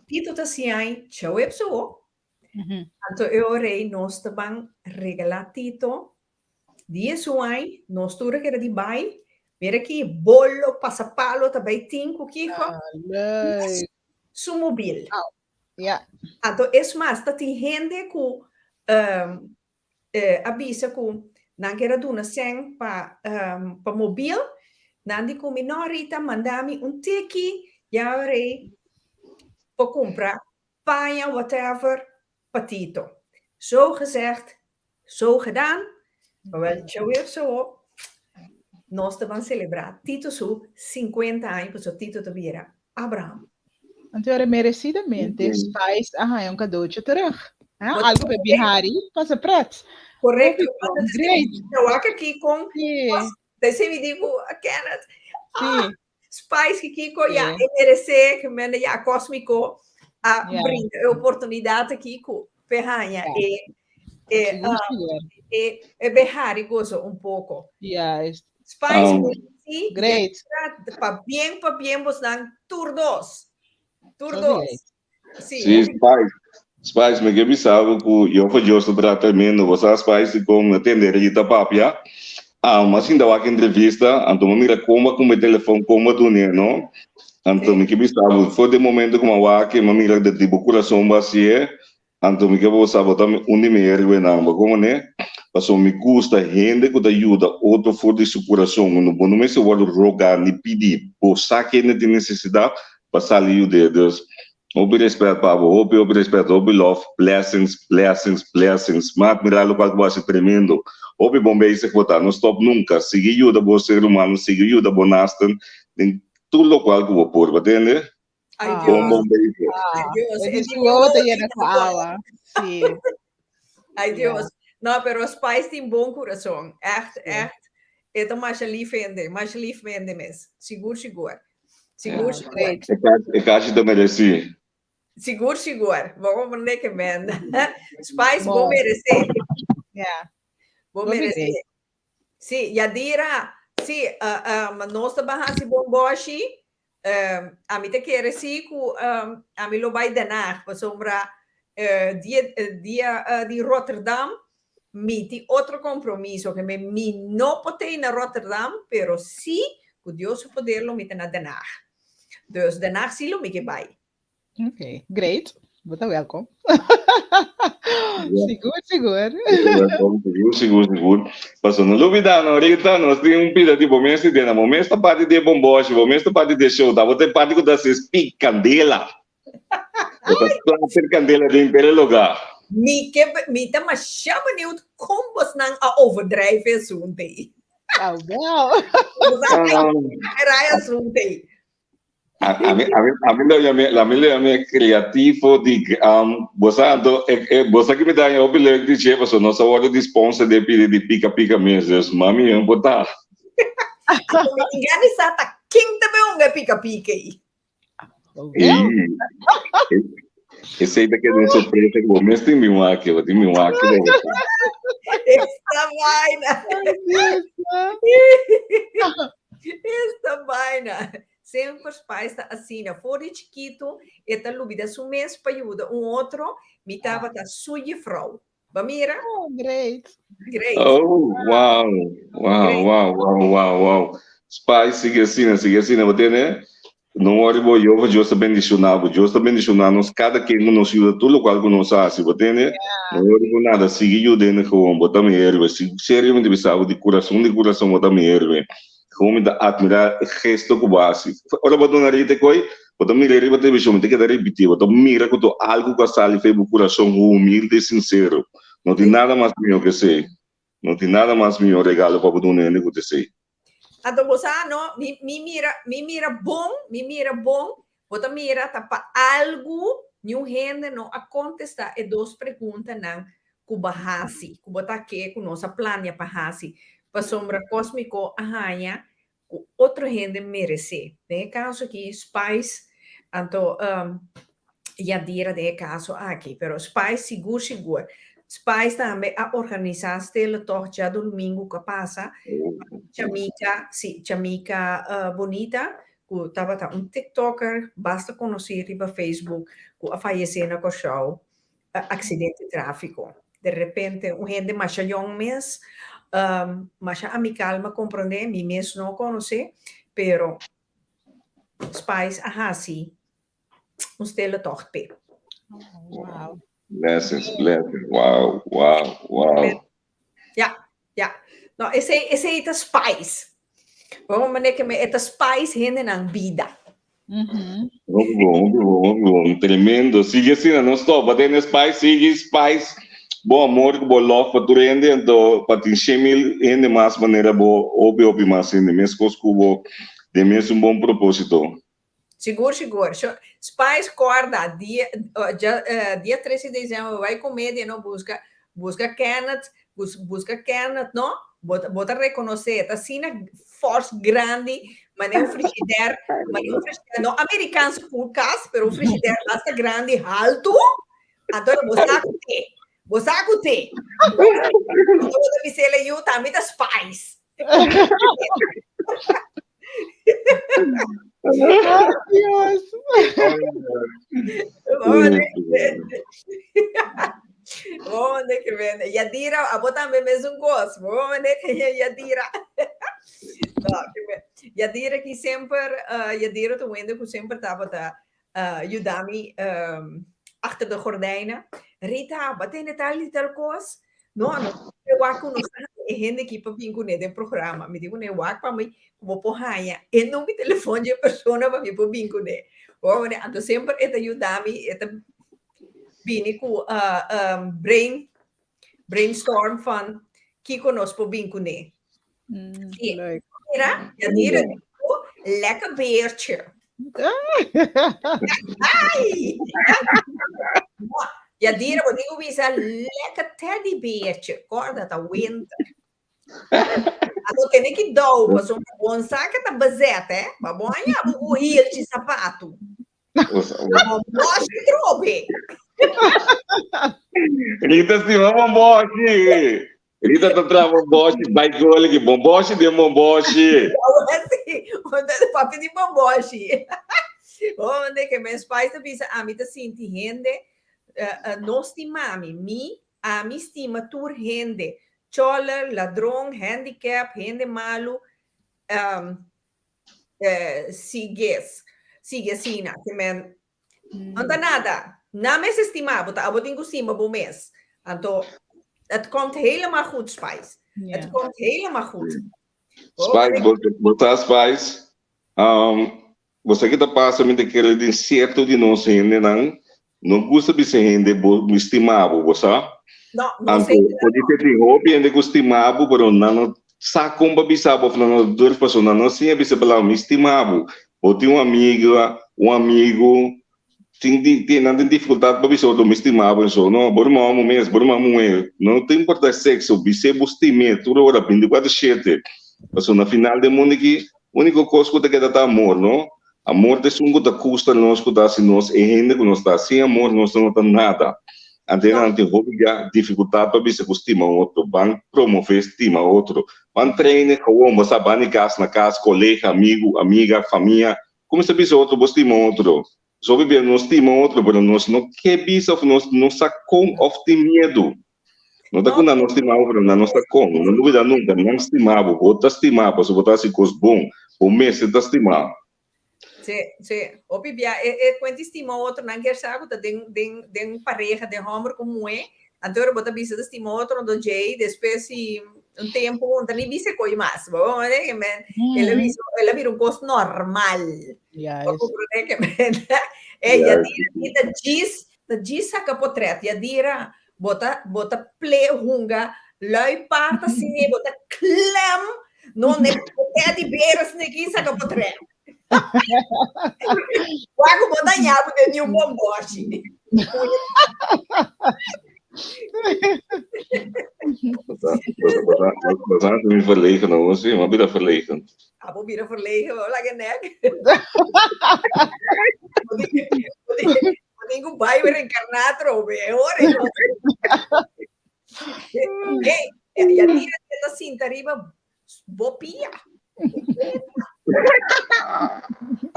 Tito ta siña djaweps awo. Anto e ora ei nos ta ban regalá Tito di esun ai, nos tur a keda di bai. Mira ki bolo, pasapalo ta bai tin ku kiko. Ah, leuk. Su mobil. Wow. Ja. Anto es mas, ta tin hende ku um, eh, a bisa ku nan kier a duna sèn pa um, pa mobil, nan di ku mi, no Rita, manda mi un tiki, ya ora ei por kumpra paña, whatever, pa Tito. Zo gezegd, zo gedaan. Wel, djaweer zo, nos ta ban selebrá Tito su 50 aña, pasobra Tito ta bira Abraham. Anto era merecidamente Spice a haña un cadeautje terug. Ah, algo pa bihari, pasa pret. Correcto. Great. Wak aki con Sí. Dese mi digo, Kenneth, ah, Sí. Spice Kiko, ja, Sí. e merece, que mende ja Cosmico a brinda e oportunidad aki ku p'e haña e e Sigur, sigur. e e behari gozo un poco. Juist. Spice sí, Great. pa bien pa bien bosnan tur dos. Tur So dos. great. Sí. Sí, Spice. Spice, mi ke bisa bo ku Joffer Jos ta traha tremendo. Bo sa Spice kon mi a tende Rita papia. Ah, mi a sinta wak entrevista, anto mi a mira kon bo a kume telefon, kon bo a dun'é, no? Anto mi ke bisa bo, for di e momento ku mi a wak, mi a mira di bo kurason bo hasié, Anto mi ke bo sa bo ta un di mi héroenan, bo komo ne? Pasobra mi gusta hende ku ta yuda otro for di su kurason. No, bo no mester wòrdu rogá ni pidí. Bo sa kende tin nesesidat pa sali yud'é. Dus, hopi rèspèt pa bo, hopi, hopi rèspèt, hopi lòf, blessings, blessings, blessings. Mi a atmirá lokual ku bo hasi tremendo. Hopi bon bezig bo ta. No stòp nunka. Sigui yuda bo ser humano, sigui yuda bo nasten den tur lokual ku bo por. Bo tende? Ay, Ah. Dios. Bon, bon bezig. Ay, Ah, Dios. e E di su wowo ta yena ku Dios. awa. Sí. Ay, Ja. Dios. No, pero Spice tin bon corazón. Echt, Sí. echt. E ta masha lief hende, masha lief hende mes. Sigur, sigur. Sigur, Ah, sigur. great. E kashi, e kashi ta meresí. Sigur, sigur. Bo comprende ke men. Spice, bo Mooi. merece. Ja. Bo Hopi merece. great. Sí, Yadira, sí, uh, um, nos ta hasi bomboshi. Ami ta kere sí ku ami lo bai Den Haag pasobra dia dia di Rotterdam mi tin otro compromiso ke mi no por tei na Rotterdam pero sí ku Dios su poder lo mi ta na Den Haag. Dus Den Haag sí lo mi ke bai. Ok, great. Bo ta welkom. Sigur, sigur. Welkom, sigur, sigur, sigur. Paso no lubida no, Rita, nos tin un pida di bo mes idea. Bo mes ta parti di e bomboshi, bo mes ta parti di e show. Ta bo ta e parti ku ta hasi spik kandela. Bo ta splater kandela den henter e lugá. Mi ke mi ta masha benieuwd kon bosnan a overdrijf e asuntu ei. Ah, wel. Bosnan a exagerá e asuntu ei. Ami, ami, ami lo yam'é, ami lo yam'é creativo di, um, bo sa anto, e, e, bo sa ki mi ta haña hopi leuk di dje, pasobra nos a wòrdu di sponsor den pidi di Pika Pika mes, dus mami yo por ta. Anto mi tin gana di sa ta ken ta bay hunga e Pika Pika ei. Ei, esei ta keda un sorpresa ku bo mes tin bin wak, bo tin bin wak. Esta vaina. Esta vaina. Semper Spice ta asina. For di chikitu e ta lubida su mes pa yuda un otro. Mi tabata su jefrouw. Ba mira? Oh, great. Great. Oh, wow. Wow, Great. wow, wow, wow, wow. Spice, sigui asina, sigui asina. Bo tende? No worry bo, Jehovah Dios ta bendiciona bo. Dios ta bendiciona nos cada ken cu nos yuda tur locual cu nos haci. Bo tende? No worry cu nada. Sigui yud'e gewoon. Bo ta mi héroe. Seriamente bisa bo di curason di curason bo ta mi héroe. Kon mi ta admirá e gesto ku bo hasi. Ora bo duna Rita e koi, bo ta mira riba televishon, mi ta keda ripití, bo ta mira ku ta algu ku a sali for bo kurason humilde i sinsero. No tin nada mas mihó ku esei. No tin nada mas mihó regalo pa bo duna hende ku ta esei. Anto bo sa no, mi mi mira mi mira bon, mi mira bon, bo ta mira ta pa algu niun hende no a kontestá e dos preguntanan ku bo hasi, ku bo ta ke ku nos a plania pa hasi, pasobra Kosmiko a haña ku otro hende meresé. Den e kaso aki Spice, anto Yadira den e kaso aki, pero Spice sigur sigur. Spice tambe a organisá stele tòg djadumingu ku a pasa, Chamika, si, Chamika Bonita, ku tabata un tiktoker basta konosí riba Facebook, ku a fayesé na Kòrsou. Accidente tráfico. De repente un hende masha yong mes, masha amical m'a comprende, mi mes no conoce, pero Spice a haci un stille tocht p'e. Wow. Blessings, blessings. Wow, wow, wow. Ja, ja. No, esei, esei ta Spice. Bo mane ke me e ta Spice hendenan bida. Hopi bon, hopi bon, hopi bon. Tremendo. Sigui asina, no stop. Bo tene Spice, sigui Spice. Bo amor ku bo love pa tur hende, anto pa tin 100,000 hende mas manera bo, hopi, hopi mas hende. Meskos ku bo den mes un bon propósito. Sigur, sigur. Spice corda, dia, dia 13 di december bai comedia no busca, busca Kenneth, busca Kenneth no, bo ta, bo ta reconoce, ta asina fors grandi, mane un frigidaire, mane un frigidaire, no Amerikaanse koelkast, pero un frigidaire basta grandi, haltu, anto bo sa ku te, bo sa ku te. Anto bo ta bis'el yu, tambe ta Spice. Dios. Onde que ven? Yadira, abo tambe mesun kos. Onde que Yadira? No, que me, Yadira ki semper, uh, Yadira ta wende ku semper tabata uh, yudami um, achter de gordijnen. Rita, ba tende tal y tal kos? No, no, e wak ku nos e hende ki pa bin kuné den programa. Mi di kuné wak pa mi ku bo por haña e number di telefon dje persona pa mi por bin kuné. Bo kuné, anto semper e ta yuda mi, e ta bini ku uh, um, brain, brainstorm van kiko nos por bin kuné. Sí. Leuk. Mira, Yadira, lekker beertje. Ai! Yadira, bo tin ku bisa lekker teddybeertje. Korda ta winter. Anto tene ki dou, pasobra bon sa ke ta bezet, eh? Ma bo haña bo ku hieltje sapatu. Bomboshi trobe. Rita stima bomboshi. Rita ta traha bomboshi, bai gol ki bomboshi den bomboshi. Sí, papi di bomboshi. Onde ke men Spice ta bisa ami ta sinti hende uh, uh, no stima mi, mi ami stima tur hende. Choller, ladron, handicap, hende malu, um, eh, sigues, sigue asina, ke men no ta nada. Na mes estima bo, ta abo tin ku stima bo mes. Anto, het komt helemaal goed, Spice. Het komt helemaal goed. Spice, bo, bo ta Spice. Um, bo sa ki ta pasa, mi ta kere den cierto di nos hendenan, no gusta bisa hende bo mi stima bo, bo sa? No, no Anto, zeker podi no. ser tin hopi hende ku stima bo, pero nan no sa kon pa bisa bo of nan no durf paso nan no siña bisa palabra mi stima bo. Bo tin un amiga, un amigo, tin di tin nan tin difikultat pa bisa otro mi stima bo enso. No, bo ruman homo mes, bo ruman muhé, no ta importa e sekso, bis'é bo stim'é tur ora, bintikuater shete. Paso na final den mundu aki, úniko kos ku ta keda ta amor, no? Amor ta esun ku ta kusta nos, ku ta hasi nos e hende ku nos ta. Sin amor nos no ta nada. Anto No. nan tin hopi bia difikultat pa bisa ku stima otro. Ban promové stima otro. Ban traine gewoon, bo sa, ban di kas na kas, kolega, amigu, amiga, famia. Kuminsá bisa otro bo stima otro. Hopi bia nos stima otro, pero nos no ke bisa òf nos no sa kon òf tin miedu. No ta No, ku nan no stima bo, pero nan no sa kon. No lubida nunka, nan stima bo, bo ta stima pasobra bo ta hasi kos bon. Bo mester ta stima. Sí, sí. Hopi bia e e kuenti stima otro, nan kier sa ku ta den den den pareha, den hòmber ku muhé. Anto ora bo ta bisa ta stima otro, anto djei despues si un tempu un ta ni bisa e koi mas. Bo komprende ke men el a bisa el a bira un kos normal. Bo Juist. komprende ke men e Yadira mi ta djis ta djis saka potret. Yadira bo ta bo ta ple hunga lui parta asina bo ta klem no ne teddy bear asina aki saka potret. Wak bo ta yabu den new bomboshi. Basta mi verlegen nou, sí, maar bira verlegen. Abo bira verlegen, hoor, laga nek. Bo tin ku bai weer encarná atrobe, hoor. Hey, Yadira ta sinta riba bo pia.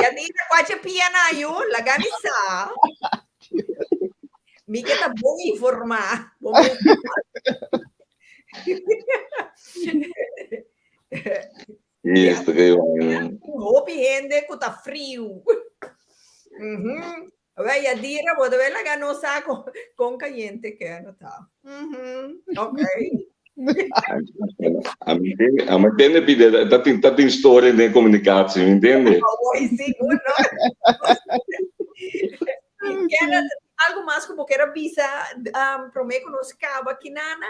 Yadira, kwache pia na yu, laga mi sa. Mi ke ta bon informá. Bon informá. Yes, te Un hopi hende ku ta friu. Mhm. Wel, Yadira, bo ta laga nos sa kon, kon kayente ke no ta. Mhm. Ok. A mi entiende pide, dat tin, dat tin storia den communicatie, mi entiende? Oy, sigur, no? Kenneth, algo mas ku bo kier a bisa um, promé ku nos kaba, Kinana?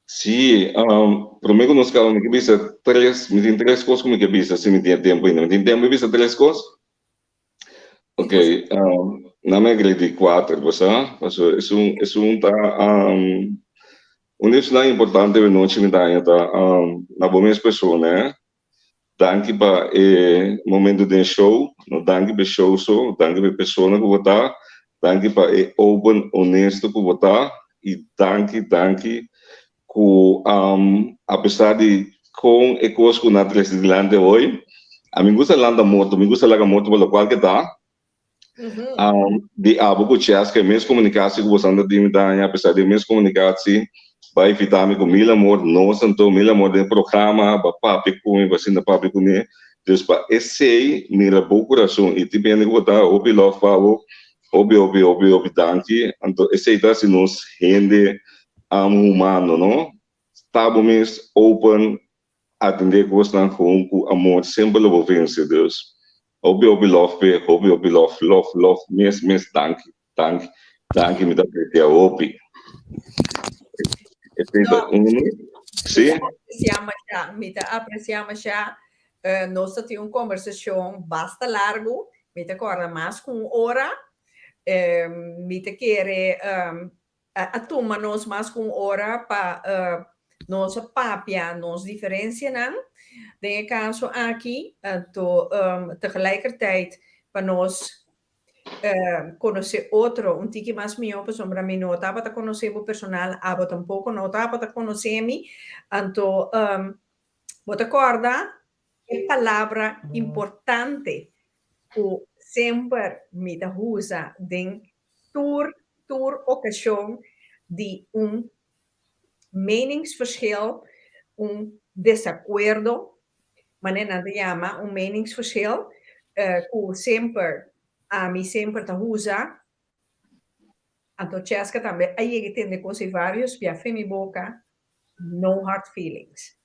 Sí, um, promé ku nos kaba, mi ke bisa tres, mi tin tres kos ku mi ke bisa, si mi tin e tempo ainda. Mi tin tempo di bisa tres kos? Ok, um, na mi agree di kuater, bo sa? Paso esun, esun ta um, un di esnan importante we nochi mi ta haña ta um, na bo mes persona, eh. Danki pa e momento den show, no danki pa e show so, danki pa e persona ku bo ta, danki pa e open, honesto ku bo ta, i danki, danki ku um, apesar di kon e kos ku na trese dilanti hoy, a mi gusta lanta morto, mi gusta laga morto pa lokual ke ta, um, di abo ku Cheska, e mes komunikasi ku boso anda tin mi ta haña, apesar di e mes komunikasi, ba invita mi ku mil amor, nos anto mil amor den programa, ba papia ku mi, ba sinta papia kuné. Dus pa esei mira bo kurason i tin hende ku bo ta hopi love pa bo, hopi hopi hopi hopi danki. Anto esei ta hasi nos hende um, humano, no? Ta bo mes open Atendé kosnan gewoon ku amor semper lo bo vense dus hopi hopi love p'e hopi hopi love love love mes mes danki danki danki mi ta aprecia hopi esei ta No, unu si. mi ta aprecia masha mi ta aprecia masha nos ta tin un kombersashon basta largu mi ta kòrda mas ku un ora mi ta kere A tuma nos mas ku un ora pa nos a papia nos diferensianan. Den e kaso aki, anto tegelijkertijd pa nos konosé otro un tiki mas mihó, pasobra mi no tabata konosé bo personal, abo tampoko no tabata konosé mi. Anto bo ta kòrda e palabra importante ku semper mi ta usa den tur tur okashon di un meningsverschil, un desakuerdo, manera nan ta yama un meningsverschil, ku semper ami semper ta usa, anto Cheska tambe a yega tende kos ei varios bia fe mi boka, no hard feelings.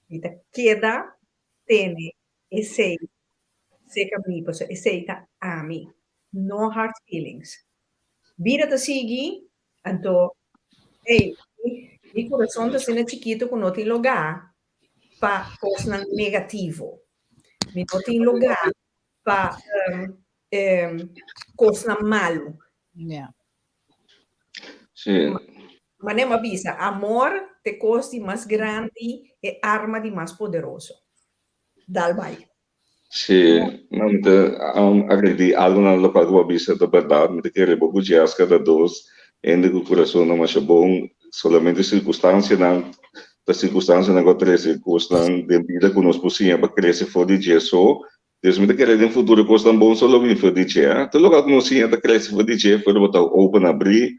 Mi ta keda tene esei Seca mi, pasobra esei ta ami. No hard feelings. Bida ta sigui, anto, ey, mi kurason ta asina chikitu ku no tin lugá pa kosnan negativo. Mi no tin lugá pa kosnan malu. Yeah. Sí. Manera mi a bisa, amor ta e kos di mas grandi, e arma di mas poderoso. Dal bai. Sí, no, mi ta um, agredi algo na locual cu bo a bisa ta berdad. Mi ta kere bo cu Jessica ta dos hende cu curason no masha bon. Solamente circunstancianan, ta circunstancianan cu a trece cosnan den bida cu nos por siña pa crece for di dje. So, dus mi ta kere den futuro cosnan bon so lo bin for di dje. Eh? Tur locual cu nos siña ta crece for di dje, for bo ta open, abri.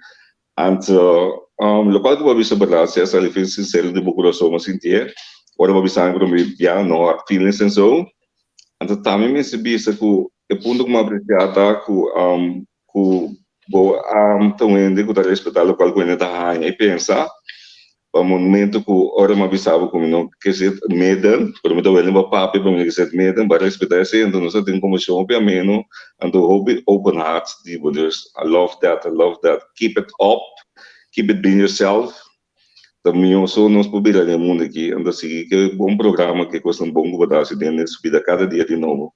Anto, lokual ku bo a bisa bèrdat, si a sali fin sinsero di bo kurason, bo sintié, ora bo a bisa mi promé bia, no hard feelings en so. Anto tambe mi mester bisa ku e punto ku mi a apresiá ta ku ku bo ta un hende ku ta respetá lokual ku hende ta haña i pensa. Pa momento ku ora mi a bisa bo ku mi no ke zit midden, pero mi ta wele bo papia pero mi no ke zit midden, bo a respetá esei, anto nos a tin un kombersashon hopi ameno, anto hopi open heart di bo, dus I love that, I love that, keep it up, keep it being yourself, ta mihó so nos por bira den e mundo aki, anto sigui ke bon programa, ke kosnan bon ku bo ta hasi den nos bida kada dia di nobo.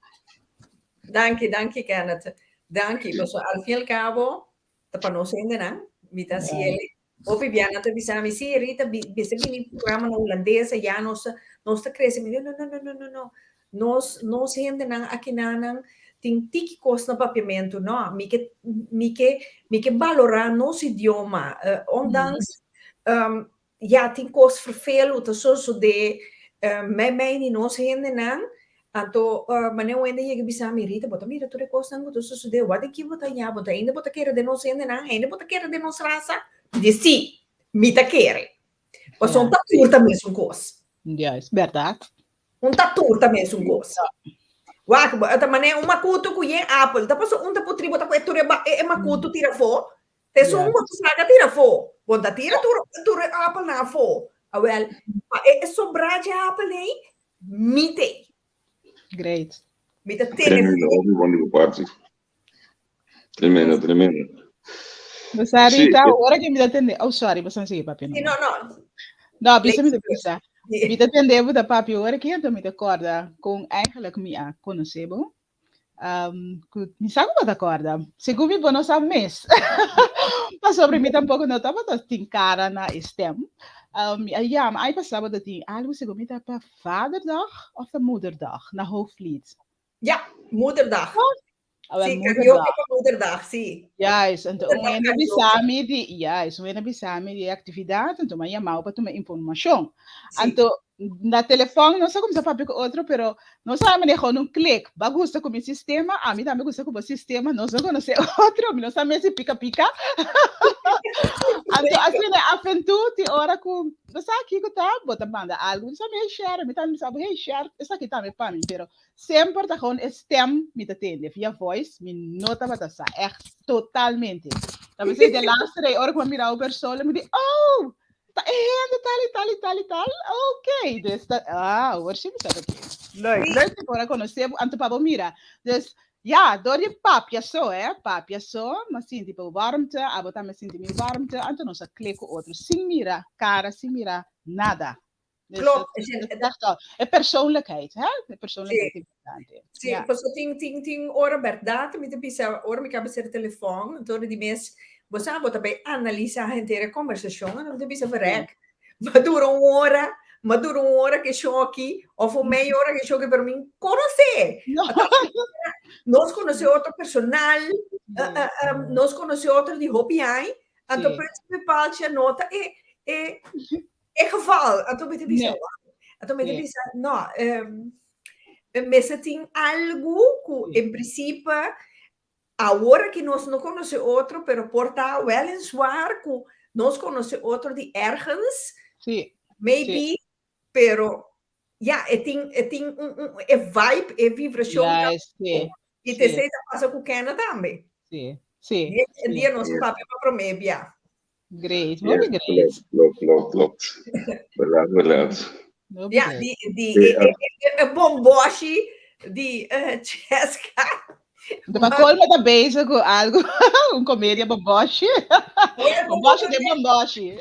Danki, danki Kenneth, danki, pasobra al fin y al cabo ta pa nos hendenan, mi ta hasi el Hopi bia nan ta bisa mi, sí, Rita, mester bini programa na hulandes allá, nos ta, nos ta crece. Mi di, no, no, no, no, no, no. Nos, nos hendenan akinanan tin tiki kos na papiamentu, no. Mi ke, mi ke, mi ke balorá nos idioma. Uh, ondanks, um, ya tin kos vervelu ta sosodé uh, meimei di nos hendenan, Anto manera un hende yega bisa mi, Rita, bo ta mira tur e kosnan ku ta sosodé, wak di ki bo ta haña? Bo ta ainda bo ta kere den nos hendenan? Ainda bo ta kere den nos rasa? Mi di, sí, mi ta kere. Pasobra un ta tur ta mesun kos. Ja, es bèrdat. Un ta tur ta mesun kos. Wak, bo ta manera un makutu ku yen apel, ta pasobra un ta putri, bo ta kue tur e makutu tira afó, Te esun bo ta saca tira afó. Bo ta tira tur, tur e apelnan afó. Awel, pa e, e sobrá dje apel ei, mi t'ei. Great. Mi ta tene Tremendo, fe. hopi bon di bo parti. Tremendo, tremendo. Basta Sí, Rita, ora que mi ta tende, oh sorry, basta sigui papia Sí, no. no, no. No, bisa mi ta Ladies bisa. first. Mi ta tende bo ta papia ora que anto mi ta corda con eigenlijk mi a conoce bo. Um, ku, mi sa ku bo ta kòrda. Segun mi bo no sa mes. Pasobra mi tampoko no tabata tin kara na e stem. Um, mi a yama, ai pasá bo ta tin algu segun mi ta pa Vaderdag òf ta Moederdag na Hoogvliet. Ja, Moederdag. Awel, Sí, Moederdag. karaoke pa Moederdag, sí. Juist, anto un Moederdag hende karaoke. bisa mi di, juist, un hende bisa mi di e aktividat, anto mi a yamau pa tuma informashon. Sí. Anto na telefòn nos a kuminsá papia ku otro, pero nos a manera gewoon un klik. Bo a gusta ku mi sistema, ami tambe gusta ku bo sistema, nos no konosé otro, mi no sa mes di pika pika. Anto asina af en toe tin ora ku bo sa kiko ta, bo ta manda algu, mi sa mi hey share, mi tambe bisa bo hey share esaki tambe pa mi, pero semper ta gewoon e stem mi ta tende via voice, mi no tabata sa, ègt totalmente. Ta p'esei de laatste rei ora ku mi a mira un persona mi di oh! Ta e hende tal y tal y tal y tal. Ok, dus ta, ah, awor sí mi sa ta ken. Leuk, leuk di por a conoce bo, anto pa bo mira. Dus, ja, door di papia so, eh, papia so, m'a sinti bo warmte, abo tambe a sinti mi warmte, anto nos a klik cu otro, sin mira cara, sin mira nada. Dus Klopt, dat is echt al, e persoonlijkheid, hè? De persoonlijkheid is importante. Sí, paso tin, tin, tin ora berdad, mi ta bisa, ora mi kaba sera telefon, anto ora di mes, bo sa, bo ta bay analisa henter e conversacion, anto mi ta bisa, verrek, ma dura un ora, ma dura un ora ke shoki, of un media ora ke shoki, pero mi conoce. No. Nos conoce otro personal, nos conoce otro di hopi ai, anto Príncipe Palcha no ta e, e, E geval, anto mi ta bisa, Nee. wow. Anto mi ta Nee. bisa, no, um, mester tin algu ku Sí. en principe awor ki nos no konosé otro, pero por ta weliswaar ku nos konosé otro di ergens, Sí. maybe, Sí. pero ja, e tin, e tin un, un, e vibe, e vibracion ta Juist, sí. I te Sí. sei ta pasa ku Kenneth tambe. Sí. Sí. Dia, Sí. dia nos papia pa promé bia. Great, Ja, hopi great. klopt, klopt, klopt, klopt. Berdad, berdad. Hopi Ja, great. di, di, Sí, e, e, e, e bomboshi di Cheska. De pa colmo ta bezig cu algo, un comedia bomboshi. Bomboshi de bomboshi.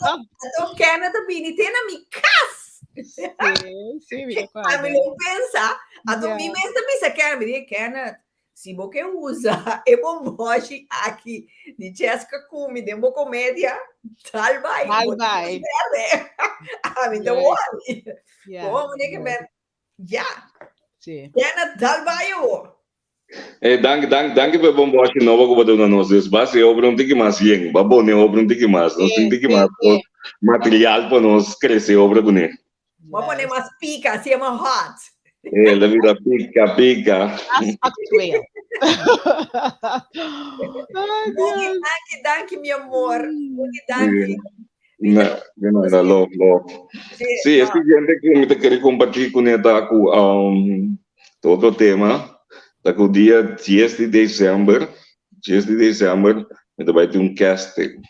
Anto Kenneth a bini te na mi cas. Sí, sí, mi ta A mi acuerdo. no pensa. Anto mi Ja. mes ta bisa Kenneth, mi di Kenneth, Si bo ke usa e bomboshi aki di Cheska ku mi den bo komedia, tal bai. Tal Bo bai. perde. Ami ta Yes. wòri. Ja. Bo mane ke men, ja. Sí. Kenneth, tal bai awor. Eh, danki, danki, danki pa e bomboshi nobo ku bo duna nos. Dus basi e obra un tiki mas yen. Ba bone e obra un tiki mas. Nos tin Sí, tiki sí, mas sí. material pa nos krese e obra kuné. Bo a pone Yes. mas pika, así e mas hot. Eh, la vida pica, pica. Mas actueel. Ay, Danki, Dios. danki, danki, mi amor. Danki, danki. Na, de nada, love, love. Sí, Sí, e no. siguiente ku mi ta kere kompartí kuné ta ku um, ta otro tema, ta ku dia 10 di december, 10 di december, mi ta bai tin un casting.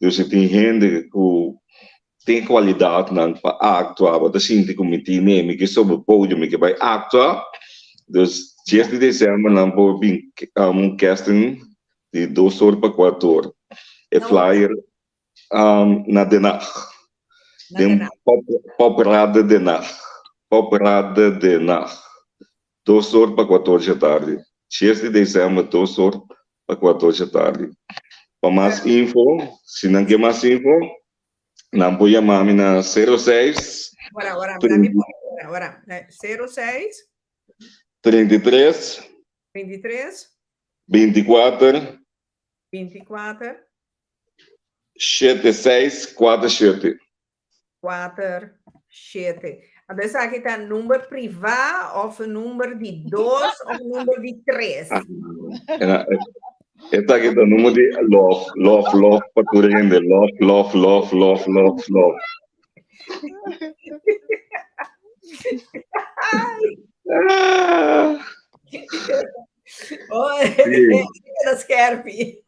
Dus si tin hende ku Tin kualidatnan pa aktua, bo ta sinti ku mi tin e, mi ke soba podio, mi ke bai aktua. Dus dies di desèmber nan por bin un casting di dos or pa kuater or. E flyer na Den Haag. Den Poprade Den Haag. Poprade Den Haag. Dos or pa kuater or dje tardi. Dies di desèmber dos or pa kuater or dje tardi. Pa mas info, si nan ke mas info, Nan por yama mi na 06. Ora, ora, mi ora, ora. 06. 33. 23. 24. 24. 76 47. 4, 7. Anto esaki ta number privá of number di dos of number di tres? Esaki ta number di love, love, love pa tur hende. Love, love, love, love, love, love. Oh, keda skerpi.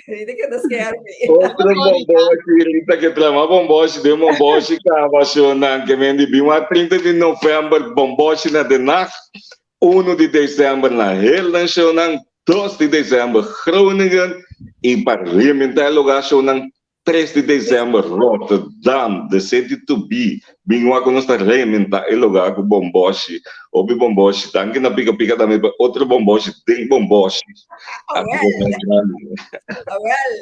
Rita keda skerpi. Otro bomboshi, Rita ke trama bomboshi, den bomboshi kaba shownan ke men di bin wa 30 di november bomboshi na Den Haag, 1 di december na Heerlen shownan, 2 di december Groningen y pa rementá e lugar shownan. Tres di december Rotterdam, the city to be. Bin wak ku nos ta rementa e lugar ku bomboshi. Hopi bomboshi. Danki na Pika Pika tambe pa otro bomboshi den bomboshi. Awel. Awel.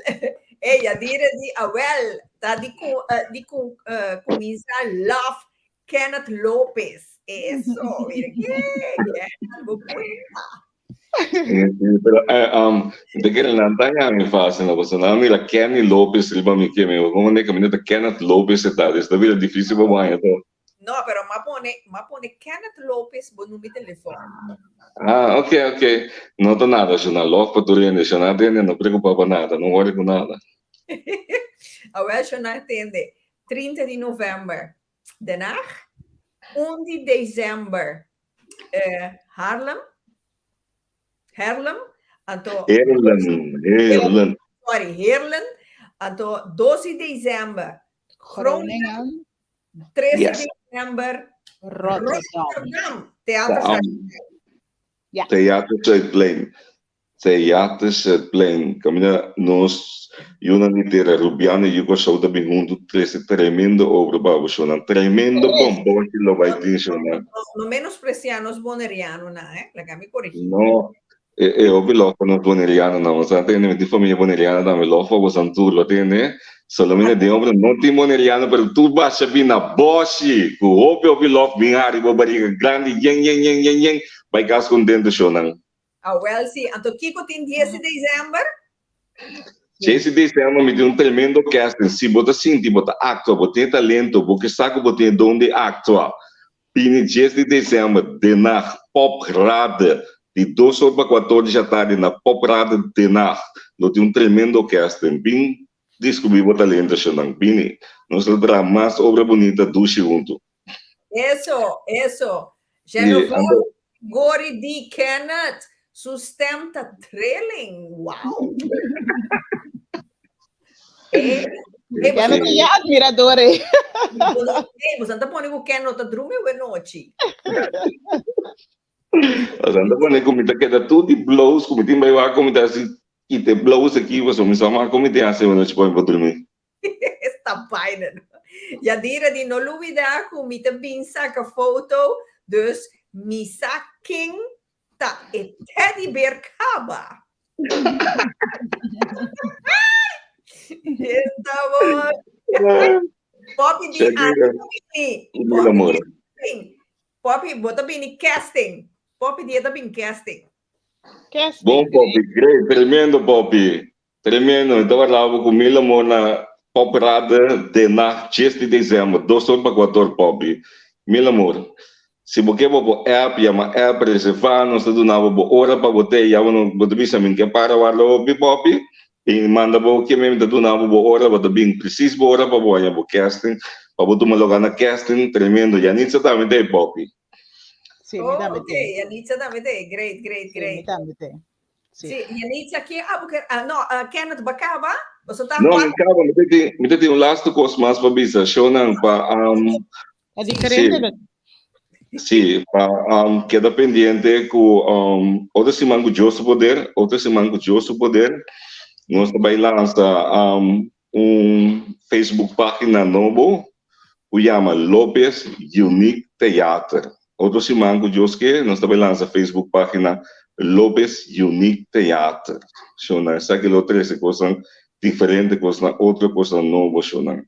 Ey, Yadira di awel. Ta di ku di ku kuminsa love Kenneth Lopez. Eso, mira ke Kenneth bo cuenta. Pero eh, um, de kere nan ta mi fácil, no, pasobra nan mira Kenny Lopez riba mi ke mi, como ne caminda ta Kenneth Lopez e ta, dus ta bira difícil pa baña to. No, pero ma pone, ma pone Kenneth Lopez bo numero telefon. Ah, ok, ok. No ta nada, shona love pa tur hende, shona tende, no preocupa pa nada, no worry ku nada. Awel, shona tende, 30 di november, Den Haag, 1 di december eh, Haarlem, Haarlem, anto Heerlen, Heerlen. Sorry, Heerlen, anto 2 di december Groningen, 3 di december Rotterdam. Rotterdam, Theater Zuidplein. Ja. Theater Zuidplein. Theater Zuidplein, kaminda nos yunan di tera Rubiano i Yu Kòrsou ta bin huntu trese tremendo obra pa bo shownan. Tremendo bombòchi lo bai tin shownan. No, no menospresiá nos bonerianonan, eh. Laga mi korigí. No, e e hopi lòf pa nos bonerianonan. Bo sa tende, mi tin famia boneriano tambe. Lòf pa bosan tur, bo tende. Solamente den obra no tin boneriano, pero tur basha bin na bòshi ku hopi hopi lòf bin hari bo bariga grandi yen yen yen yen yen bai kas kontentu shownan. Awel si, anto kiko tin dies di december? Dies di december mi tin un tremendo casting. Si bo ta sinti bo ta actua, bo tin e talento, bo ke sa ku bo tin e don di actua, bini dies di december Den Haag, Pop Rade, di dos or pa kuator di djatardi na Pop Rade Den Haag. Lo tin un tremendo casting. Bin descubri bo talento shownan. Bini, nos lo traha mas obra bunita dushi huntu. Eso, eso. Genoveva Gori di Kenneth, su stem ta trilling. Wow. Eh, eh, Kenneth ya admirador eh. Eh, bo ta pone ku Ken no ta drumi we nochi. Bo ta pone ku mi ta keda tur di blouse ku mi tin bai wak ku mi ta hasi kita e blouse aki pasobra mi sa mas ku mi tin hasi we nochi pa mi por drumi. Esta vaina. Yadira di no lubida ku mi ta bin saka foto, dus mi sa ken ta e teddy bear kaba. Esta bon. Poppy di Shakira, Anthony. mil amor. Poppy, bo ta bini casting. Poppy di e ta bin casting. Casting. Bon Poppy, great, tremendo Poppy. Tremendo, mi ta warda bo ku mil amor na Pop Rade Den Haag dies di december, dos or pa kuator Poppy. Mil amor. Si bo ke bo por app, yama app, reserva, nos ta duna bo bo ora pa bo te, ya bo no bo ta bisa mi ke para warda hopi Poppy, bin manda bo ke mi ta duna bo bo ora, bo ta bin precies bo ora pa bo haña bo casting, pa bo tuma loga na casting, tremendo. Yanitza tambe ta e Poppy. Sí, mi Oh, tambe ok, te. Yanitza tambe ta e. Great, great, Sí, mi great. tambe te. Sí. Sí, Yanitza ke abo ke ah, no, ah, Kenneth bakaba, boso ta No, mi cuatro. kaba, mi ta tin, mi ta tin un laatste kos mas pa bisa, shownan pa um, E diferente sí, lo sí, pa um, keda pendiente ku um, otro siman ku Dios su poder, otro siman ku Dios su poder, nos ta bai lansa um, un Facebook página nobo ku yama Lopez Unique Theater. Otro siman ku Dios ke, nos ta bai lansa Facebook página Lopez Unique Theater. Shownan, esaki lo trese kosnan diferente, kosnan otro, kosnan nobo, shownan.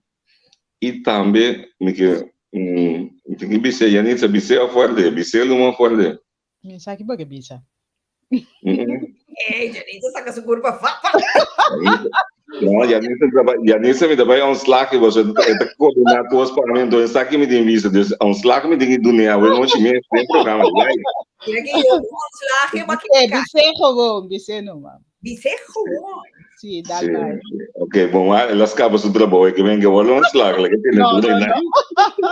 I tambe mi ke, mi tin ki bis'é, Yanitza, bis'é afuerte, bis'é luma afuerte. Mi sa ki bo ke bisa. Ey, Janita saca su curpa fa, fa. No, Janita traba, Janita mi ta bai ontslag, e boso e ta coordiná kos pa mi, entonces sa ki mi tin bisa, dus ontslag mi tin ki dun'é awe nochi mes den programa, jai. Mira ki yo ontslag ba ki Bisé, bisé gewoon, bisé numa. Bisé gewoon. Sí, dal Sí, bai. sí. Ok, bon, maar el a scapa su trabou, e ke men ke wòrdu ontslag, leke tene No, dura no, einan. no.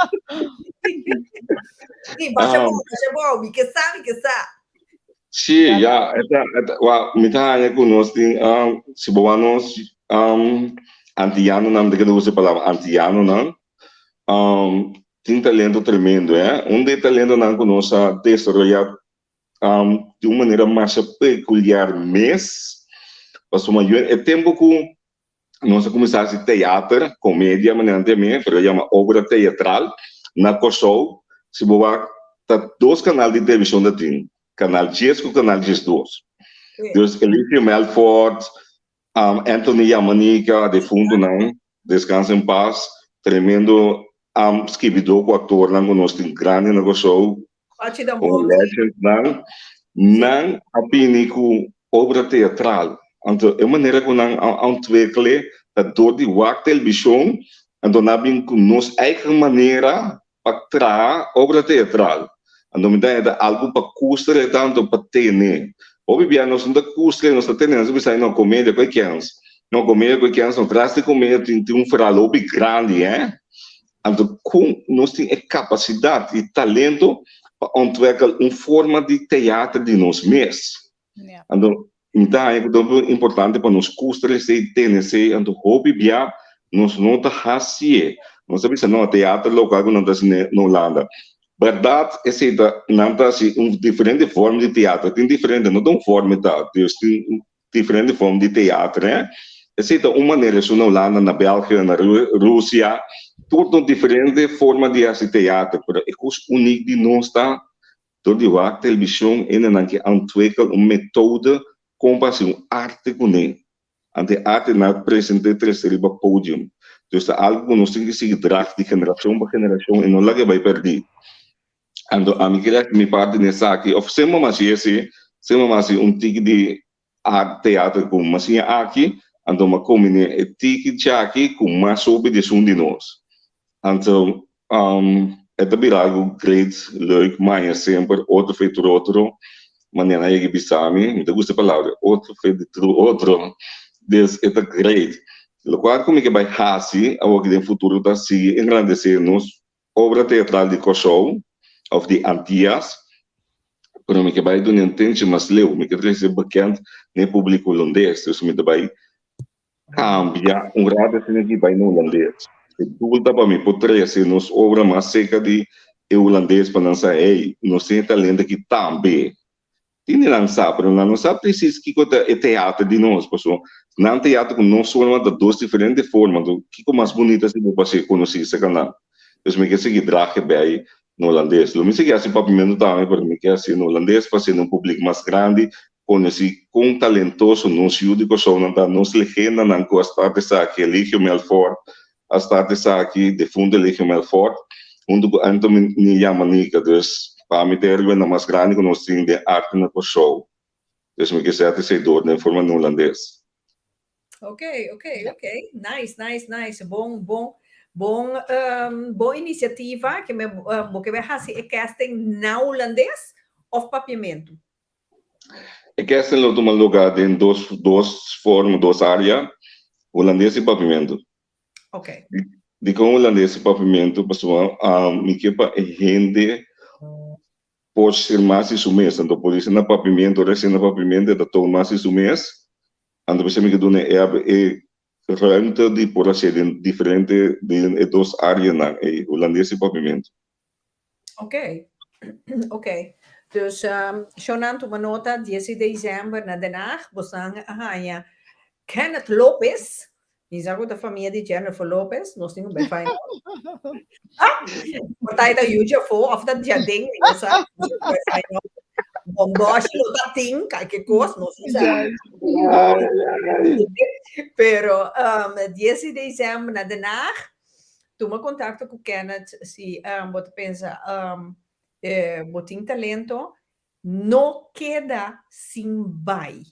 Sí, basha Um, bou, basha bou, mi ke sa, mi ke sa. Sí, Dal ya, bai. eta, eta, wa, mi ta haña ku nos tin, um, si bo wak nos, um, antianonan, mi ta keda usa e palabra antianonan, um, tin talento tremendo, eh. Un di e talentonan ku nos a desaroyá um, di un manera masha peculiar mes, pasobra e tempu ku. Nos a kuminsá hasi teater, komedia manera nan ta yam'é, pero e yama obra teatral na Kòrsou. Si bo wak ta dos kanal di televishon ta tin, Kanal dies ku Kanal 12. Dus Eligio Melfort, Anthony Yamanica, defuntonan, descansa en paz, tremendo skibidó ku aktornan ku nos tin grandi na Kòrsou, komo legendsnan, nan a bini ku obra teatral. Anto e manera ku nan a ontwikkel'e ta dor di wak televishon, anto nan a bin ku nos eigen manera pa traha obra teatral. Anto mi ta haña ta algu pa kustra e tantu pa tene. Hopi bia nos no ta kustra, nos ta tene, nos ta bisa no komedia ku e kens. No komedia ku e kens no, tras di komedia tin tin un verhaal hopi grandi hè. Anto kon nos tin e kapasidat i talento pa ontwikkel un forma di teater di nos mes. Anto mi ta haña ku ta hopi importante pa nos kustra esei, tene esei, anto hopi bia nos no ta hasié. Nos ta bisa no, teater lokal ku nan ta hasi na Hulanda. Bèrdat esei ta, nan ta hasi un diferente forma di teater, tin diferente, no ta un forma e ta, dus tin diferente forma di teater hè. Esei ta un manera, esun na Hulanda, na België, na Rusia, tur ta un diferente forma di hasi teater, pero e kos unik di nos ta Dor di wak televishon hendenan ke ontwikkel un metode kon pa hasi un arte kuné. Anto e arte nan a present'é trese riba podium. Dus ta algu ku nos tin ke sigui drag di generashon pa generashon i no laga e bai pèrdí. Anto ami kere hasi mi parti den esaki òf semper mi hasi esei, semper mi hasi un tiki di arte teater ku mi a siña aki, anto mi a kombiné e tiki djaki ku mas hopi di esun di nos. Anto e ta bira algu great, leuk, maña semper, otro fe tur otro, manera nan yega bisa mi, mi ta gusta e palabra, otro fe di tur otro, dus e ta great. Lokual ku mi ke bai hasi awoki den futuro ta sigui engrandesé nos obra teatral di Kòrsou òf di Antias, pero mi ke bai duna un tenchi mas leu, mi ke trese bekend na e públiko hulandes, dus mi ta bai kambia un rato asina aki bai na hulandes. E doel ta pa mi por trese nos obra mas serka di e hulandes pa nan sa, hey, nos tin e talento aki tambe. Tin di nan sa, pero nan no sa precies kiko ta e teater di nos, pasobra nan teater ku nos forma ta dos diferente forma, anto kiko mas bunita si bo por hasi konosí serka nan. Dus mi ke sigui draag e bij na holandes. Lo mi sigui hasi papiamentu tambe, pero mi ke hasi na holandes pa hasi un publik mas grandi konosí kon talentoso nos yu di Kòrsounan ta, nos legendanan ku a start esaki, Eligio Melfort, a start esaki, defunto Eligio Melfort, huntu ku Anthony Yamanica, dus pa mi ta e ruina mas grandi ku nos tin den arte na Kòrsou. Dus mi ke sèt esei dor den forma na hulandes. Ok, ok, ok. Nice, nice, nice. Bon, bon, bon, um, bon inisiativa. Ke me, um, bo ke bai hasi e casting na hulandes of papiamentu? E casting lo tuma lugar den dos, dos forma, dos área, hulandes i papiamentu. Ok. Dikon hulandes i papiamentu? Pasobra mi ke pa e hende por ser mas di su mes. Anto por esei na papiamentu, ora esei na papiamentu e ta toon mas di su mes. Anto p'esei mi ke duna e e ruimte di por hasié den diferente, den e dos áreanan ei, hulandes i papiamentu. Ok, ok. Dus um, Shonan tuma nota, 10 di december na Den Haag, bosan a haña Kenneth Lopez, mi sa ku ta famia di Jennifer Lopez, nos tin ku bai find out. Ah, por ta ta yu djafó of ta djaden, mi no sa. Nos tin ku bai find out. Bomboshi lo ta tin, kalke kos, nos no sa. Pero um, 10 di december na Den Haag, Tuma kontakto ku Kenneth si bo ta pensa bo tin talento. No keda sin bai.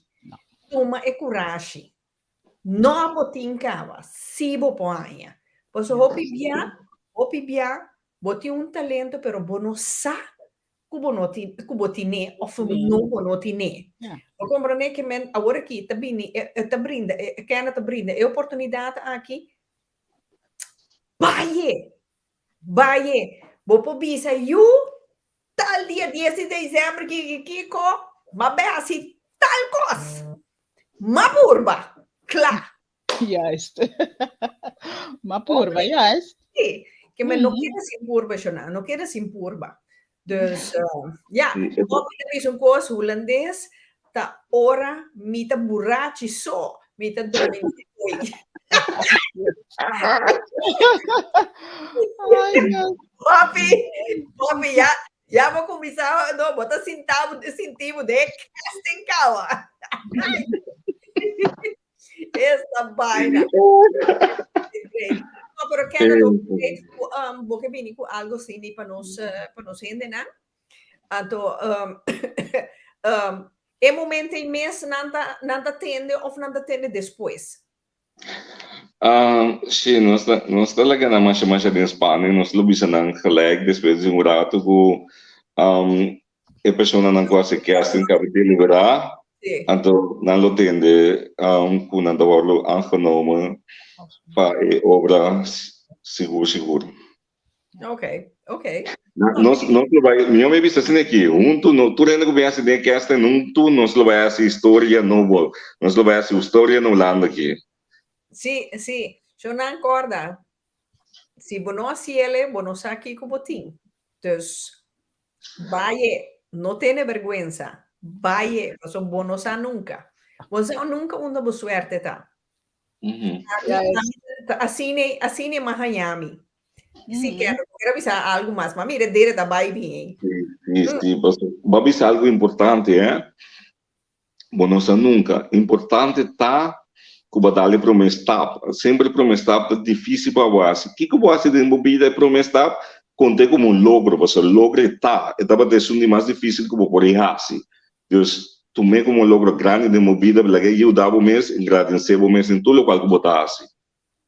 Tuma e kurashi. No bo tin kaba, si bo por haña. Pasobra hopi bia, hopi bia bo tin un talento pero bo no sa ku bo no tin, ku bo tin'é òf no bo no tin'é. Bo komprendé ke men awor aki ta bini e ta brinda e Kenneth ta brinda e oportunidat aki Baye! Baye! Bo por bisa yu tal dia dies di december kiko kiko, m'a bay hasi tal kos. M'a purba. Kla. Juist. M'a purba, juist. Sí. Ke men no keda sin purba, Shona. No keda sin purba. Dus, ja. Hopi ta bisa un kos, hulandes ta ora mi ta burachi so, mi ta dominá koe. Ai, Dios. Papi, papi, ya, ya bo kuminsá, no, bo ta sinta, sinti bo den casting kawa. Esta vaina. No, pero Kenneth, eh, bo ke bini ku algo sini pa nos, eh, pa nos hendenan. Anto, um, um, e momento ei mes nan ta, nan ta tende of nan ta tende despues? Um, sí, nos ta, nos ta laga nan masha masha den spanning, nos lo bisa nan gelijk despues di un rato ku um, e personanan ku hasi casting kaba deliberá, Sí. anto nan lo tende um, ku nan ta wòrdu aangenomen pa e obra sigur sigur. Ok, ok. Nos, nos lo bai, mi me bisa asina aki, huntu, no, tur hende ku bin hasi den casting, huntu nos lo bai hasi historia nobo. Nos lo bai hasi historia na Hulanda aki. Sí, sí. Yo nan korda, si bo no hasiele, bo no sa kiko bo tin. Dus, baye, no tene bergwensa. Baye, pasobra bo no sa nunka. Bo no sa nunka unda bo suerte ta. Asina, asina m'a haña mi. Si quiero, quiero avisar algo más. Ma mire, dere ta bai bien. Sí, sí, bo a bisa algo importante, eh? Bo no sa nunca. Importante ta ku bo a dal e promé stap. Semper e promé stap ta difícil pa bo hasi. Kiko bo hasi den bo bida e promé stap? Kont'é komo un logro, pasobra logra e ta. E tabata esun di mas difícil ku bo por e hasi. Dus, tum'é komo un logro grandi den bo bida, laga e yuda bo mes, engradensé bo mes den tur lokual ku bo ta hasi.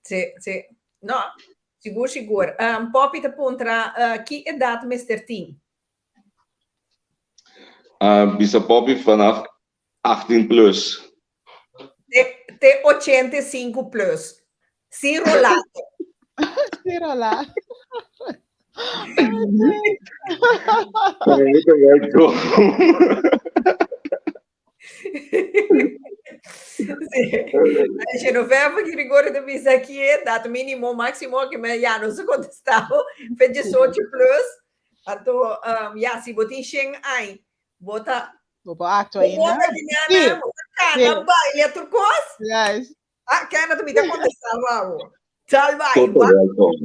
Sí, sí. No, sigur, sigur. Poppy ta puntra, ki edat mester tin? Bisa Poppy vanaf 18 plus. Te, te 85 plus. Sin rolator. Sin rolator. Genoveva Gregorio ta bisa ki edat mínimo máximo ke me ya no se kontestabo fe 18 plus. Anto um, ya si bo tin shen ai bo ta Bo por actua bo ainda. ta guiñana, bo ta cana, baila tur kos. Yes. Ah, Kenneth, mi ta contestá wou. Tal bai. Toto Wak, welkom.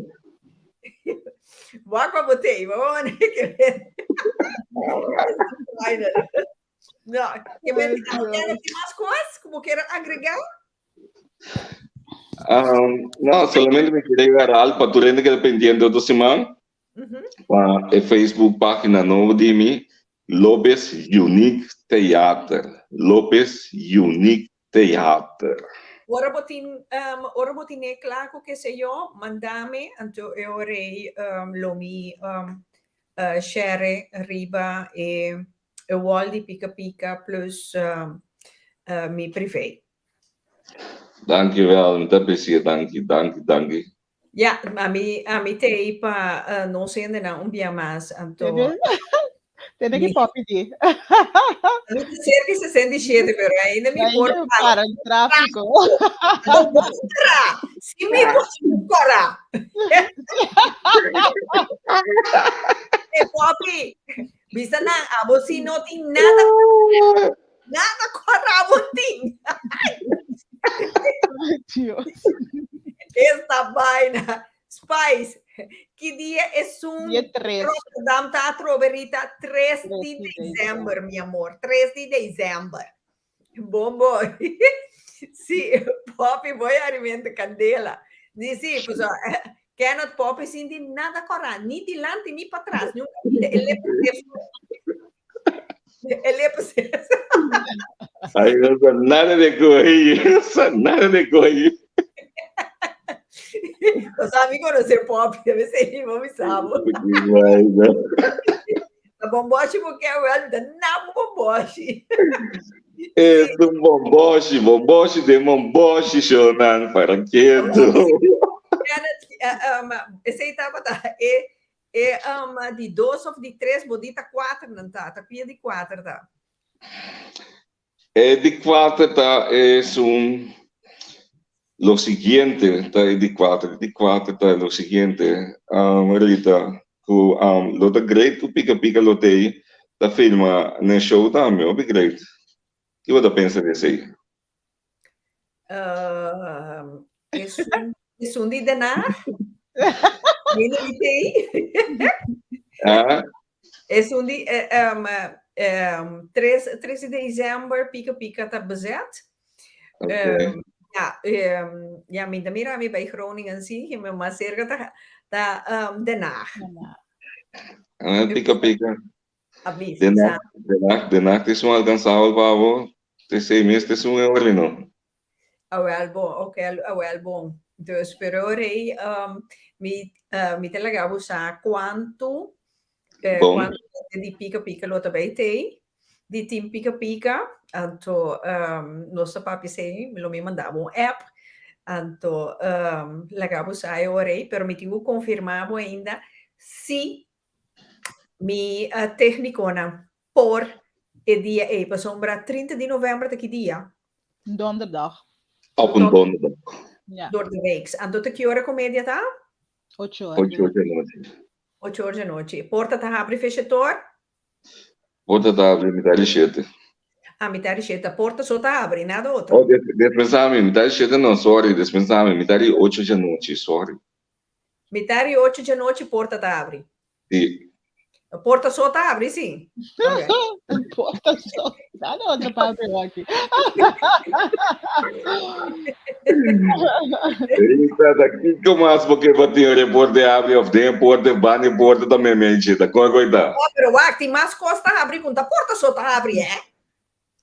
wak pa botei. Wak pa ke No, ke men, Kenneth, tin mas kos ku bo kier agregá? Um, no, solamente mi quiere herhaal pa tur hende keda pendiente otro siman. Pa e Facebook página nobo di mi, Lopez Unique Theater. Lopez Unique Theater. Ora bo tin, um, ora bo tine kla ku ke se yo, mandame, anto e ora ei um, lo mi um, uh, share riba e, e wall di Pika Pika plus um, uh, mi privé. Danki wel, mi ta aprecia, danki, danki, danki. Ja, ami, ami te ei pa uh, nos hendenan un bia mas, anto Tene ki mi, popi di. mi ta cerca di 67, pero ainda mi por Ainda para el tráfico. Anto contra, si mi por cora. E popi, bisa nan, abo si no tin nada, nada cora bo tin. Ay, Dios. Esta vaina. Spice, ki dia esun Dia 3. Rotterdam ta atrobe, Rita? 3 3 di di december, mi amor. 3 di december. Bon, bon. Sí, Poppy voy alimento candela. Di sí, pues, Kenneth Poppy sin di nada cora, ni dilanti ni pa atras, ni un camina. El le El le Ay, no sa nada de coy, no sa nada de coy. O sea, mi conoce Poppy, a veces mi mi sabo. Ta bomboshi bo ke wel, ta na bomboshi. Es un bomboshi, bomboshi de bomboshi, shonan, para quieto. Kenneth, esei tabata e e um, di dos of di tres, bo di ta kuater nan ta, ta pia di kuater ta. E di kuater ta es un lo siguiente, ta e di kuater, di kuater ta lo siguiente, um, Rita, ku um, lo ta great ku Pika Pika lo tei ta filma n'e show tambe, hopi great. Ki bo ta pensa di esei? Um, Esun, esun di Den Haag. Mira mi tei. Ah, Esun di eh, um, eh, um, 3, 3 di december Pika Pika ta bezet. oké. Um, ja, um, ja, mi ta mira mi bij Groningen sí, mi mas cerca ta, ta um, Den Haag. Ah, Pika Pika. Abis, Den sa. Haag, Den Haag, Den Haag is un alcanzabel pa bo. Te sei mes, te sun e orino. Awel bon, oké, awel bon. Dus, pero rei, um, mi, uh, mi te laga bo sa kuantu, eh, Bon. kuantu hende di Pika Pika lo ta bij tei, di Team Pika Pika. Anto, um, nos ta papia esei, lo mi manda bo un app. Anto, um, laga bo sa e ora ei, pero mi tin ku konfirmá bo ainda si mi uh, técniconan por e dia ei, pasobra 30 di novèmber ta ki dia? Donderdag. Op un donderdag. Ja. Door de week. Anto te ki ora komedia ta? Ocho or. Ocho or di anochi. Ocho or di anochi. Porta ta habri feshetor? Porta ta habri mitar di shete. Ah, mitar di shete. Porta so ta habri, nada otro. Oh, despensami, mitar di shete no, sorry, despensami, mitar di ocho di anochi, sorry. Mitar di ocho di anochi porta ta habri. Sí. Porta so ta habri, sí. Okay. Porta so. Nada otro parte aki. Rita, ta kiko mas bo ke pa tin ora e porta e habri of den e porta e banda e porta ta meme chita. Kon e ta? No, pero wak, tin mas kos ta habri ku ta porta so ta habri, eh?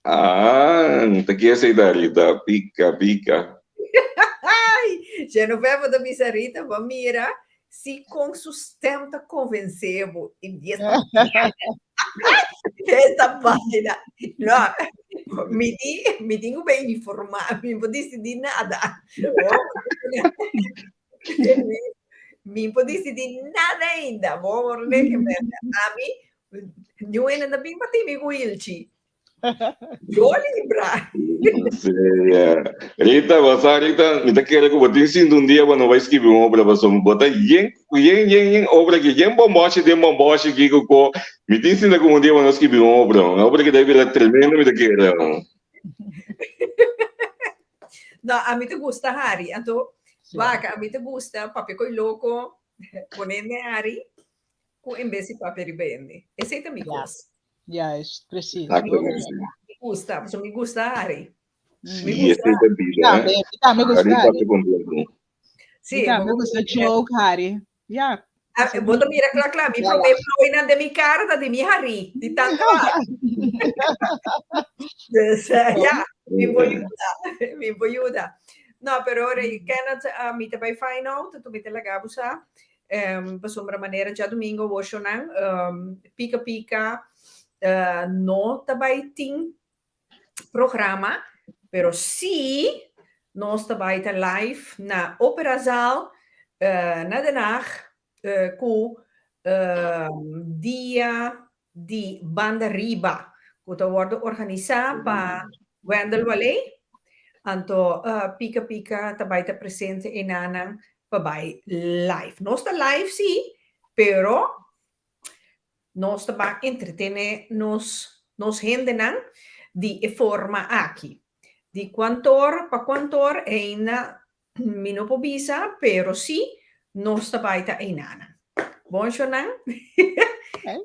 Ah, ta ki esei ta Rita? Pika, pika. Ai, Genoveva ta bisa Rita, bo mira si kon su stem ta konvensé bo. I di esta esta vaina. No, mi di, mi tin ku be informá, mi no por disidí nada. Mi no por disidí nada ainda. Bo por Ami, Niun hende ta bin bati mi ku hilchi. Yo libra. Sí, yeah. Rita, bo sa Rita, mi ta kere ku bo tin sinti un dia bo no bai skibi un obra pasobra bo ta yen yen yen yen obra aki, yen bomboshi den bomboshi aki ku ko. Mi tin sinti ku un dia bo no skibi un obra, un obra ki ta bira tremendo mi ta kere. No, ami ta gusta hari. Anto, wak, ami ta gusta papia koi loko, pone hende hari. Ku en bes di papia riba hende. Esei ta mi kos. Juist, precies. Exactamente. Mi gusta, pasobra mi gusta hari. Mi Sí, gusta esei ta bida, eh? Tambe, mi tambe gusta Hari hari. papia kontentu. Sí, Mi tambe bo gusta joke hari. Ja. Ah, bo ta mira kla kla, mi promé plooinan den mi kara ta di mi hari, di tantu hari. Dus, ja, mi por yuda, mi por yuda. No, pero ora Kenneth, mi ta bai find out, anto mi ta laga bo sa. Pasobra manera djadumingo woshonan pika pika no ta bai tin programa, pero si nos ta bai ta live na Operazaal na Den Haag ku dia di Banda Riba ku ta wòrdu organisá pa Wendell Waley. Anto Pika Pika ta bai ta presente enanan pa bai live. Nos ta live sí, pero nos ta ban entretené nos nos hendenan di e forma aki. Di kuantor pa kuantor eina Mi no por bisa, pero sí nos ta bai ta einanan. Bon, Shonan?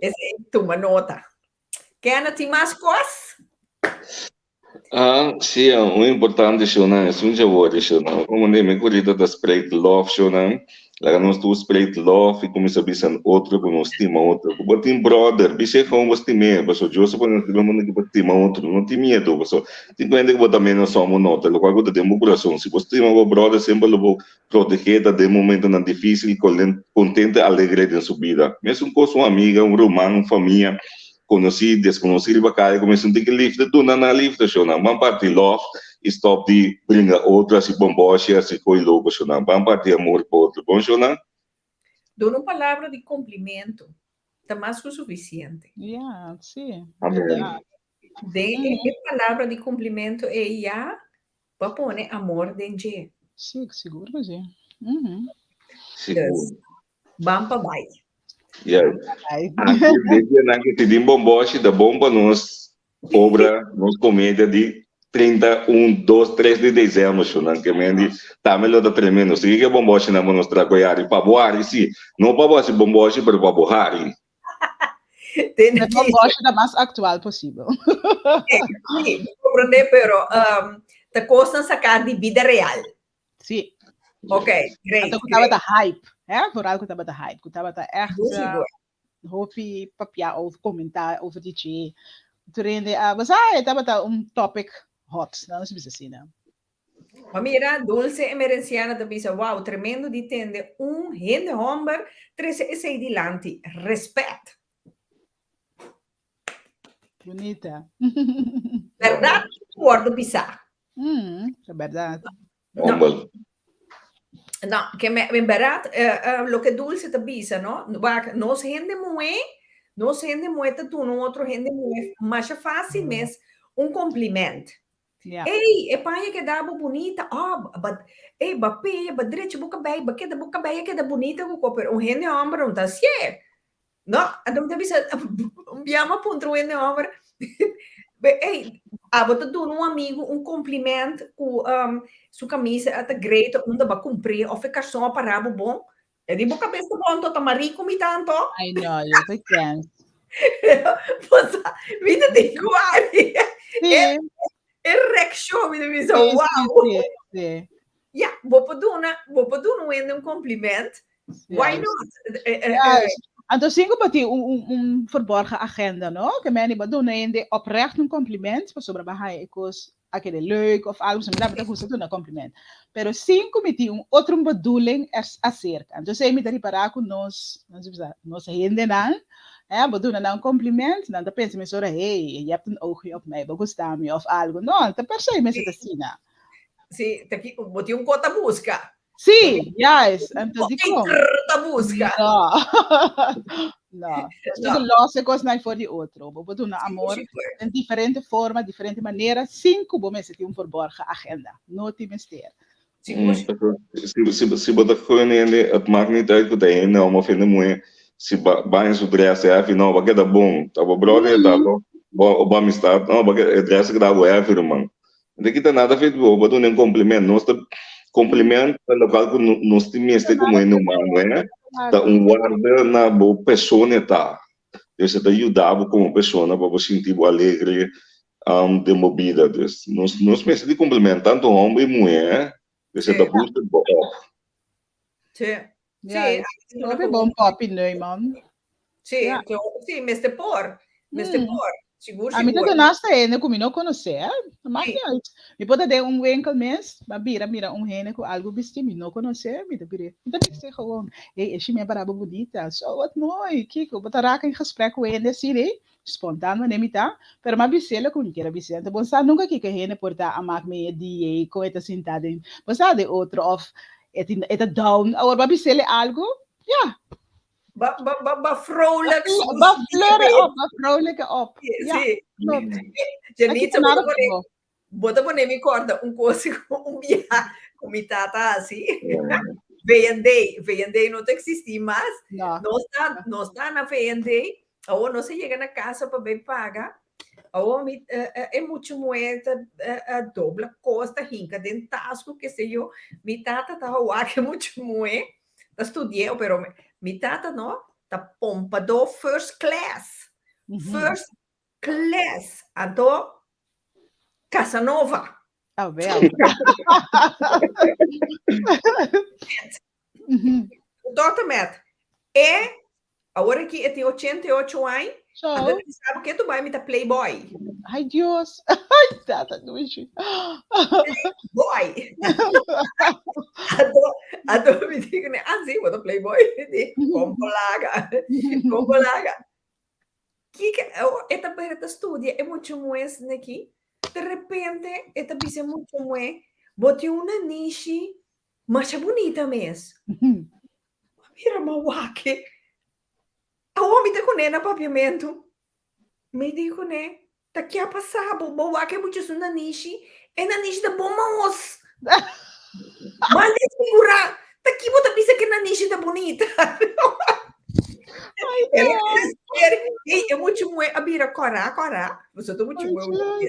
Esei, tuma nota. Kenneth, tin mas kos? Ah, sí, un importante, Shonan, es un jabor, Shonan. Como ne, mi kurita ta spread love, Shonan. Laga nos tur spread love i kuminsá bisa otro ku nos stima otro. Ku bo tin brother, bis'é kon bo stim'é, pasobra Dios a pone nos riba mundu aki pa stima otro. No tin miedu, pasobra tin ku hende ku bo ta menos òf bo no ta, lokual ku ta den bo kurason. Si bo stima bo brother, semper lo bo protegé ta den momentonan difísil i kontento i alegre den su bida. Mesun kos un amiga, un ruman, un famia, konosí, deskonosí riba kaya ku mesun tin ki lifte, duna nan lifte, shownan. Ban parti love i stòp di bringa otro, hasi bòmbòshi, hasi koi loko, shownan. Ban parti amor pa otro. Bon, shownan? Duna un palabra di komplimentu ta mas ku sufisiente. Ja, sí. Amen. Den e palabra di komplimentu ei ya bo a pone amor den dje. Sí, sigur ku sí. Sigur. Ban pa bai. Yeah. Antes de nan que te din bomboshi, da bom pa nos obra, nos comedia di 30, 1, 2, 3 di dezember shunan ke men di tambe lo ta tremendo. Sigui ke bomboshinan bo nos tra koe hari pa bo hari si, no pa bo hasi bomboshi pero pa bo hari. Tende E bomboshi ta mas aktual posibel. Sí, comprende, pero um, ta kosnan saká di bida real. Sí. Ok, great. Anto ku tabata hype, hè? Vooral ku tabata hype, ku tabata echt uh, hopi papia of komentá over di dje. Tur hende a basa, e tabata un topic hot, nan nos bisa asina. Ma mira, Dulce Emerenciana ta bisa, wow, tremendo di tende un hende homber trece esey dilanti. Respet. Bunita. Berdad ku wordo bisa. Mm, ta berdad. Homber. No, ke me, en berdad, eh, eh, loke Dulce ta bisa, no? Wak, nos hende muhé, nos hende muhé ta duna un otro hende muhé masha fácil mes un compliment. Ja. Ey, e paña keda bo bunita. Oh, ba, ey, ba pea, ba drecha bo kabei, ba keda bo kabei a keda bunita ku ko, pero un hende homber no ta hasié. No, anto mi ta bisa, un bia mi a puntra un hende homber, be, ey, abo ta duna un amigu un compliment ku um, su camisa a ta great, unda ba cumpr'é, of e karson a para bo bon? E di bo kabes ta bon anto, ta marí ku mi ta anto? Ay no, yo ta kens. Bo sa, mi ta tin ku hari. Sí. E, e reaccion, mi ta bisa, Sí, sí, wow. sí, sí. Ja, bo por duna, bo por duna un hende un compliment. Why Juist. not? Eh, eh, eh, Juist. Anto sin ku bo tin un, un, un verborgen agenda, no? Ke meni bo duna hende oprecht un compliment, pasobra bo a haña e kos a keda leuk of algo, mi ta gusta duna compliment. Pero sin ku mi tin un otro bedoeling er acerca. Anto esei mi ta ripará ku nos, nos bisa, nos hendenan, hè, bo duna nan un compliment, nan ta pensa mesora, hey, je hebt een oogje op mij, bo gusta mi of algo. No, ta per se mester ta asina. Sí, ta ki, bo tin un kos ta buska. Sí, juist. Anto di kon? Ta busca. No. No. No. Los e kosnan for di otro. Bo por duna amor den diferente forma, diferente manera, sin ku bo mester tin un verborgen agenda. No tin mester. Si, si, si bo ta gun hende, het maakt niet uit ku ta hende hòmber of hende muhé, si ba baña su dress heavy, no, bo a keda bon. Ta bo brother ta bo, bo, bo amistad, no, bo a keda, e dress a keda bo heavy, ruman. No ta kita nada fet bo, bo duna un compliment. Nos ta compliment ta locual cu nos tin mester como hende humano, eh? Ta un warda na bo persona ta. Dus e ta yuda bo como persona pa bo sinti bo alegre um, den bo bida. Dus nos, nos mester di compliment tanto homber y muher, eh? Dus e ta boost bo op. Sí. Ja, Sí, is hopi bon poppy nu, man. Sí, Ja. sí, mester por. Mester por. Sigur, A mi ta sigur. duna hasta hende ku mi no konosé, eh. No maakt Sí. niet uit. Mi por ta den un winkel mes, ma bira mira un hende ku algu bisti mi no konosé, mi ta bira, mi ta bis'é gewoon, hey, e shimia para bo bunita. So, wat mooi. Kiko, bo ta raka in gesprek ku hende asina, eh. Spontaan wanneer mi ta, pero m'a bis'é loke mi kier a bis'é. Anto bo sa nunca kiko e hende por ta a mak mi e dia kon e ta sinta den, bo sa, den otro of e tin e ta down. Awor bo a bis'é algo, ya. Ba ba ba ba vrolijk. Ba fleuren op, ba vrolijke op. Ja, Sí, klopt. Janita, bo ta pone, bo ta pone mi korda un kos ku un bia ku mi tata hasi. V&D, V&D no ta eksistí mas. No. Nos ta, nos ta na V&D. Awor nos a yega na casa pa bay paga. Awor mi eh, eh, e mucha muher ta eh, eh, dobla kos, ta hinka den tas ku ke sé yo. Mi tata ta wak e mucha muher, ta studi'é, pero mi, mi tata no, ta pompadó first class. First class. Anto Casanova. Ah, wel. Tot en met. E, awor aki e tin 88 aña. Zo. Anto mi sabe ke tu bai mi ta playboy. Ai Dios. Ai, tata dushi. Boy. Anto, anto mi di kuné, ah si, bo ta playboy. Di, kom polaga. Kom polaga. Kiko e ta bira ta studia e mucha muhé esaki? De repente e ta bisa e mucha muhé, bo tin un nanishi masha bunita mes. Mira mi a wak e. Awor mi ta kuné na papiamentu. Mi di kuné, ta ke a pasa bo? Bo wak e mucha su nanishi, e nanishi ta bon mahos. Mal desfigurá. Ta ki bo ta bisa ku e nanishi ta bunita? Ei, e mucha muhé a bira kòrá kòrá. Pasobra tur mucha muhé usa.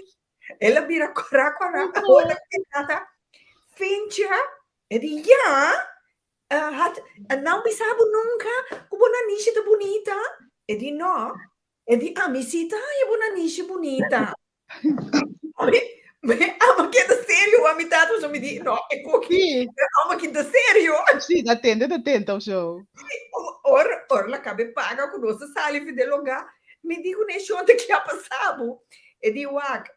El a bira kora kora. Ora mi tata, Fincha, e di, ja, uh, had, nan bisa bo nunca ku bo nanishi ta bunita? E di, no. E di, ami si ta haña bo nanishi bunita. Mi ama keda serio, wa mi tata, so mi di, no, e koki, Sí. ama kita serio. Sí, ta tende, ta tenta of zo. Ora, ora la cabe paga ku nos ta sali fi den lugá, mi di ku ne shon ta ke a pasa bo. E di wak,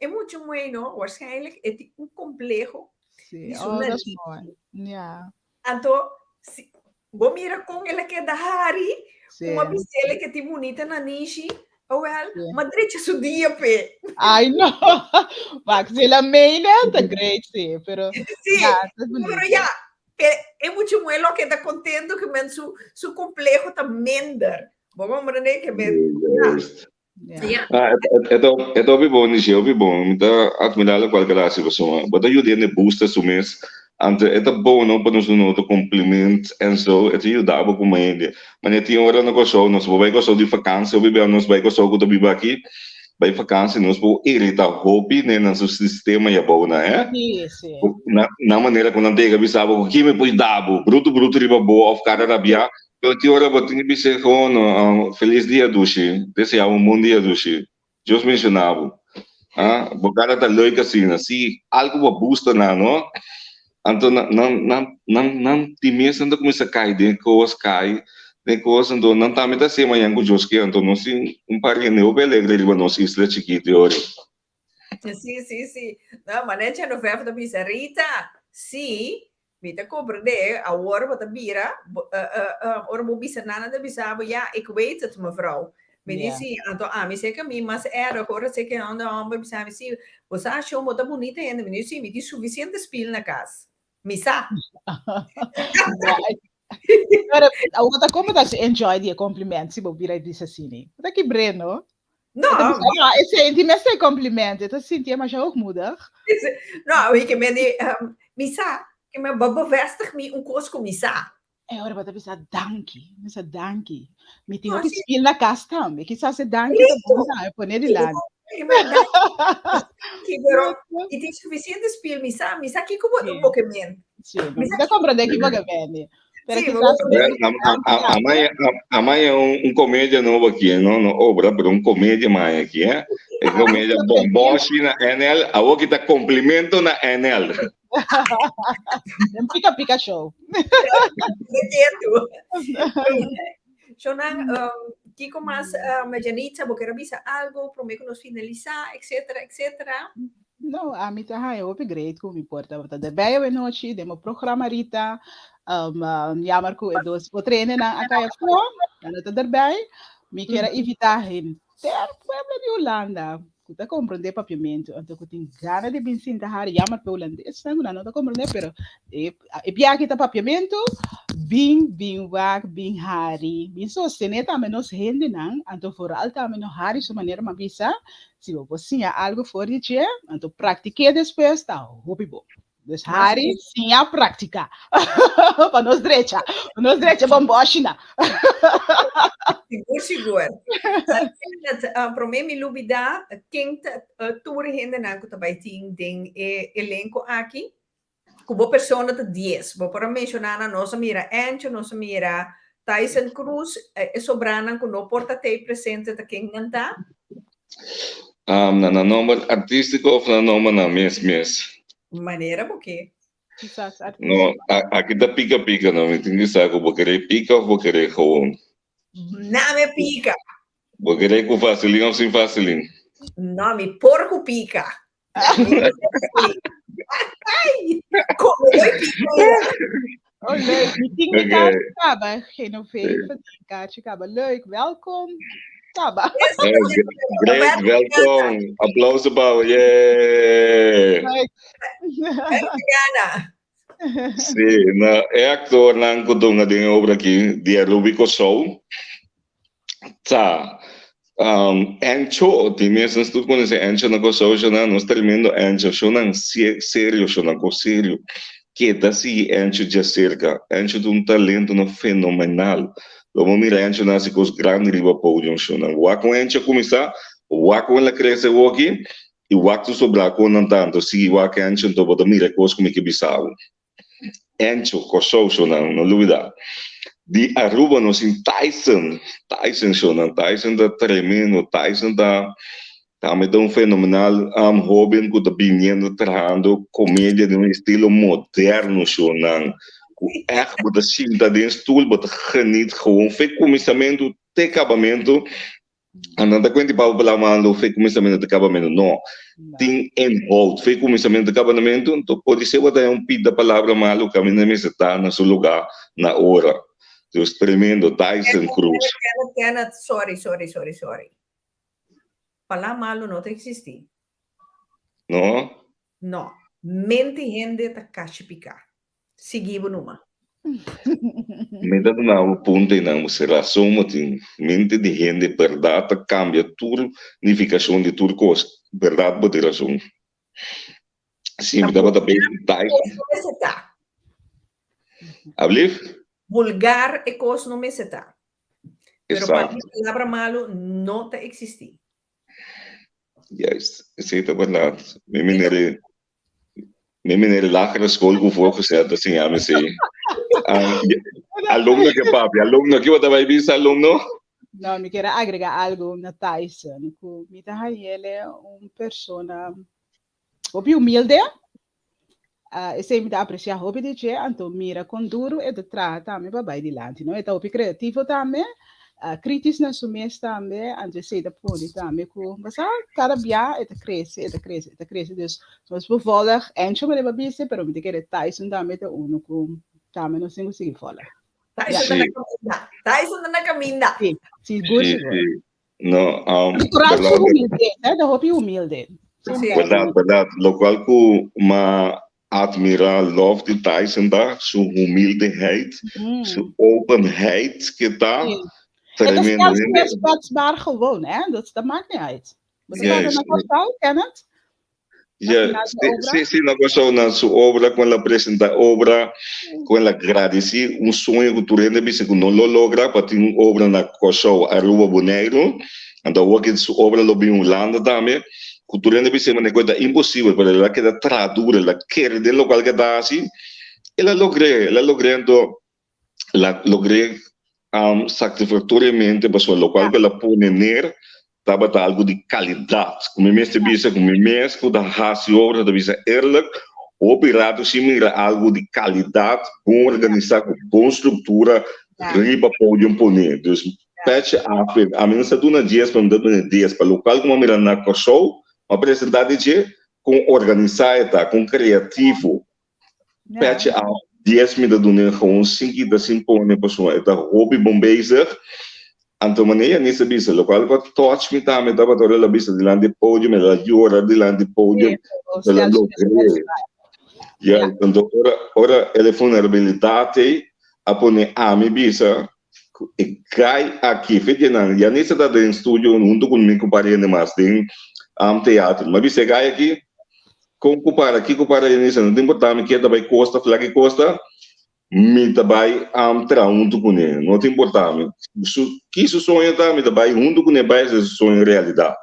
e mucha muhé no, waarschijnlijk e tin un kompleho Sí, di su oh, dat is nariz. mooi. Ja. Anto, si, bo mira kon el a keda hari, Sí. ku a bis'el ke tin bunita nanishi, awel, Sí. ma drecha su dia p'e. Ay, no. Wak, si el a meen het, ta great, sí. Pero, Sí, ja, ta pero bonito. ja, e, e mucha muhé lo keda kontento ke men su, su kompleho ta minder. Bo komprendé ke men, ja. Juist. Ja. Ja. Ah, e, e, e, e ta hopi bon, Nishi, hopi bon. Mi ta admirá lokual ku el a hasi pasobra bo ta yuda hende booster su mes. Anto e ta bon no pa nos duna otro compliment en so, e ta yuda bo komo hende. Manera tin ora na Kòrsou, nos por bai Kòrsou di vakansi, hopi bia nos bai Kòrsou ku ta biba aki, bai vakansi nos por irita hopi den nan su sistema i abou nan, eh. Sí, sí. Na, na manera ku nan ta yega bisa bo ku ki mi por yuda bo, brutu brutu riba bo òf kara rabiá. Pero tin ora bo tin di bisa gewoon, no, felis dia dushi, desea un bon dia dushi. Dios benshoná bo. Ah, bo cara ta leuk asina. Si algo bo gusta nan, no? Anto nan nan nan nan nan di mes nan ta kuminsá kai den kos, kai den kos, anto nan tambe ta hasi mañan ku Dios ke. Anto nos tin un par hende hopi alegre riba nos isla chikito e ora. Sí, sí, sí. No, manera Genoveva ta bisa, Rita, sí, Mi ta comprende, awor bo ta bira, bo, uh, uh, uh, ora bo bisa nan, nan ta bisa bo, ja, ik weet het, mevrouw. Mi di, Ja. sí, anto ami sé que mi mas erg, ora sé que anda homber bisa mi, sí, bo sa shon, bo ta bunita hende. Mi di, sí, mi tin suficiente spiel na cas. Mi sa. Ja, Pero awor ta como ta si enjoy di e compliment si bo bira i bisa asina. Bo ta kibr'é, no? No, Bo ta bisa, no, esei di mester compliment. E ta sinti e masha hoogmoedig. No, ik men di, mi sa, ke men bo bevestig mi un kos ku mi sa. E ora bo ta bisa danki, mi sa danki. Mi tin No, hopi si. spiel na kas tambe. Kisas e danki ta bon tambe pone dilanti. Ki men danki, pero i tin suficiente spiel, mi sa, mi sa kiko bo Sí. bo ke men. Sí, no, mi ta comprende kiko bo ke men. Pero Sí, quizás Amaya un, un comedia nobo aquí, no, no obra, pero un comedia maya aquí, eh? E comedia Bomboshi na NL, awo kita complimento na NL. Un pica pica show. Shonan, um, Kiko mas, um, Janitza, bo quier bisa algo, prome que nos finaliza, etcétera, etcétera. No, ami ta haña hopi great ku mi por tabata erbij awe nochi den bo programa Rita. Um, um, jammer ku e dos otro hendenan a kai afó, nan no ta erbij. Mi kier a invitá henter pueblo di Hulanda ku ta komprondé papiamentu, anto ku tin gana di bin sinta hari, jammer pa e hulandesnan ku nan no ta komprondé, pero e, e biaha ta papiamentu, bin, bin wak, bin hari, bin sostené tambe nos hendenan, anto vooral tambe no hari su manera m'a bisa, Si bo por siña algo for di dje, anto praktik'é despues ta hopi bon. Dus hari, siña praktiká. Pa nos drecha, pa nos drecha bombòshina. Sigur, sigur. Promé mi lubidá ken ta tur e hendenan ku ta bai tin den e elenko aki. Ku bo persona ta dies. Bo por a menshoná nan, nos a mira Encho, nos a mira Tyson Cruz, e sobranan ku no por ta tei presente ta ken nan ta? Um, na nan nòmber artístiko òf na nòmber nan mes mes? Manera bo ke. Kisas artístiko. No, aki ta pika pika no, mi tin di sa ku bo kere pika òf bo kere gewoon. Name pika. Bo kere ku vaselin òf sin vaselin? No, mi por ku pika. Come Oh, leuk. Mi tin mi kaartje kaba. Genoveva, tin kaartje kaba. Leuk, welkom. Kaba. Great, welkom. Aplauso pa bo. Yeah. Leuk. Gana. Sí, na e actornan ku dunga den e obra aki di Aruba i Kòrsou ta um, Encho, tin mes nos tur konosé Encho na Kòrsou, shownan, nos tremendo Encho, shownan serio, shownan kos serio. Keda sigui Encho djaserka. Encho ta un talento no fenomenal. Lo bo mira Encho na hasi kos grandi riba podium, shownan. Wak kon Encho a kuminsá, wak kon el a krese awoki. I wak tur sobrá kon nan ta, anto sigui wak Encho, anto bo ta mira e kos ku mi ke bisa bo. Encho, Kòrsou shownan, no lubidá. Di Aruba nos tin Tyson, Tyson shownan, Tyson ta tremendo, Tyson ta tambe ta un fenomenal hóben ku ta biniendo trahando komedia den un estilo moderno shownan, ku ègt bo ta sinta den stul bo ta geniet gewoon fe kuminsamentu te kabamentu. Anto ta kuenti pa bo mando fe kuminsamentu te kabamentu. No. Tin inhoud. Fe kuminsamentu te kabamentu, anto podisé bo ta haña un pita palabra malu kaminda mester ta na su lugá na ora. Dus tremendo. Tyson Cruz. Kenneth, Kenneth, sorry, sorry, sorry, sorry. Palabra malu no ta eksistí. No? No. Mente hende ta kashi piká. Sigui bo numa. Mi ta duna bo punto einan, bo si rason bo tin. Mente di hende bèrdat ta kambia tur nifikashon di tur kos. Bèrdat bo tin rason. Si, mi tabata bezig ku Tyson. Kos no mester ta. Ablief? Vulgar e kos no mester ta. Pero pa Exacto. mi palabra malu no ta eksistí. Juist, esei ta bèrdat. Mi meneer Mi meneer lagere school ku voorgezet ta siña mi esei. Alumno ke papia, alumno, ki bo ta bai bisa alumno? No, mi kier a agrega algo na Tyson, ku mi ta hañ'ele un persona hopi humilde. Esei mi ta apresiá hopi di dje, anto mira kon duru e ta traha tambe pa bai dilanti, no? E ta hopi kreativo tambe, kritis na su mes tambe, anto esei ta pone tambe ku, bo sa, kada bia e ta krese, e ta krese, e ta krese, dus nos por volg Encho manera bo a bisa, pero mi ta kere Tyson tambe ta uno ku tambe nos tin ku sigui volg. Tyson ta na kaminda, Tyson ta na kaminda. Si, sigur, sigur. No, Natural verdad, su humilde, hè, ta hopi humilde. Sí. Verdad, verdad. Locual cu ma admira love di Tyson ta su humildeheid, su openheid que ta Sí. Het is tremendo. zelfs Hende- best kwetsbaar gewoon, hè? Dat, dat maakt niet uit. Bo ta Juist. na Kòrsou, Kenneth? Ja, final sí, de obra? sí, sí, na Kòrsou, na su obra, ku el a presentá obra, ku el a gradisí un soño ku tur hende bisa ku no lo logra pa tin un obra na Kòrsou, Aruba, Boneiru. Anto awor ku su obra lo bin Hulanda tambe, ku tur hende bisa manera ku e ta imposibel, pero el a keda traha duro, el a kere den lokual ku e ta hasi, el a logr'é, el a logr'é anto la logr'é satisfactoriamente pasobra locual cu el a pone neer tabata algo di calidad cu mi mester bisa cu mi mes cu ta haci obra ta bisa eerlijk hopi rato si mira algo di calidad bon organisa cu bon structura riba podium pone dus petje af ami no sa duna dies pero mi ta duna dies pa locual cu mi a mira na Corsou mi a presenta di dje con organisa e ta con creativo Petje af, dies mi ta dun'é gewoon sin kita sin pone pasobra e ta hopi bon bezig. Anto manera Yanis a bisa lokual ku a touch mi tambe tabata ora el a bisa dilanti e podium, el a yora dilanti e podium, el a logr'é. Ya, anto ora ora el e vulnerabilidat ei a pone ami bisa ku e guy aki, fit dje nan, Yanis a ta den studio huntu ku mi ku par hende mas den teatro, mi a bisa e guy aki Kon ku para, kiko para Yanisa, no ta importá mi ke ta bai kosta, flak e kosta, mi ta bai traha huntu kuné, no ta importá mi. Su, ki su soño ta, mi ta bai huntu kuné bai hasi su soño realidat.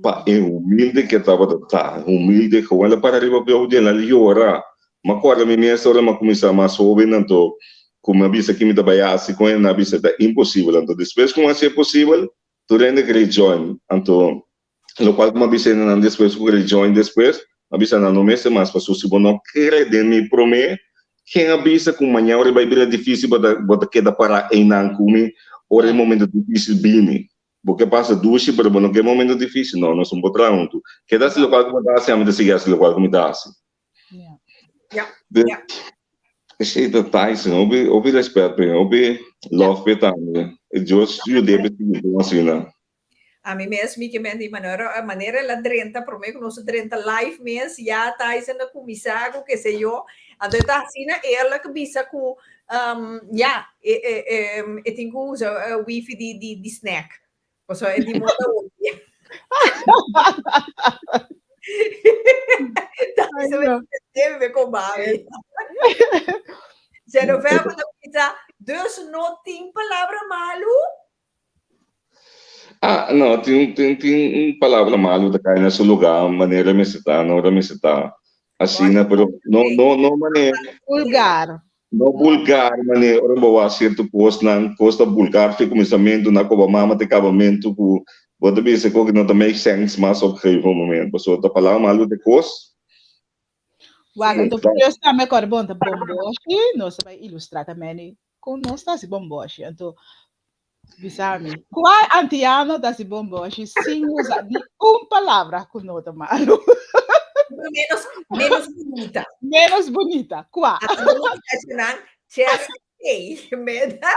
Pa e humilde ke tabata ta, humilde, gewoon el a para riba pio el a yora. Mi a kòrda mi mes ora mi a kuminsá mas hóben anto ku mi a bisa ki mi ta bai hasi ku hende, nan a bisa ta imposibel. Anto despues ku mi a hasi e posibel, tur hende kere join. Anto Lokual ku mi a bisa nan despues ku kere join despues, mi a bisa nan no mester mas pasobra si bo no kere den mi promé, ken a bisa ku mañana ora e bai bira difísil bo ta bo ta keda pará einan ku mi ora e momento difísil bini. Bo ke pasa dushi pero bo no ke momento difísil, no, nos no por traha huntu. Keda hasi lokual ku bo ta hasi, ami ta sigui hasi lokual ku mi ta hasi. Ja, ja. Esei ta Tyson, hopi hopi rèspèt p'e, hopi lòf p'e tambe. Dios yud'é p'e sigui bon asina. Ami mes mi ke men di manera manera el a drenta prome ku nos a drenta live mes ya Tyson a kuminsá ku ke se yo anto e ta asina eerlijk bisa ku ya e e e e tin ku usa wifi di di di snack pasobra e di moda hopi Tyson debe kobabi Genoveva ta bisa dus no tin palabra malu. Ah, no, tin, tin, tin un palabra malu ta kai na su lugá, manera mester ta, no ora mester ta. Asina, pero no, no, no manera. Vulgar. No vulgar, manera ora bo wak sierto kosnan, kos ta vulgar fi kuminsamentu na koba mama te kabamentu ku bo ta bisa ku no ta make sense mas op gegeven moment, pasobra ta palabra malu te kos. Wak, anto plus tambe kòrda bon ta bomboshi, nos ta bai ilustrá tambe Kon nos ta hasi bomboshi? Anto bisa mi, kua antiano ta hasi bomboshi sin usa ni un palabra ku no ta malu? Menos, menos bunita. Menos bunita, kua? Cheska ei, meda.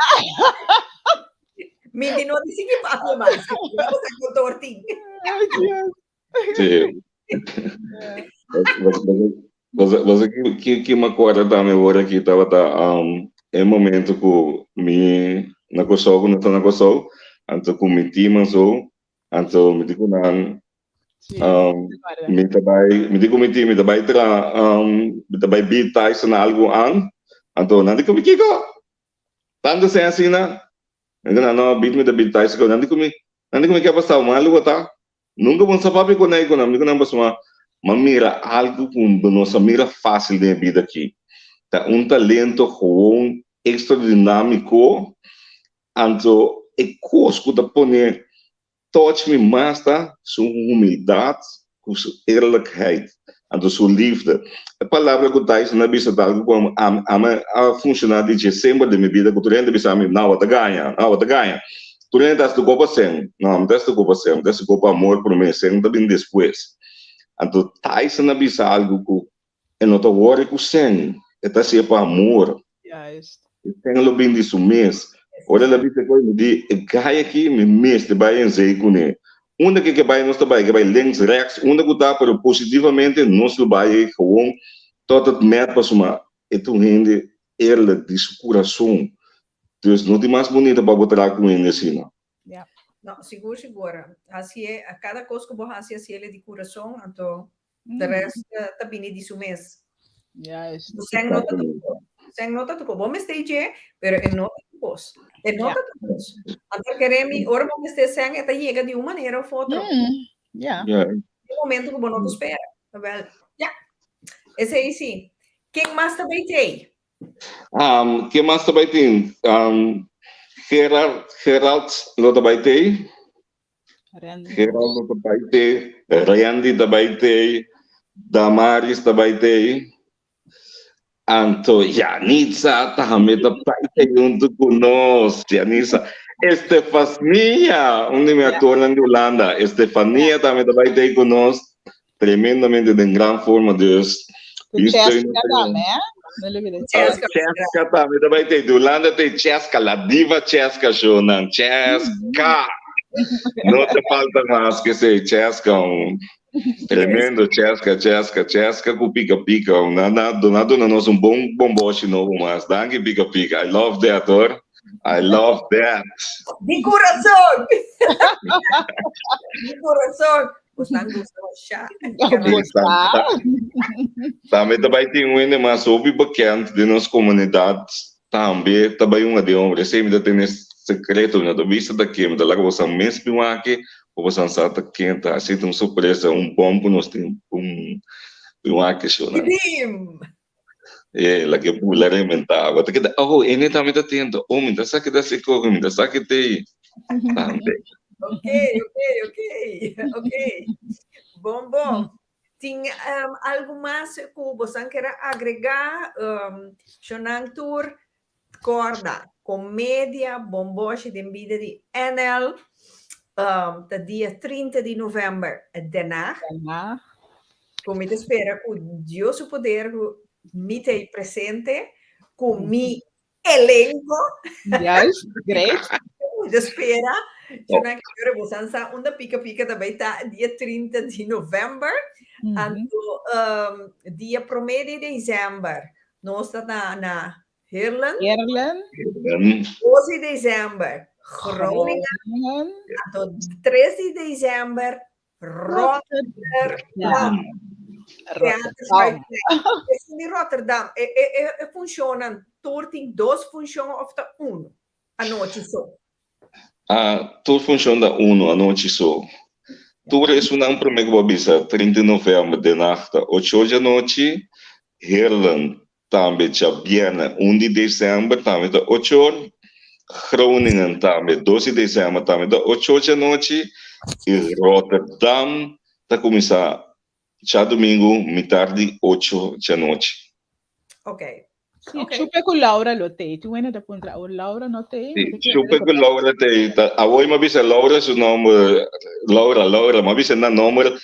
Mi di no di sigui papia mas. Vamos a contortin. Ay, Dios. Sí. Basta ki ki mi acuerda tambe ora ki tabata um, e momento ku mi na Kòrsou, ku no ta na Kòrsou, anto ku mi team anso, anto mi di ku nan, Sí, um, mi acuerda. mi ta bai, mi di ku mi team, mi ta bai tra, um, mi ta bai beat Tyson na algu an, anto nan di ku mi, Kiko? Tantu sen asina? Mi di nan, no, beat mi ta beat Tyson, nan di ku mi, nan di ku mi, ke a pasao? Malu bo ta? Nunka bo no sa papia ku nan i ku nan. Mi ku nan pasobra m'a mira algu ku bo no sa mira fásil den e bida aki. Ta un talento gewoon extraordinamiko. Anto e kos ku ta pone touch mi mas ta su humildat ku su eerlijkheid. Anto su liefde. E palabra ku Tyson a bisa ta algu ku ami a funshoná di dje semper den mi bida ku tur hende a bisa mi, no, bo ta gaña, no, bo ta gaña. Tur hende ta hasi tur kopa sen. No, mi ta hasi tur kopa sen, mi ta hasi kopa amor promé, sen ta bini despues. Anto Tyson a bisa algu ku e no ta wòri ku sen, e ta hasié pa amor. Juist. E sen lo bin di su mes. Ora el a bisa koe, mi di, e gai aki mi mester bai en zee kuné. Unda ke ke bai nos ta bai, ke bai links, rechts, unda ku ta, pero positivamente nos lo bai ei gewoon tot het met pasobra e ta un hende eerlijk di su kurason. Dus no tin mas bunita pa bo traha ku hende asina. Ja. No, sigur, sigur. Hasié, kada kos ku bo hasi hasié di kurason, anto De rest ta bini di su mes. Juist. Sen no ta tu kos. Sen no ta tu kos. Bo mester dje, pero e no ta tu kos. E no ta tu kos. Anto kere mi, ora bo mester sen, e ta yega di un manera of otro. Ja. Ja. Un momento ku bo no ta spera. Wel, ja. Esei sí. Ken mas ta bay tei? Um, ken mas ta bay tin? Um, Gerard, Gerald lo ta bay tei. Randy. Geraldo ta bai te, Randy ta bai te, Damaris ta bai te. Anto Yanitza tambe ta bai te junto ku nos. Yanitza. Estefania, un di mi aktornan di Hulanda. Estefania tambe ta bai te ku nos. Tremendamente den gran forma, dus. Cheska tambe, eh? No olvide. Cheska. Cheska tambe ta bai te. Di Hulanda te Cheska, la diva Cheska shownan. Cheska. No te falta mas que sei, Cheska. Un tremendo Cheska, Cheska, Cheska ku Pika Pika. Un na na dona dona nos un bon bomboshi nobo mas. Danki Pika Pika. I love that, hoor. I love that. Di corazón. Di corazón. Bosnan gusta masha. Gusta. Tambe ta bai tin un hende mas hopi bekend den nos komunidat tambe ta bai un ade hombre. Esei mi ta tene sekreto, mi no ta bisa ta ken, mi ta laga bosan mes bin wak pa bosan sa ta ken ta. Esei ta un sorpresa, un bom ku nos tin bin wak shona. Bim! E la ke bula rementá. Bo ta keda, oh, ene tambe ta tenta. Oh, mi ta sa keda si kohe, mi ta sa ke tei. Tambe. Ok, ok, ok, ok. Bon, bon. Tin um, algo mas ku bosan kera agregá? Um, Shonan tur, korda, komedia Bomboshi den bida di NL, um, ta dia 30 di november Den Haag. Den Haag. Ku mi ta spera ku Dios su poder ku mi ta ei presente ku mi elenco. Juist, great. Mi ta spera. Shonan kere bosan sa unda Pika Pika ta bai ta dia 30 di november. Anto um, dia prome di december nos ta na na Heerlen. Heerlen. 2 di december Groningen. Groningen. Anto 3 di december Rotterdam. Rotterdam. Esun di Rotterdam, e, e, e, e funcionan tur tin dos funcion of ta uno anochi so? Ah, tur funshon ta unu anochi so. Tur esunnan promé ku bo a bisa, 30 di novèmber den nacht ta ocho or djanochi, Heerlen tambe djabièrnè un di desèmber tambe ta ocho or, Groningen tambe dos di desèmber tambe ta ocho or djanochi i Rotterdam ta kuminsá djadumingu mitar di ocho djanochi. Ok. Sí, okay. Chupe ku Laura lo tei. Tu wena ta puntra awor Laura no tei. Sí, Chupe ku Laura tei. Ta, awor ma bisa Laura su nomber, Laura, Laura, ma bisa na nomber,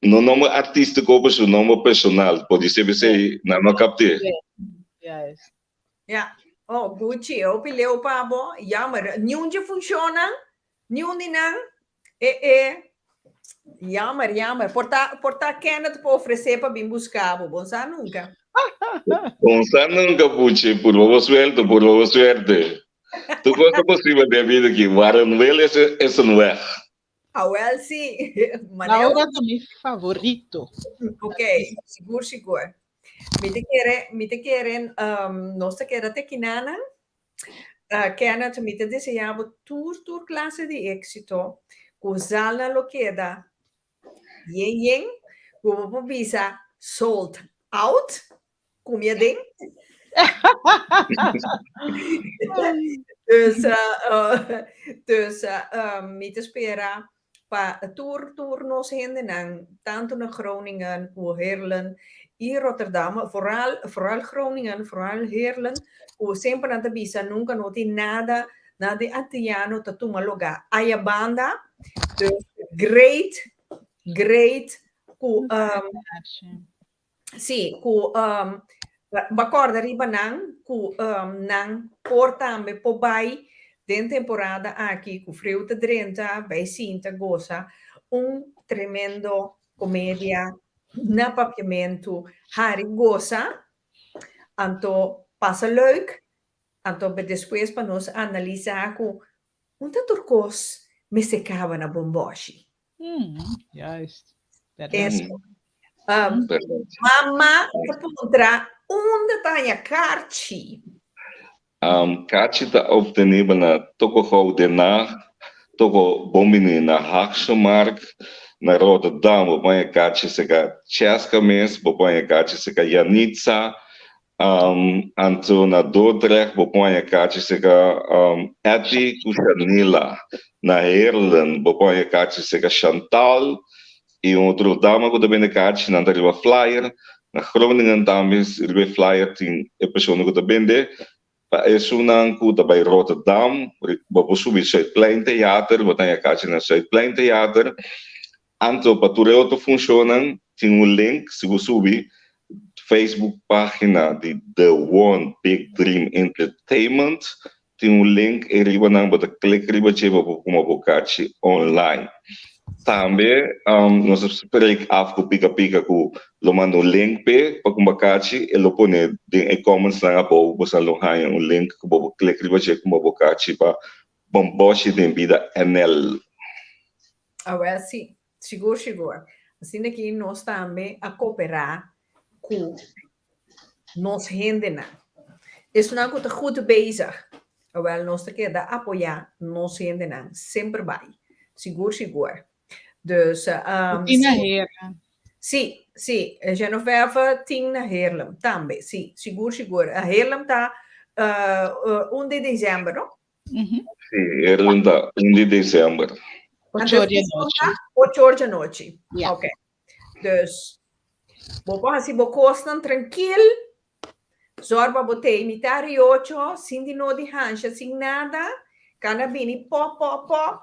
no nomber artístico, pero su nomber personal. Pode ser bese, na no capte. Yes. Ja. Oh, Gucci, hopi leu pa bo. Jammer. Niun je funciona, niun di nan. E e. Jammer, jammer. Por ta, por ta Kenneth por ofrece pa bin busca bo. Bon sa nunca. Bon sa nunca, Puchi. Purba bo suerte, purba bo suerte. Tur cos ta posibel den vida aki. Waar een wil is, is een weg. Awel si. Laura ta mi favorito. Ok, sigur sigur. Mi ta kere, mi ta kere, um, nos ta kere te kinanan. Kenneth, mi ta desea bo tur tur klase di éksito, ku zalnan lo keda yen yen, ku bo por bisa sold out, ku mi aden. Dus, dus mi ta spera pa tur tur nos hendenan, tantu na Groningen ku Heerlen i Rotterdam, vooral vooral Groningen, vooral Heerlen, ku semper nan ta bisa nunka no tin nada na di Antiano ta tuma lugá aya banda. Dus great, great ku Sí, ku bo a kòrda riba nan ku nan por tambe por bai den temporada aki ku friu ta drenta, bai sinta gosa un tremendo komedia na papiamentu, hari gosa, anto pasa leuk, anto despues pa nos analisá ku un ta tur kos mester kaba na bombòshi. Juist. Eso. Mama ta puntra unda ta haña karchi? Karchi ta obtenibel na Toko Gou Den Haag, Toko Bon Bini na Haagse Markt, na Rotterdam bo por haña karchi serka Cheska mes, bo por haña karchi serka Janitza, Anto na Dordrecht bo por haña kachi serka Etty ku Shanila. Na Heerlen bo por haña kachi serka Chantal i un otro dama ku ta bende kachi, nan ta riba flyer. Na Groningen tambe riba e flyer tin e persona ku ta bende. Pa esunnan ku ta bai Rotterdam bo por subi Zuidplein Theater, bo ta haña kachi na Zuidplein Theater. Anto pa tur e otro funshonnan tin un link si bo subi Facebook pagina di The One Big Dream Entertainment tin un link e riba nan bo ta klik riba dje bo por kuma bo kachi online. Tambe nos a spreek af ku Pika Pika ku lo manda un link p'e pa kuma kachi e lo pone den e comments nan abou boso lo haña un link ku bo por klik riba dje kuma bo kachi pa Bomboshi den Bida NL. Awel sí, sigur sigur. Asina ki nos tambe a koperá ku nos hendenan. Esunnan ku ta goed bezig, awel nos ta keda apoyá nos hendenan semper bai. Sigur sigur. Dus, um, Tin na Heerlen. Sí, sí. Genoveva tin na Heerlen tambe. Sí, sigur sigur. Heerlen ta uh, un di december, no? Sí, Heerlen ta un di december. Ocho or di anochi. Ocho or di anochi. Ja. Ok. Dus, bo por hasi bo kosnan trankil. Zorg pa bo tei mitar di ocho, sin di no di hansha, sin nada. Kana bini pò, pò, pò.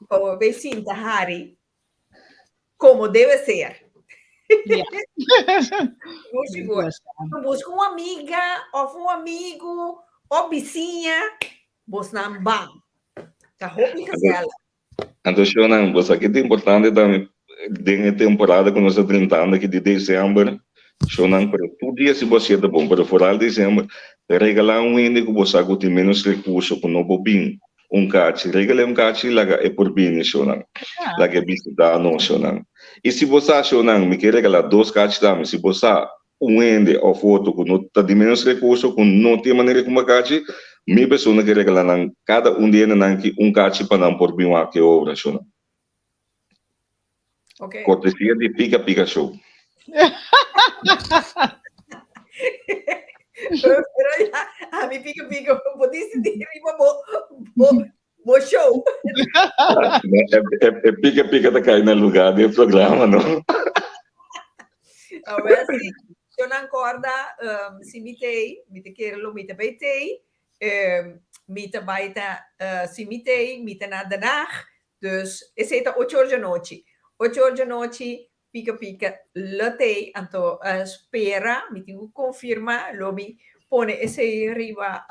Pa bo bay sinta hari como debe ser. Ja. Sigur, sigur. Busca un amiga of un amigo of bisiña, bosnan ban. Ta hopi gezellig. Anto shownan, bo sa ki ta importante tambe den e temporada ku nos ta drentando aki di december, shownan, pero tur dia si bo hasié ta bon, pero foral december, regalá un hende ku bo sa ku tin menos rekurso ku no por bin un kachi, regal'é un kachi laga e por bini shownan, laga e bisitá nos shownan. I si bo sa shownan, mi ke regalá dos kachi tambe, si bo sa un hende òf otro ku no ta di menos rekurso ku no tin manera di kumpra kachi, Mi persona ke regala nan kada un di hendenan ki un kachi pa nan por bin wak e obra shona. Okay. Kortesia di Pika Pika Show. Pero ya, a mi Pika Pika bo disidí riba bo bo bo show. E, e, e Pika Pika ta kai na lugá di e programa, no? Awel si, yo nan korda, um, si mi tei, mi te kere lo mi te bai tei, um, mi ta bai ta, uh, si mi tei, mi ta na Den Haag, Dus esei ta ocho or djanochi. Ocho or djanochi, pika pika lo tei, anto spera, mi tin ku konfirmá, lo mi pone esei riba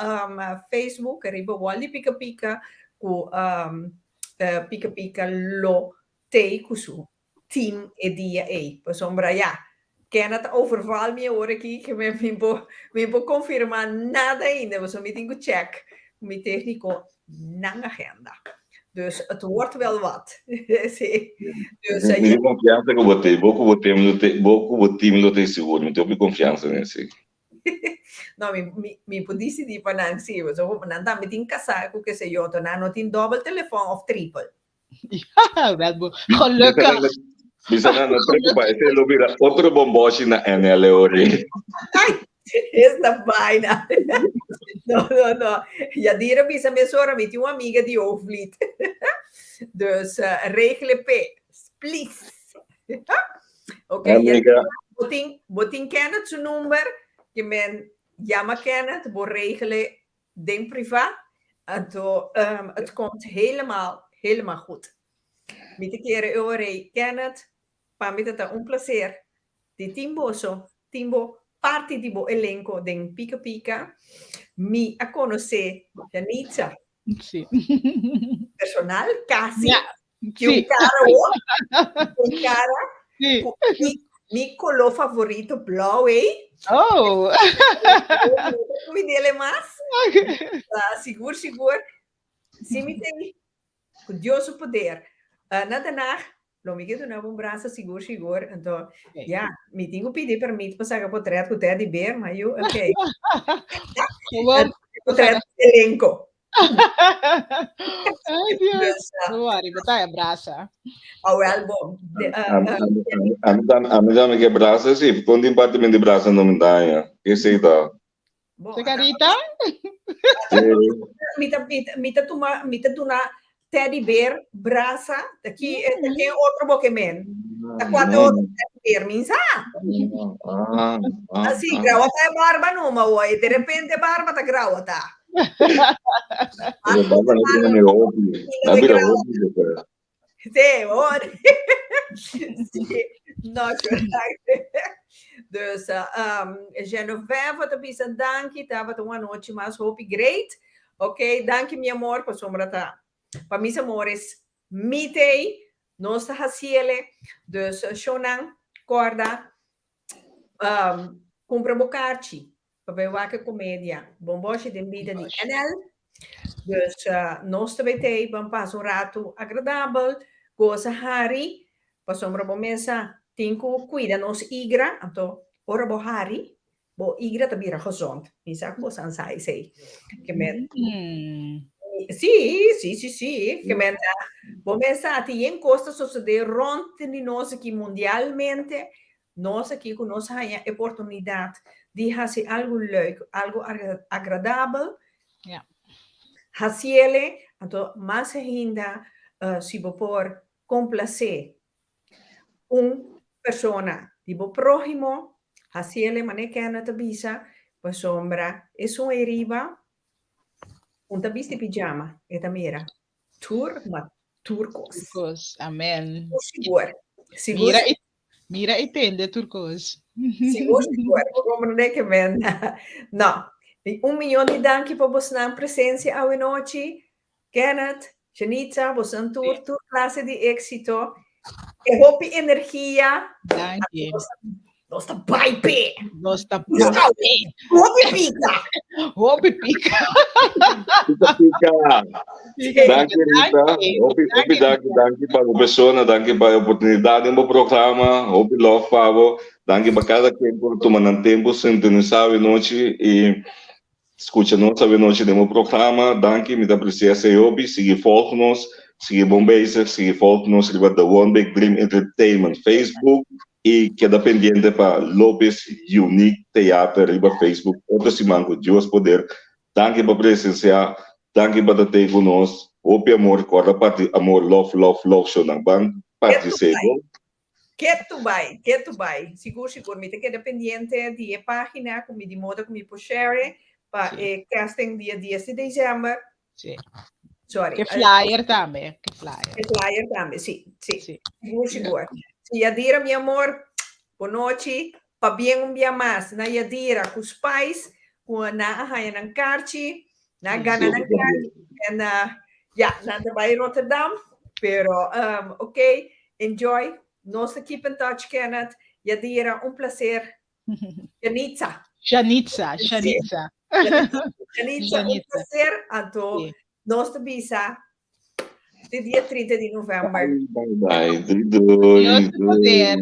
Facebook, riba wall di pika pika, ku pika pika lo tei ku su team e dia ei. Pasobra ya, Kenneth a overval mi awor aki, ke mi mi por mi por konfirmá nada ainda, pasobra mi tin ku check ku mi tékniko nan agenda. Dus het wordt wel wat. Sí. Dus, Mi tin konfiansa ku bo tei, bo ku bo team lo tei, bo ku bo team lo tei sigur, mi tin hopi konfiansa den esei. No, mi, mi, mi por disidí pa nan sí, pasobra nan tambe tin kasá ku keseyo, anto nan no tin dòbel telefòn òf tripel. Ja, wel bo. Gelukkig. Bisa na no preocupa, ese lo bira otro bomboshi na NL ori. Ay, esta vaina. No, no, no. Yadira bisa mesora, mi tin un amiga di Hoogvliet. Dus uh, regele pe, please. Oké, okay, Amiga. bo tin, bo tin Kenneth su number, ke men llama Kenneth, bo regele Den priva, anto het komt helemaal, helemaal goed. Mi ta kere e ora ei, Kenneth, pa mi ta ta un placer di tin boso, tin bo parti di bo elenco den Pika Pika. Mi a conoce Janitza. Sí. Personal, casi. Ja. Ki un cara hoor. Un cara. Sí. Mi, mi color favorito blauw, eh. Oh. Cuidele mas. Uh, sigur, sigur. Si mi ten, ku Dios su poder. Uh, na Den Haag, lo mi ke duna un brasa sigur, sigur. Anto, Okay. ja, mi tin ku pidi permit pa saka portret ku teddy bear, maar yu, oké. Gewoon. Portret elenco. Ay, Dios. No worry, bo ta brasa. Ah, wel, bon. De, Ami tambe ke brasa, si. Kon tin parti mi di brasa no mi daña. Ke sei ta. Bon, Se carita? Mi ta, mi ta, mi ta tuma, mi ta duna teddy bear brasa. Ta ki, ta ki otro bo ke men. Ta kwa te otro teddy bear, min sa. Ah, ah, Así, grawa ta e barba no, ma hoy. De repente barba ta grawa ta. Pero barba no tiene ni hopi. La bira hopi, pero. Sí, hoor. Sí. No, Dus, um, Genoveva ta bisa danki, tabata un anochi mas hopi great. Ok, danki mi amor, pasobra ta pa mis amores mi tei, nos ta hasiele. Dus, shownan, korda, um, kumpra bo karchi pa bai wak e komedia Bomboshi den bida di NL. Dus, nos ta bai tei, ban pasa un ratu agradabel, gosa hari, pasobra bo mesa tin ku kuida nos igra, anto ora bo hari, Bo igra ta bira gezond. Mi sa ku bosan sa esei. Ke men Sí, sí, sí, sí. Ke men ta bo men sa ti yen kos ta sosodé rònt di nos aki mundialmente. Nos aki ku nos haña e oportunidat di hasi algu leuk, algu agradabel. Ja. Hasiele, anto mas ainda si bo por komplasé un persona di bo próhimo, hasiel manera Kenneth ta bisa, pasobra esun ei riba un ta bisti pijama, e ta mira tur ma tur kos. Tur kos, amen. Sigur, sigur. Mira i, mira i tende tur kos. Sigur, sigur. Bo komprende ke men. No, un miyon di danki pa bosnan presensia awe nochi. Kenneth, Shanitza, boso tur, tur clase di éxito. E hopi energia. Danki. Nos ta bai pe. Nos ta bai pe. Hopi pika. Hopi pika. Pika pika. Danki Rita. Hopi hopi danki danki pa bo persona, danki pa e oportunidad den bo programa. Hopi love pa bo. Danki pa cada ken ku a tuma nan tempo sintonisa awe nochi y. Skucha nos awenochi den bo programa. Danki, mi ta apresia esei hopi. Sigui volg nos, sigui bon bezig, sigui volg nos riba The One Big Dream Entertainment Facebook i keda pendiente pa Lopez Unique Theater riba Facebook otro siman ku Dios poder. Danki pa presensia, danki pa ta tei ku nos. Hopi amor, kòrda parti amor, love, love, love shownan. Ban parti esei bon. Ketu bai, ketu bai. Sigur, sigur. Mi ta keda pendiente di e pagina ku mi di moda ku mi por share pa e casting dia dies di december. Sí. Sorry. Ke flyer tambe, ke flyer. Ke flyer tambe, sí, sí. Sí. Sigur, sigur. Sí, Yadira, mi amor, bonochi. Pabien un bia mas na Yadira ku Spice ku nan a haña nan karchi, nan a gana nan karchi en ya, nan ta bai Rotterdam, pero ok, enjoy, nos ta keep in touch Kenneth, Yadira un placer, Janitza. Janitza, Janitza. Janitza, un placer, anto nos ta bisa te dia 30 di november. Bye bye, doei doei. Dios su poder.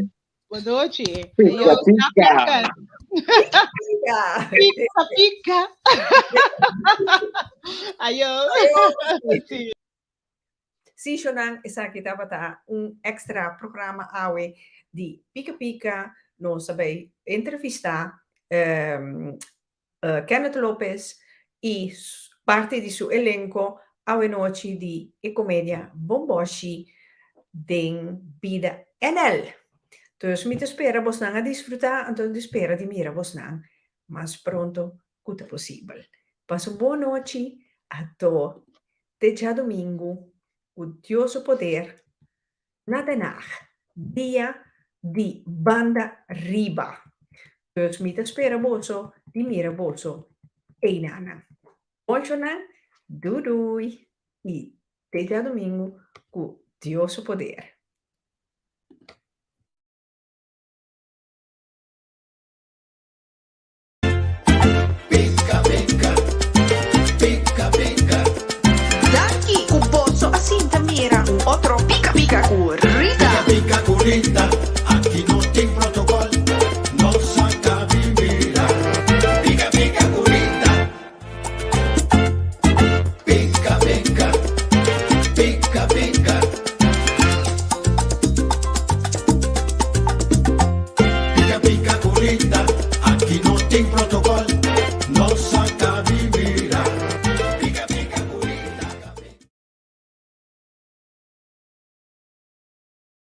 Bon nochi. Pika, pika. Pika. Pika, pika. Ayo. Sí. Sí, Shonan, esaki tabata un extra programa awe di Pika Pika. Nos a bai entrevistá um, Kenneth Lopez i parti di su elenko awenochi di e komedia Bomboshi den Bida NL. Dus mi ta spera bosnan a disfrutá, anto mi ta spera di mira bosnan mas pronto ku ta posibel. Pasa un bon nochi, anto te djadumingu ku Dios su poder. Na Den Haag, dia di Banda Riba. Dus mi ta spera boso di mira boso einanan. Bonchonan, dudui y te djadomingo cu Dios su poder.